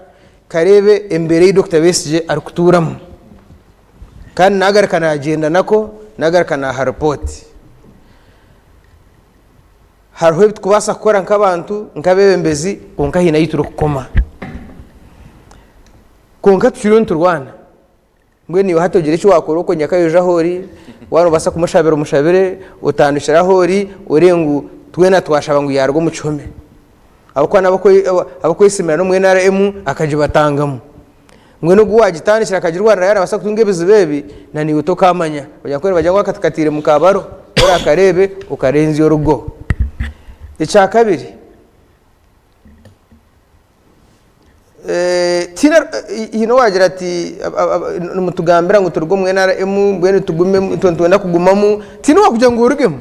kareebe embeera ei Dokita Besigye arikutuuramu. Kandi naagaruka naagyenda nako, naagaruka naaha ripooti. Hariho ebi turikubaasa kukora nk'abantu, nk'abeebembezi kwonka haine ahu turikukoma. Kwonka tukiriyo niturwana. Mbwenu iwe hati ogire eki waakora okwo Nyakayojo ahu ori, waaba noobaasa kumushabira omushabire, otandikire ahu ori, oreebe ngu twena twashaba ngu yaaruga omu kihome. Ahabw'okuba n'abakwesimira n'omu NRM akagibatangamu. Mbwenu ogu waagitandikira akagirwarira yaaba naabaasa kutunga ebizibu ebi, na naiwe tokaamanya. Banyankore nibagira ngu akati kataire mu kabaro, ku oraakareebe okarenzya orugo. Ekyakabiri, tihaine haine owaagira ati nimutugambira ngu turuge omu NRM mbwenu tugumemu itwe nitwenda kugumamu, tihaine owaakugira ngu orugemu.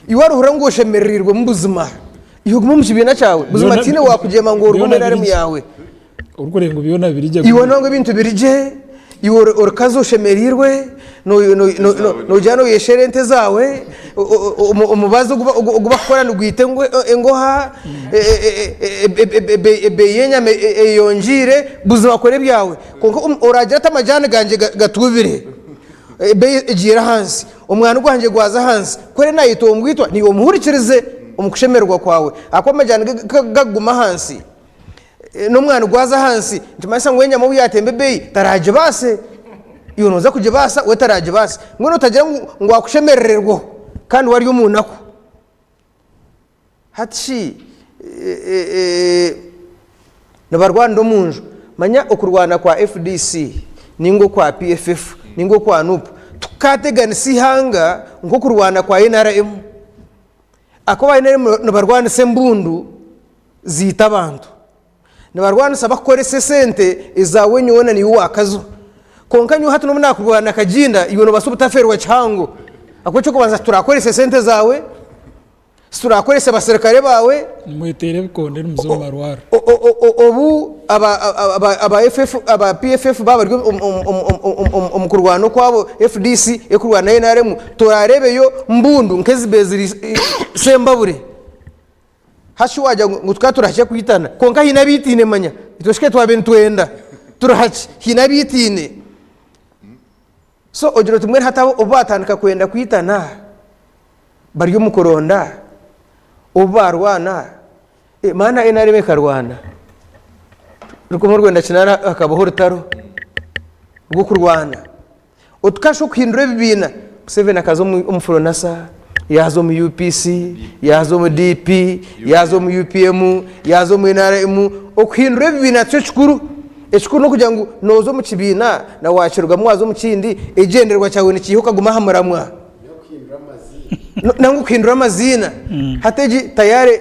Iwe waruhurira ngu oshemerereirwemu buzima, iwe guma omu kibiina kyawe, buzima tihaine owaakugyema ngu oruge omu NRM yaawe. Orikureeba ngu byona biri gye. Iwe nonga ebintu biri gye, iwe ori kazi oshemereirwe, Noogira nooyeshera ente zaawe, omubazi ogu barikukora nigwita engoha, ebeeyi y'enyama eyeyongyeire, buzima kora ebyawe. Kwonka oraagira oti amajaani gangye gatuubire, ebeeyi egiire ahansi, omwani gwangye gwaza ahansi, ku oriyo naayetwa omwitwa, naiwe omuhurikirize omu kushemererwa kwawe ahakuba amajaani ku garikuguma ahansi, N'omwani gwaza ahansi nikimanyisa ngu enyama obu yaatemba ebeeyi taraagibaase. Iwe nooza kugibaasa we taraagibaase. Mbwenu otagira ngu akushemerererweho kandi we ari omu naku. Hati shi nibarwanira omu nju. Manya okurwana kwa FDC nainga okwa PFF nainga okwa Nup tikukaateganisa eihanga nk'okurwana kwa NRM. Ahakuba aba NRM nibarwanisa embundu. ziita abantu. Nibarwanisa bakukoresa esente ezaawe nyowe na naiwe wakazo. Kwonka nyowe hati n'obu nakurwana na Kaginda, iwe nobaasa obutafeerwa kihango. Ahakuba eky'okubanza titurakoresa esente zaawe, titurakoresa baserikare baawe. Nimweteera ebikonde nimuza omu marwariro. Obu aba FF, aba PFF baaba bari omu kurwana okwabo, FDC erikurwana na NRM, torareebeyo mbundu nk'ezibaire ziri Sembabure. Hati wagira ngu tukaba turahikye kwitana kwonka haine abaitaine manya itwe shi twabaire nitwenda turahakye haine abaitaine so ogira oti mbwenu hati obu batandika kwenda kwitana bari omu kuronda obu barwana maana NRM ekarwana rukumi rwenda kinaana hakabaho orutaro rw'okurwana. Otukasha okuhindura ebibiina, Museveni akaza omu Fronasa, yaaza omu UPC, yaaza omu DP, yaaza omu UPM, yaaza omu NRM. Okuhindura ebibiina tikyo kikuru. Ekikuru n'okugira ngu nooza omu kibiina na waakirugamu waaza omu kindi, ekigyendererwa kyawe nikiiha okaguma aha muramwa. Nangwa okuhindura amaziina. Hati egi tayari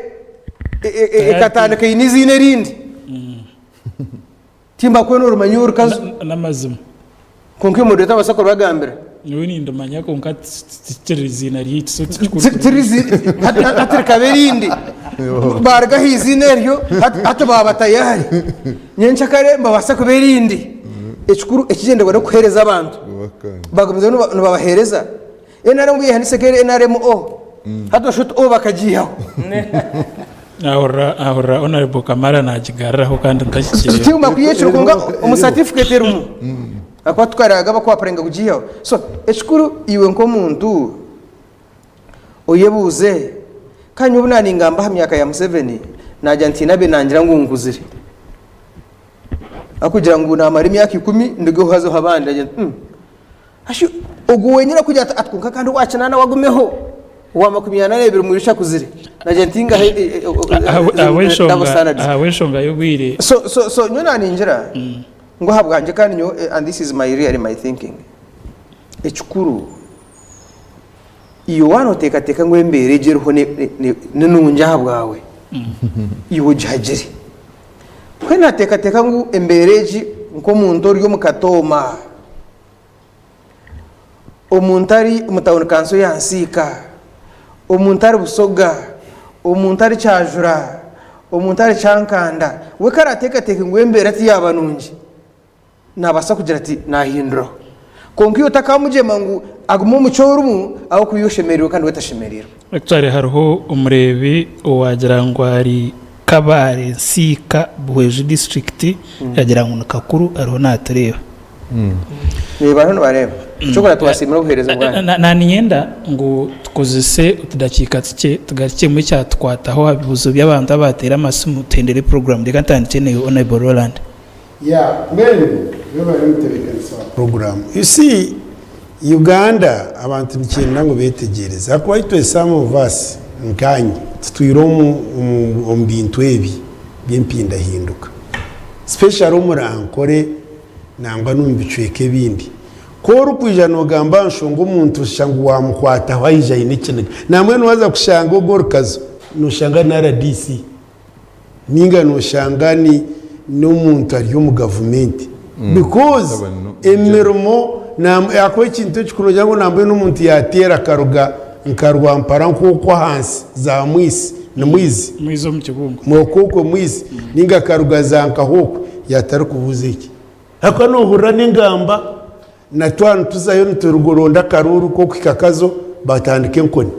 ekatandika eine eiziina erindi. Timbakwenda orumanya orukazo. N'amazima. Kwonka imwe otabaasa kurubagambira. Nyowe nindumanya kwonka tikiri iziina ryaitu so tikikuru. Hati rikaba erindi. Baaruga aha iziina eryo hati baaba tayari. Nyencakare nibabaasa kuba erindi. Ekikuru ekigyendererwa n'okuheereza abantu. Bagumizamu nibabaheereza. NRM ku yehandiikise nka NRMO, hati noshusha oti O bakagiihaho. Nahurira nahurira Honourable Kamara nagigaruraho kandi ntakikireeba. Tiuma kuyekire kwonka omu certificate erimu ahakuba tukaraaga bakuapplyinga kugiihaho. So ekikuru iwe nk'omuntu oyebuuze, kandi nyowe obu naaningamba aha myaka ya Museveni naagira nti haine abe nangira ngu nkuzire. Ahakugira ngu naamara emyaka ikumi ndugeho hazeho abandi nagira nti mm. Hashi ogwo wenyine akugira ati ati kwonka kandi owa kinaana we agumeho, owa makumyana n'ebiri mwije akuzire. Nagira nti ingahe double standards. Ahabw'enshonga y'obwire. So so so nyowe naningira ngu ahabwangye kandi nyowe and this is my really my thinking, ekikuru iwe waaba noteekateeka ngu embeera egi eriho ni nungi ahabwawe, iwe ogihagire. Ku nateekateeka ngu embeera egi nk'omuntu ori omu katooma, Omuntu ari omu tawuni kanso ya Nsiika, omuntu ari Busoga, omuntu ari Kyajura, omuntu ari Kyankanda, we ku araateekateeke ngu embeera tiyaaba nungi, naabaasa kugira ati naahinduraho. Kwonka iwe otakamugyema ngu agume omu ki orimu ahabw'okuba iwe oshemereirwe kandi we atashemereirwe. Actually hariho omureebi owagira ngu ari Kabale Nsiika Buhweju district yagira ngu ni kakuru ariho natureeba. Bariho nibareeba. Eky'okubanza tubasiimire obuheereza bwanyu. Naniinyenda ngu tukozese otudakiika tukye tugarukyemu ekyatukwataho aha bibuuzo by'abantu abaateire amasimu tuhendere puroguraamu. Reka ntandikye naiwe Honourable Roland. Yeah, mbwenu webare omutebeekanisa wa puroguraamu. You see, Uganda abantu nikyenda ngu beetegyereze ahakuba itwe some of us nkaanye tutwire omu omu bintu ebi by'empindahinduka especially omuri Ankole nangwa n'omu bicweka ebindi. Ku orikwija noogamba aha nshonga omuntu oshusha ngu waamukwataho aija aine ekiniga. Nambwenu waaza kushanga ogwo orukazo nooshanga ni RDC ninga nooshanga ni n'omuntu ari omu gavumenti because emirimo ahakuba ekintu ekikuru noogira ngu nambwenu omuntu yaateera akaruga nka Rwampara nk'okwo ahansi za Mwisi, ni Mwizi? Mwizi omu kibungo. Okwo Mwizi ninga akaruga za nkaho okwo yaatarikubuuza eki. Ahakuba noohurira n'engamba. Na twaba nituzayo nituronda akaruuru k'okuhika Kazo, batandika enkoni.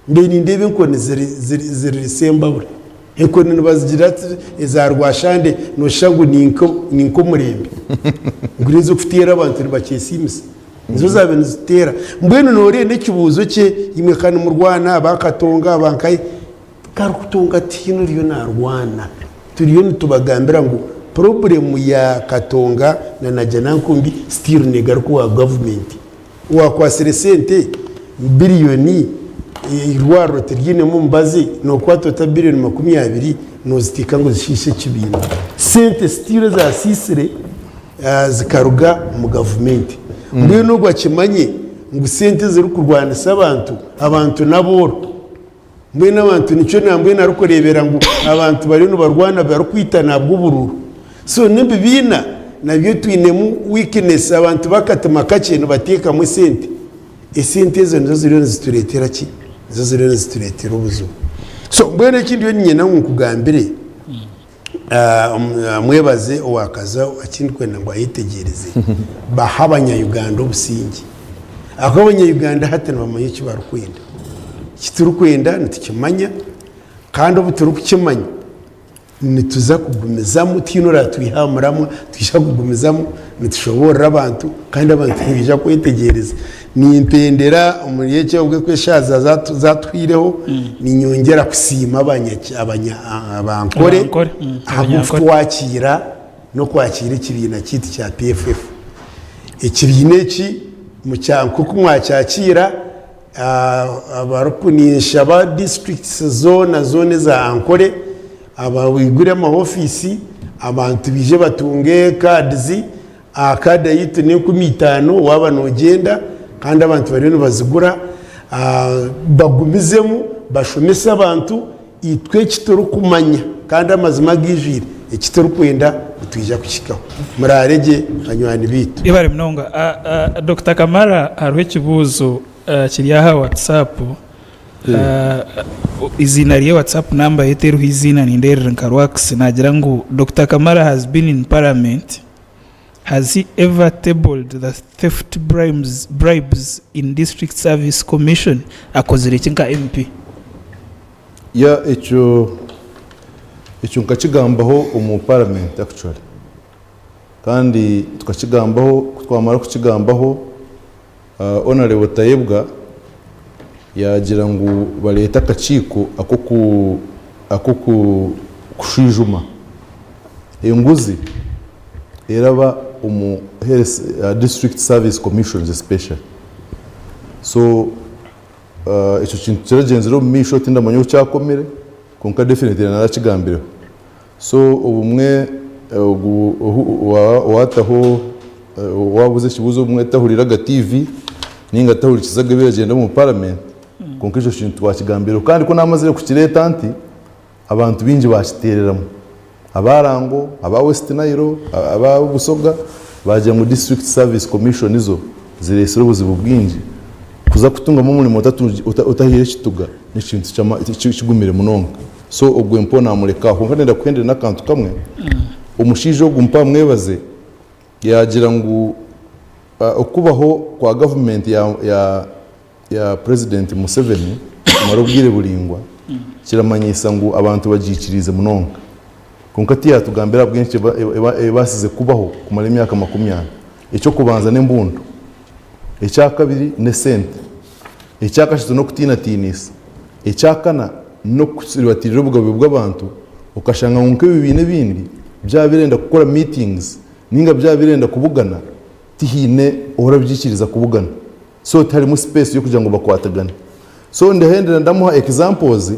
Mbaire nindeeba enkoni ziri ziri ziri Sembabule. Enkoni nibazigira eza Rwashande nooshusha ngu ni nk'omurembe. Ngu n'ez'okuteera abantu nibakyesiimisa. Nizo zaabaire nizituteera. Mbwenu nooreeba n'ekibuuzo kye, imwe ka nimurwana, aba Katonga, aba nkahi. Karukutunga tihaine oriyo naarwana. Turiyo nitubagambira ngu purobulemu ya Katonga na Najjanankumbi still negaruka owa gavumenti. Owakwatsire sente biriyoni eirwariro tiryinemu mubazi nokwata ota biriyoni 20 noziteeka ngu zishiishe ekibiina. Sente still ezasiisire zikaruga omu gavumenti. Mbwenu ogwo akimanye ngu sente ezirikurwanisa abantu, abantu n'abooro. Mbwenu abantu nikyo nambwenu arikureebera ngu abantu bariyo nibarwana barikwitana ahabw'oburuuru. So n'ebibiina nabyo twinemu weakness abantu b'akatima kakye nibateekamu esente. Esente ezo nizo ziriyo nizitureetera ki? Nizo ziriyo nizitureetera obuzibu. So mbwenu eki ndiyo niinyenda ngu nkugambire, mwebaze owakaza eki ndikwenda ngu ayetegyereze, bahe abanya-Uganda obusingye. Ahakuba abanya-Uganda hati nibamanya eki barikwenda. Eki turikwenda nitukimanya kandi obu turikukimanya nituza kugumizamu tihaine oratwiha aha muramwa, nitwija kugumizamu nitushoboorora abantu kandi abantu nibaija kwetegyereza. Nimpendera omuri eki obwe ku eshaaha zaatuhweireho, niinyongyera kusiima Abankore Abankore, ahabw'okutwakiira n'okwakiira ekibiina kyaitu kya PFF. Ekibiina eki nk'oku mwakyakiira, Ninshaba disiturikiti zoona zoona eza Ankole baigure amaofiisi abantu baije batunge kaadizi. Kaadi yaitu n'enkumi itaano waaba noogyenda kandi abantu bariyo nibazigura. Bagumizemu bashomese abantu itwe eki turikumanya kandi amazima agaijwire eki turikwenda nitwija kukihikaho. Muraare gye banywani baitu. Yebare munonga. Dokita Kamara hariho ekibuuzo Kiri aha WhatsApp. Eiziina rye WhatsApp number ye teriho eiziina nindeeba riri nka Rwax nagira ngu Dokita Kamara has been in parliament has he ever tabled the theft bribes in district service commission akozire ki nka MP? Yeah ekyo ekyo nkakigambaho omu parliament actually kandi tukakigambaho kutwamara kukigambaho Honarebo Tayebwa yaagira ngu bareete akakiiko ak'okushwijuma enguzi eraba omu health district service commissions especially. So ekyo kintu kiragyenzire omu maisho tindamanya oku kyakomire kwonka definitely narakigambireho. So obumwe ogu owataho owabuuza ekibuuzo obumwe tahuriraga TV ninga tahurikizaga ebiragyenda omu parliament kwonka ekyo kintu twakigambireho kandi ku namazire kukireeta nti abantu baingi bakiteereramu aba Lango, aba West Nile, aba Busoga baagira ngu district service commission zo zireetsire obuzibu bwingi kuza kutungamu omurimo otahaire ekituga n'ekintu kigumire munonga. So ogwe mpo namureka aho. Kwonka nenda kuhendera n'akantu kamwe, omushaija ogu mpa mwebaze yaagira ngu okubaho kwa gavumenti ya ya ya Purezidenti Museveni kumara obwire buraingwa kiramanyiisa ngu abantu bagiikiriize munonga. Kwonka tiyatugambira ahabw'enki ebaasize kubaho kumara emyaka 40. Eky'okubanza n'embundu, ekyakabiri n'esente, ekyakashatu n'okutiinatiinisa. Ekyakana, n'okusiribatirira obugabe bw'abantu okashanga ngu nk'ebibiina ebindi byaba birenda kukora meetings ninga byaba birenda kubugana tihaine orabyikiriza kubugana so tiharimu space y'okugira ngu bakwatagane. So ndahendera ndamuha examples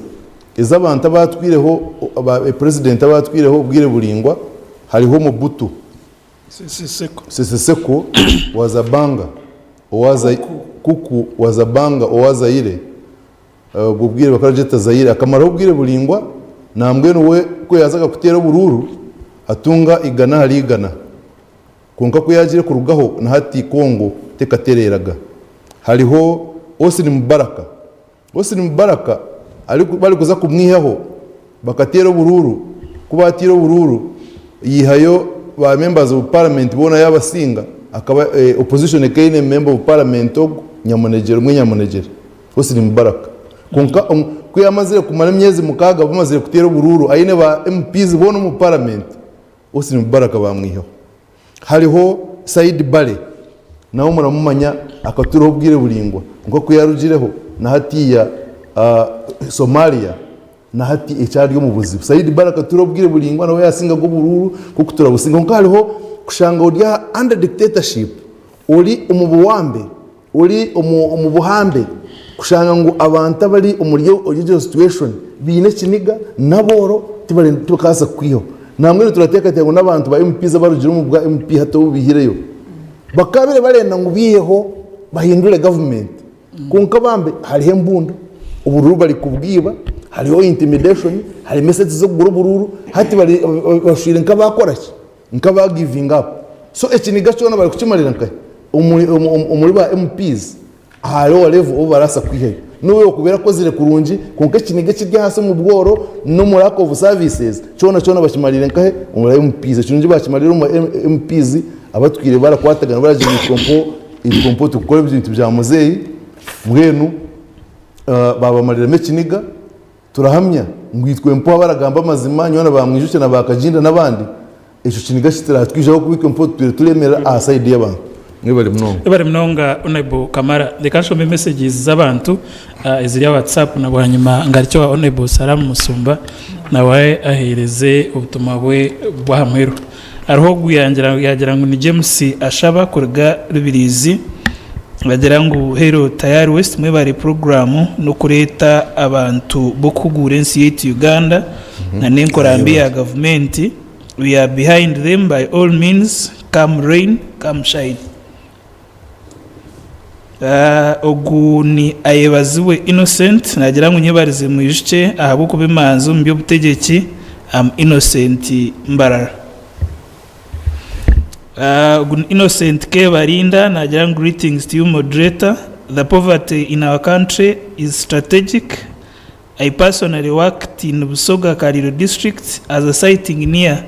ez'abantu abatwireho ba president abatwireho obwire buraingwa hariho Mobutu Seseseko wa Zabanga owa Kuku wa Zabanga owa Zaire Obwo bwire bakaba nibagyeta Zaire. Akamaraho obwire buraingwa, nambwenu we ku yaazaga kuteera oburuuru atunga igana ahari igana. Kwonka ku yaagiire kurugaho na hati Congo tekatereeraga. Hariho Hosni Mubaraka. Hosni Mubaraka barikuza kumwihaho bakateera oburuuru, ku baataire oburuuru yaihayo ba members of parliament boona yaabasinga. Akaba opposition ekaba eine member of parliament ogu nyamunegyere omwe nyamunegyere Hosni Mubarak. Kwonka ku yamazire kumara emyezi mukaaga bamazire kuteera oburuuru aine ba MPs boona omu parliament, Hosni Mubarak bamwihaho. Hariho Said Bale nawe muramumanya akaturaho obwire buraingwa kwonka ku yarugireho na hatiiya Somalia Na hati ekyari omu buzibu. Said Barre akatura obwire buraingwa nawe yasingaga oburuuru nk'oku turabusinga kwonka hariho kushanga ori aha under dictatorship ori omu buwambe ori omu omu buhambe kushanga ngu abantu abari omuri egyo situation baine ekiniga n'abooro tibari tibakabaasa kukwihaho. Nambwenu turateekateeka ngu n'abantu ba MPs abarugire omu bwa MP hati obu baihireyo bakabaire barenda ngu baiheho bahindure gavumenti. Kwonka bambe hariho embundu, oburuuru bari kubwiba, hariho intimidation, harimu esente z'okugura oburuuru, hati bari bashwire nk'abakora ki? Nk'aba giving up. So ekiniga kyona bari kukimarira nkahi? Omuri omuri ba MPs aha lower level obu barabaasa kwihayo. N'obu yokuba erakozire kurungi, kwonka ekiniga ekiri ahansi omu bworo n'omu lack of services, kyona kyona bakimarire nkahi? Omu MPs. Ekirungi bakimarire omu MPs abatwire barakwatagana baragira ngu itwe mpo Itwe mpo tukukora ebintu bya muzeeyi mbwenu baabamariremu ekiniga turahamya ngu itwe mpo abaragamba amazima nyowe na ba Mwijukye na ba Kaginda n'abandi ekyo kiniga kitiratwijaho kuba itwe mpo tutwire turemerera aha sayidi y'abantu. Mwebare munonga. Webare munonga Honourable Kamara. Reka nshome messages z'abantu eziri aha WhatsApp na bwanyima ngarukye owa Honourable Salaamu Musumba nawe aheereze obutumwa bwe bw'aha muheru. Hariho ogu yaagira ngu ni James Ashaba kuruga Rubirizi naagira ngu Hello Tayari West mwebare puroguraamu n'okureeta abantu b'okuhuguura ensi yaitu Uganda na n'enkora mbi ya gavumenti. We are behind them by all means come rain come shine. Ogu ni Ayebazibwe Innocent naagira ngu nyebarize Mwijukye ahabw'okuba emanzi omu by'obutegyeki. Am Innocent Mbarara. Ogu ni Innocent Kebarinda naagira ngu greetings to you moderator, the poverty in our country is strategic, I personally worked in Busoga Kaliro district as a site engineer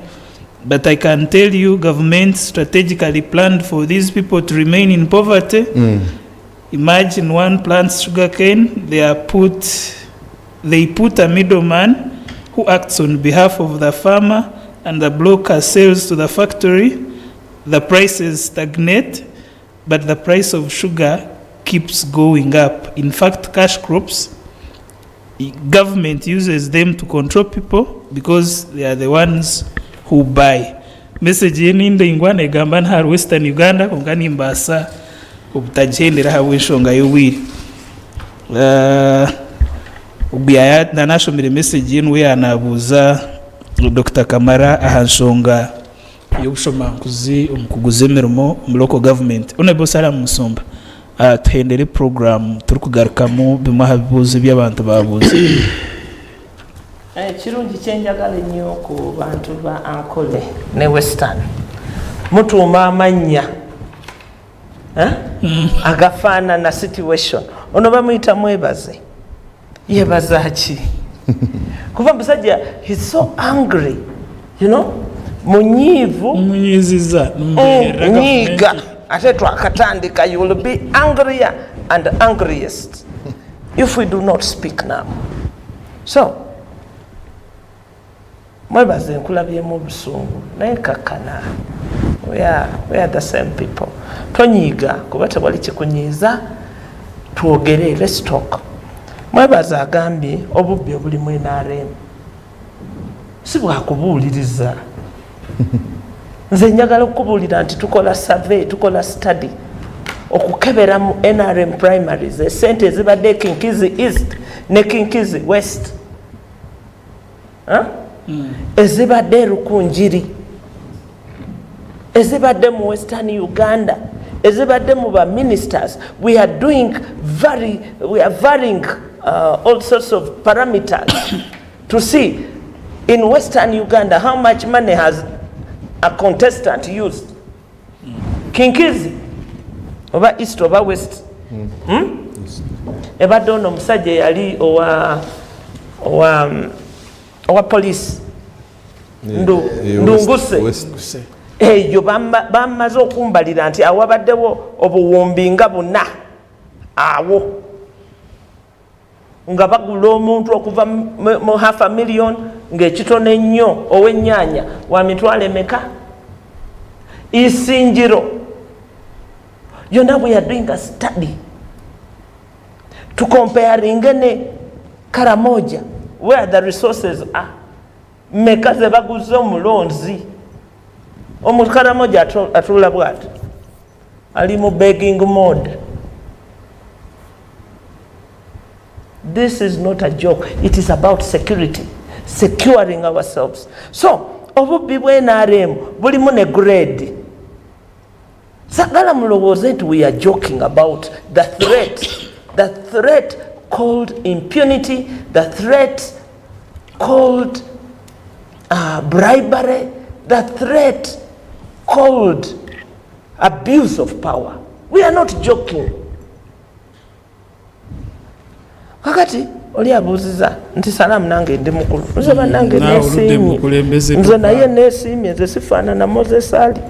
but I can tell you government strategically planned for these people to remain in poverty, imagine one plants sugar cane they are put they put a middle man who acts on behalf of the farmer and the broker sells to the factory, the prices stagnate but the price of sugar keeps going up in fact cash crops government uses them to control people because they are the ones who buy. Message ye nindaingwa negamba nahari western Uganda kwonka nimbaasa obutagihendera ahabw'enshonga y'obwire. Ogu nanashomire message ye niwe yanabuuza Dokita Kamara aha nshonga y'obushomankuzi omu kuguza emirimo omu local government. Honourable Sarah Musumba, tuhendere puroguraamu turikugarukamu bimwe aha bibuuzo ebi abantu baabuuza. Ekirungi kyenjagala ennyo ku bantu ba Ankole ne Western, mutuuma amannya agafaanana situation. Ono bamuyita Mwebaze. Yebaza ki? Kuba omusajja he's so angry, you know, munyiivu. Munyiiziza, nimubeeherera gavumenti. Nyiiga, ate twakatandika, you will be angrier and angriest if we do not speak now. So, Mwebaze nkulabyemu obusungu naye kakkana we are, we are the same people tonyiiga kuba tewali kikunyiiza twogere let's talk Mwebaze agambye obubbi obuli mu nrm si bwakubuuliriza nze njagala okukubuulira nti tukola survey tukola study okukebera mu nrm primaries esente ezibadde kinkizi east ne kinkizi west Ezibadde e Rukungiri, ezibadde mu Western Uganda, ezibadde mu ba ministers, we are doing very, we are varying uh, all sorts of parameters to see in Western Uganda how much money has a contestant used. Kinkizi oba East oba West hmm? Ebadde ono omusajja eyali owa owa owa police Ndu, Ndunguse. Eyo bamaze okumbalira nti awabaddewo obuwumbi nga buna awo nga bagula omuntu okuva mu half a million ng'ekitono ennyo ow'ennyaanya wa mitwalo emeka Isingiro yonna we are doing a study tukomparinge ne Karamoja where the resources are meka ze baguze omulonzi Omukaramoja atuula bwati ali mu begging mode. This is not a joke. It is about security, securing ourselves. So, obubbi bwa NRM bulimu ne grade. Sagala mulowooze nti we are joking about the threat, the threat called impunity, the threat called bribery, the threat called abuse of power. We are not joking. Kakati oli abuuziza nti salaamu nange ndi mukulu nze bannange Naawe oludde nesiimye mukulembeze nze tuva. Naye nesiimye nze sifaanana Moses Ali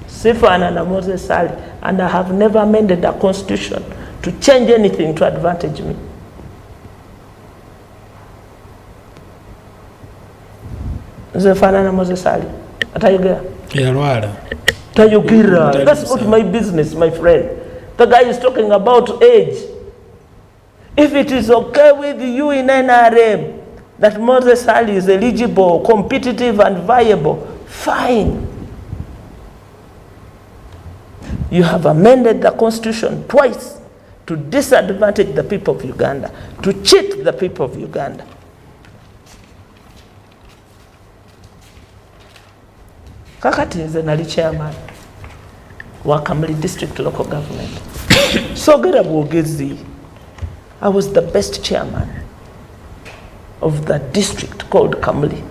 sifaanana Moses Ali and I have never amended the constitution to change anything to advantage me. Nze nfaanana Moses Ali atayogera. Yalwala. Tayogera. That's not my business, my friend. The guy is talking about age. If it is okay with you in NRM that Moses Ali is eligible, competitive and viable, fine. You have amended the constitution twice to disadvantage the people of Uganda, to cheat the people of Uganda. Kakati nze nali chairman wa Kamuli district local government. Sogera bwogezi. I was the best chairman of the district called Kamuli.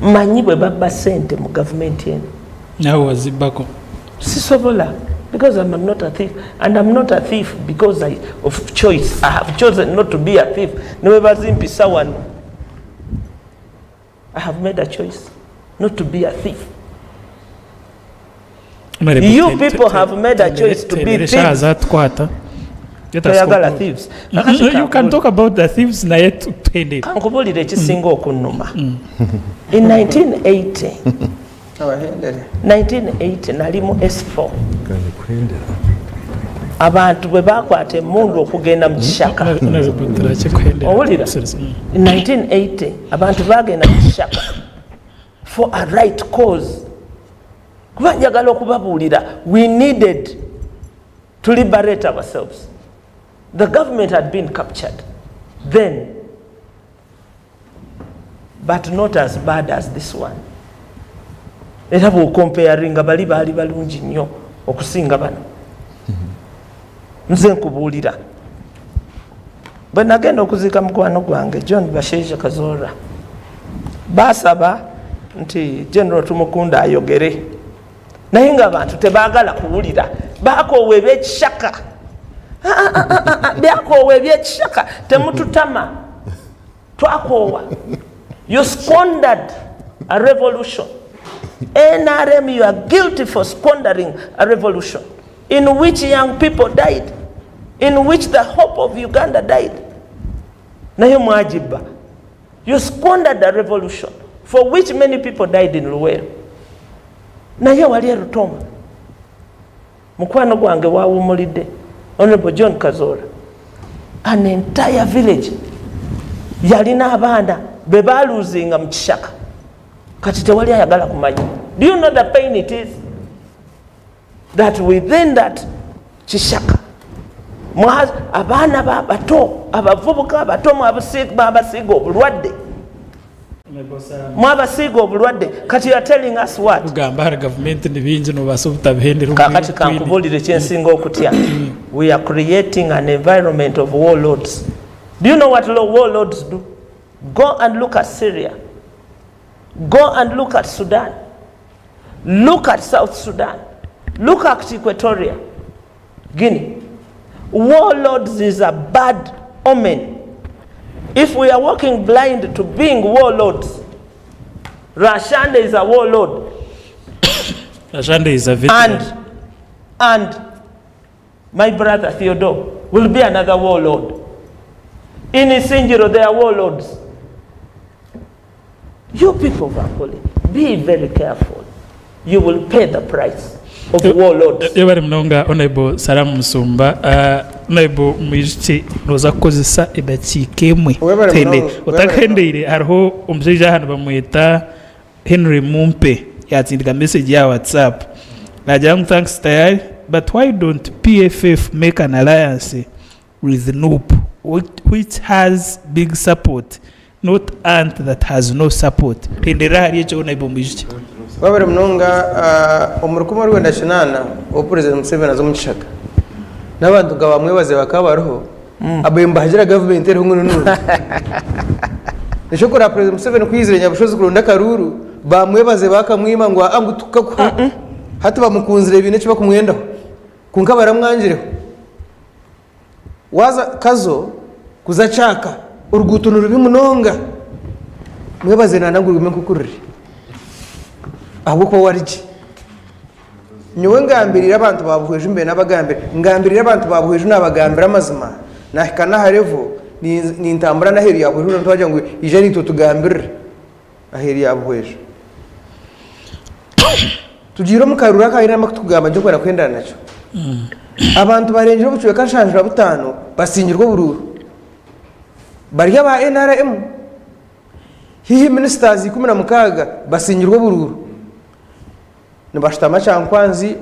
Manyi bwe babba sente mu gavumenti eno. Nawe wazibbako? Sisobola, because I'm not a thief, and I'm not a thief because of choice. I have chosen not to be a thief. Ne bwe bazimpisa wano, I have made a choice not to be a thief. You people have made a choice to be thieves. Zatwata. Toyagala thieves. You can talk about the thieves naye tutende. Kankubuulire ekisinga okunnuma. In 1980, 1980 nali mu S4. Abantu bwe bakwata emmundu okugenda mu kishaka. Owulira? In 1980 abantu bagenda mu kishaka for a right cause. Kuba njagala okubabuulira, we needed to liberate ourselves. The government had been captured then, but not as bad as this one. Era bw'okomparinga bali baali balungi nnyo okusinga bano. Nze nkubuulira, bwe nagenda okuziika mukwano gwange John Bashaija Kazoora, baasaba nti General Tumukunda ayogere, naye ng'abantu tebaagala kuwulira, baakoowa eby'ekishaka. Byakoowa eby'ekishaka, temututama, twakoowa. You squandered a revolution. NRM, you are guilty for squandering a revolution in which young people died, in which the hope of Uganda died. Naye mwagibba. You squandered a revolution for which many people died in Luweero. Naye wali erutoma mukwano gwange wawumulidde Honorable John Kazoora, an entire village yalina abaana be baluzinga mu kishaka, kati tewali ayagala kumanya. Do you know the pain it is that within that kishaka abaana bato, abavubuka abato mwabasiiga obulwadde, mwabasiiga obulwadde? Kati you are telling us what? Kugamba ahari gavumenti ni bingi nobaasa obutabihendera. Kakati kankubuulire ekyensinga okutya. We are creating an environment of warlords. Do you know what warlords do? Go and look at Syria, go and look at Sudan, look at South Sudan, look at Equatoria Guinea. Warlords is a bad omen. If we are walking blind to being warlords, Rwashande is a warlord. Rwashande is a veteran. And, and my brother Theodore will be another warlord. In Isingiro, there are warlords. You people of Ankole, be very careful. You will pay the price of warlords. Yebare munonga Honourable Salaamu Musumba. Honourable Mwijukye nooza kukozesa edakiika emwe Webare tuhendere. munonga, webare Otakahendeire hariho omushaija aha nibamweta Henry Mumpe yatsindika message aha WhatsApp naagira ngu thanks Tayari but why don't PFF make an alliance with Nup which has big support not ant that has no support. Henderera ahari ekyo Honourable Mwijukye. Webare munonga omu 1980 obu President Museveni aza omu kishaka n'abantu nka ba Mwebaze bakaba bariho abaire nibahagira gavumenti eriho ngu ni nungi. Nikyo kureba President Museveni ku yaizire Nyabushozi kuronda akaruuru ba Mwebaze bakamwima ngu aa ngu tukakuha hati bamukunzire baine eki bakumwendaho kwonka baramwangireho. Waaza Kazo kuza Kyaka oruguuto ni rubi munonga. Mwebaze nana ngu rugume nk'oku ruri ahabw'okuba we ari gye. Nyowe ngambiriire abantu ba Buhweju mbe nabagambira, ngambiriire abantu ba Buhweju nabagambira amazima, nahika n'aha level nintambura n'aheeru ya Buhweju hoona twagira ngu ija naitwe otugambirire aheeru ya Buhweju. Tugiire omu karuuru aka haine amakutugamba nikyo nkwenda kuhendera nakyo. Abantu barengire obucweka 75 basingirwe oburuuru. Bari aba nrm. Haihi ministers 16 basingirwe oburuuru. Nibashutama Kyankwanzi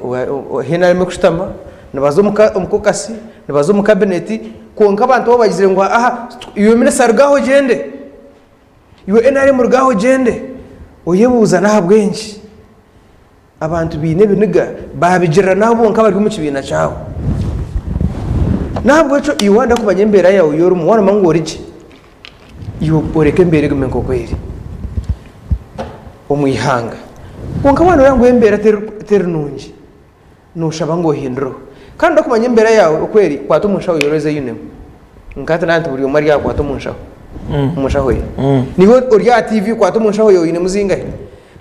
nrm ekushutama, nibaza omu kokasi, nibaza omu kabineti kwonka abantu bo bagizire ngu aha iwe minisita ruga aha ogyende. Iwe nrm ruga aha ogyende. Oyebuuza n'ahabw'enki abantu baine ebiniga baabigirira n'abo bonka abari omu kibiina kyabo. N'ahabw'ekyo iwe waayenda kumanya embeera yaawe ei orimu, waaba noomanya ngu ori gye, iwe oreke embeera egume nk'oku eri omu ihanga. Kwonka waaba nooreeba ngu embeera teri nungi, Nooshaba ngu ohindureho. Kandi orikumanya embeera yaawe oku eri, kwata omu nshaho yoroze ei oinemu. Nka hati naaba nti buri omwe ari aha kwata omu nshaho, omu nshaho ye. Niiwe ori aha TV kwata omu nshaho yaawe oinemu zingahi?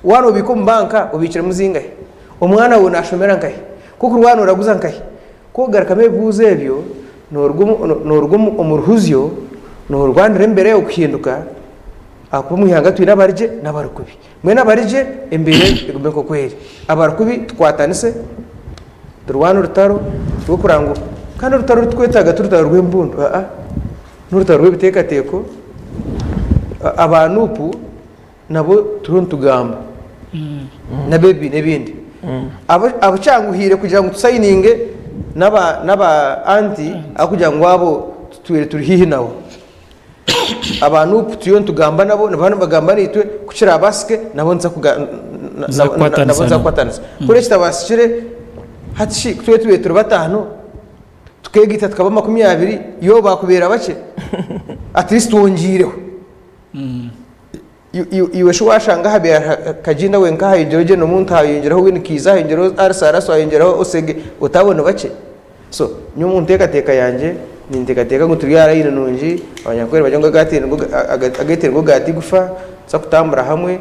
Waaba noobiika omu banka, obiikiremu zingahi? Omwana waawe naashomera nkahi? Ku okurwara nooraguza nkahi? Ku orikugarukamu ebibuuzo ebyo, nooruga omu ruhuzyo, noorwanira embeera yaawe kuhinduka ahakuba omu ihanga twine abari gye n'abari kubi. Mbwenu abari gye embeera egume nk'oku eri, abari kubi tukwatanise turwane orutaro rw'okureba ngu kandi orutaro oru turikwetaaga ti rutaro rw'embundu aa, n'orutaro rw'ebiteekateeko. Aba Nup nabo turiyo nitugamba n'ab'ebibiina ebindi. Abu kyanguhiire kugira ngu tusayininge n'aba anti ahabw'okugira ngu abo tutwire turi haihi nabo. Aba Nup turiyo nitugamba nabo, nibaba nibagamba naitwe, ku kirabaasike nabo nituza kuga- Muza kukwatanisa nabo nituza nabo. kukwatanisa. Kuri ekitabaasikire, hati shi ku tube tubaire turi bataano, tukeegaita tukaba 20, ibo baakubeera bakye? At least twongiireho. Iwe shi waashanga habaire hariho Kaginda wenka hayongyeraho Gen Omuntu, hayongyeraho Winnie Kiiza, hayongyeraho Alice Araso, hayongyeraho Osege, oti abo ni bakye? So nyowe omu nteekateeka yangye ninteekateeka ngu turi aha layini nungi, Abanyankore nibagira ngu agateire nigo gaata igufa, nituza kutambura hamwe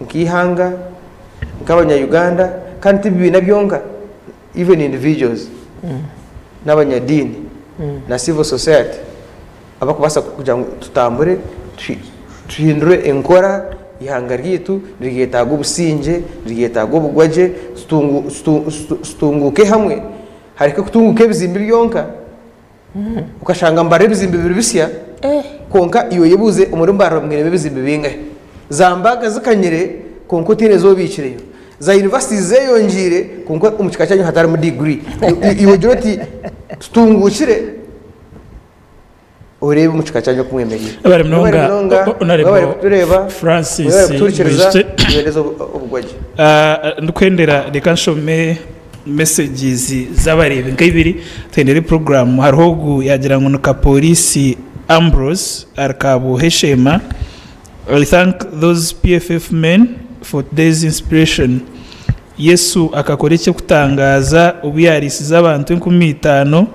nk'eihanga, nk'abanya-Uganda kandi ti bibiina byonka, even individuals n'abanyadiini na civil society abarikubaasa kugira ngu tutambure tuhindure enkora eihanga ryaitu niryetaaga obusingye, niryetaaga obugwagye, tutunguuke hamwe hareke kutunguuka ebizimbe byonka okashanga Mbarara ebizimbe biri bisya kwonka iwe oyebuuze omuri Mbarara mwinemu ebizimbe bingahi? Za mbaga zikanyire kwonka otaine ezi obiikireyo, za universities zeyongyeire kwonka omu kika kyanyu hatarimu degree, iwe ogire oti tutunguukire oreebe omu kika kyanyu oku mwemereire. Webare Mwebare munonga, munonga, Honorable mwebare kutureeba, Francis mwebare kutuhurikiriza, Mwijukye. tubahereze obugwagye. Ndikwendera reka nshome messages z'abareebi nk'eibiri tuhendere puroguraamu. Hariho ogu yaagira ngu ni Kapooriisi Ambrose ari Kabuheshema. I thank those PFF men for today's inspiration. Yesu akakora eky'okutangaaza obu yaariisize abantu 5,000.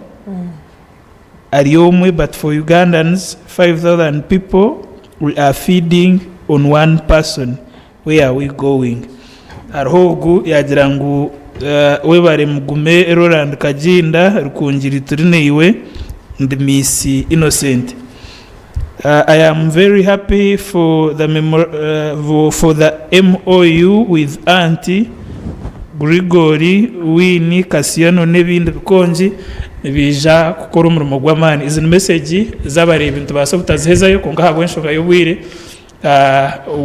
ari omwe but for Ugandans 5000 people we are feeding on one person where are we going? Hariho ogu yagira ngu webare mugume Roland Kaginda Rukungiri turi naiwe ndi Miss Innocent. I am very happy for the for the MOU with Aunty Gregory, Winnie, Kasiano n'ebindi bikongi nibiija kukora omurimo gw'amaani. Ezi ni message z'abareebi nitubaasa obutazihezayo kwonka ahabw'enshonga y'obwire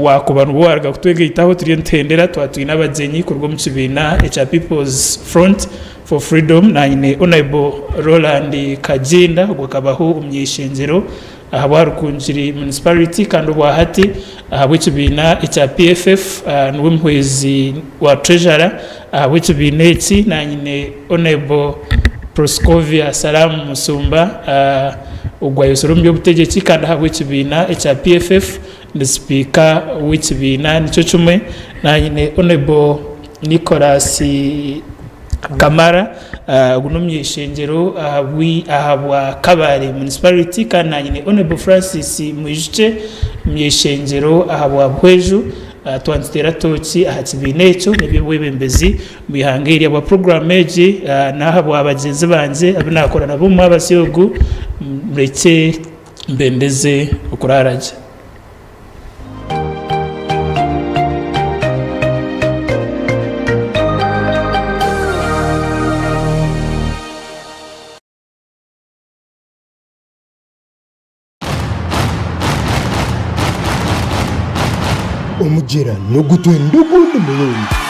Waakuba nibwo waaruga kutwegaitaho, turiyo nituhendera twaba twine abagyenyi kuruga omu kibiina ekya People's Front for Freedom. Naanye Honourable Roland Kaginda, ogwo akabaho omuny'eishengyero ahabwa Rukungiri Municipality kandi obwahati ahabw'ekibiina ekya PFF niwe muhwezi wa Treasurer ahabw'ekibiina eki. Naanye Honourable Proscovia Salaamu Musumba, Ogwo ayozire omu by'obutegyeki kandi ahabw'ekibiina ekya PFF ni sipiika w'ekibiina nikyo kimwe nanyine Honourable Nicholas Kamara ogu n'omuny'eishengyero ahabwa Kabale Municipality kandi nanyine Honourable Francis Mwijukye omuny'eishengyero ahabwa Buhweju. Twaba nituteera tooki aha kibiina ekyo n'eby'obwebembezi omu ihanga eri. Ahabwa puroguraamu egi n'ahabwa bagyenzi bangye abu naakora nabo omu mwabazyo ogu, murekye mbendeze okuraara gye. Omugyera n'ogutwenda ogundi murundi.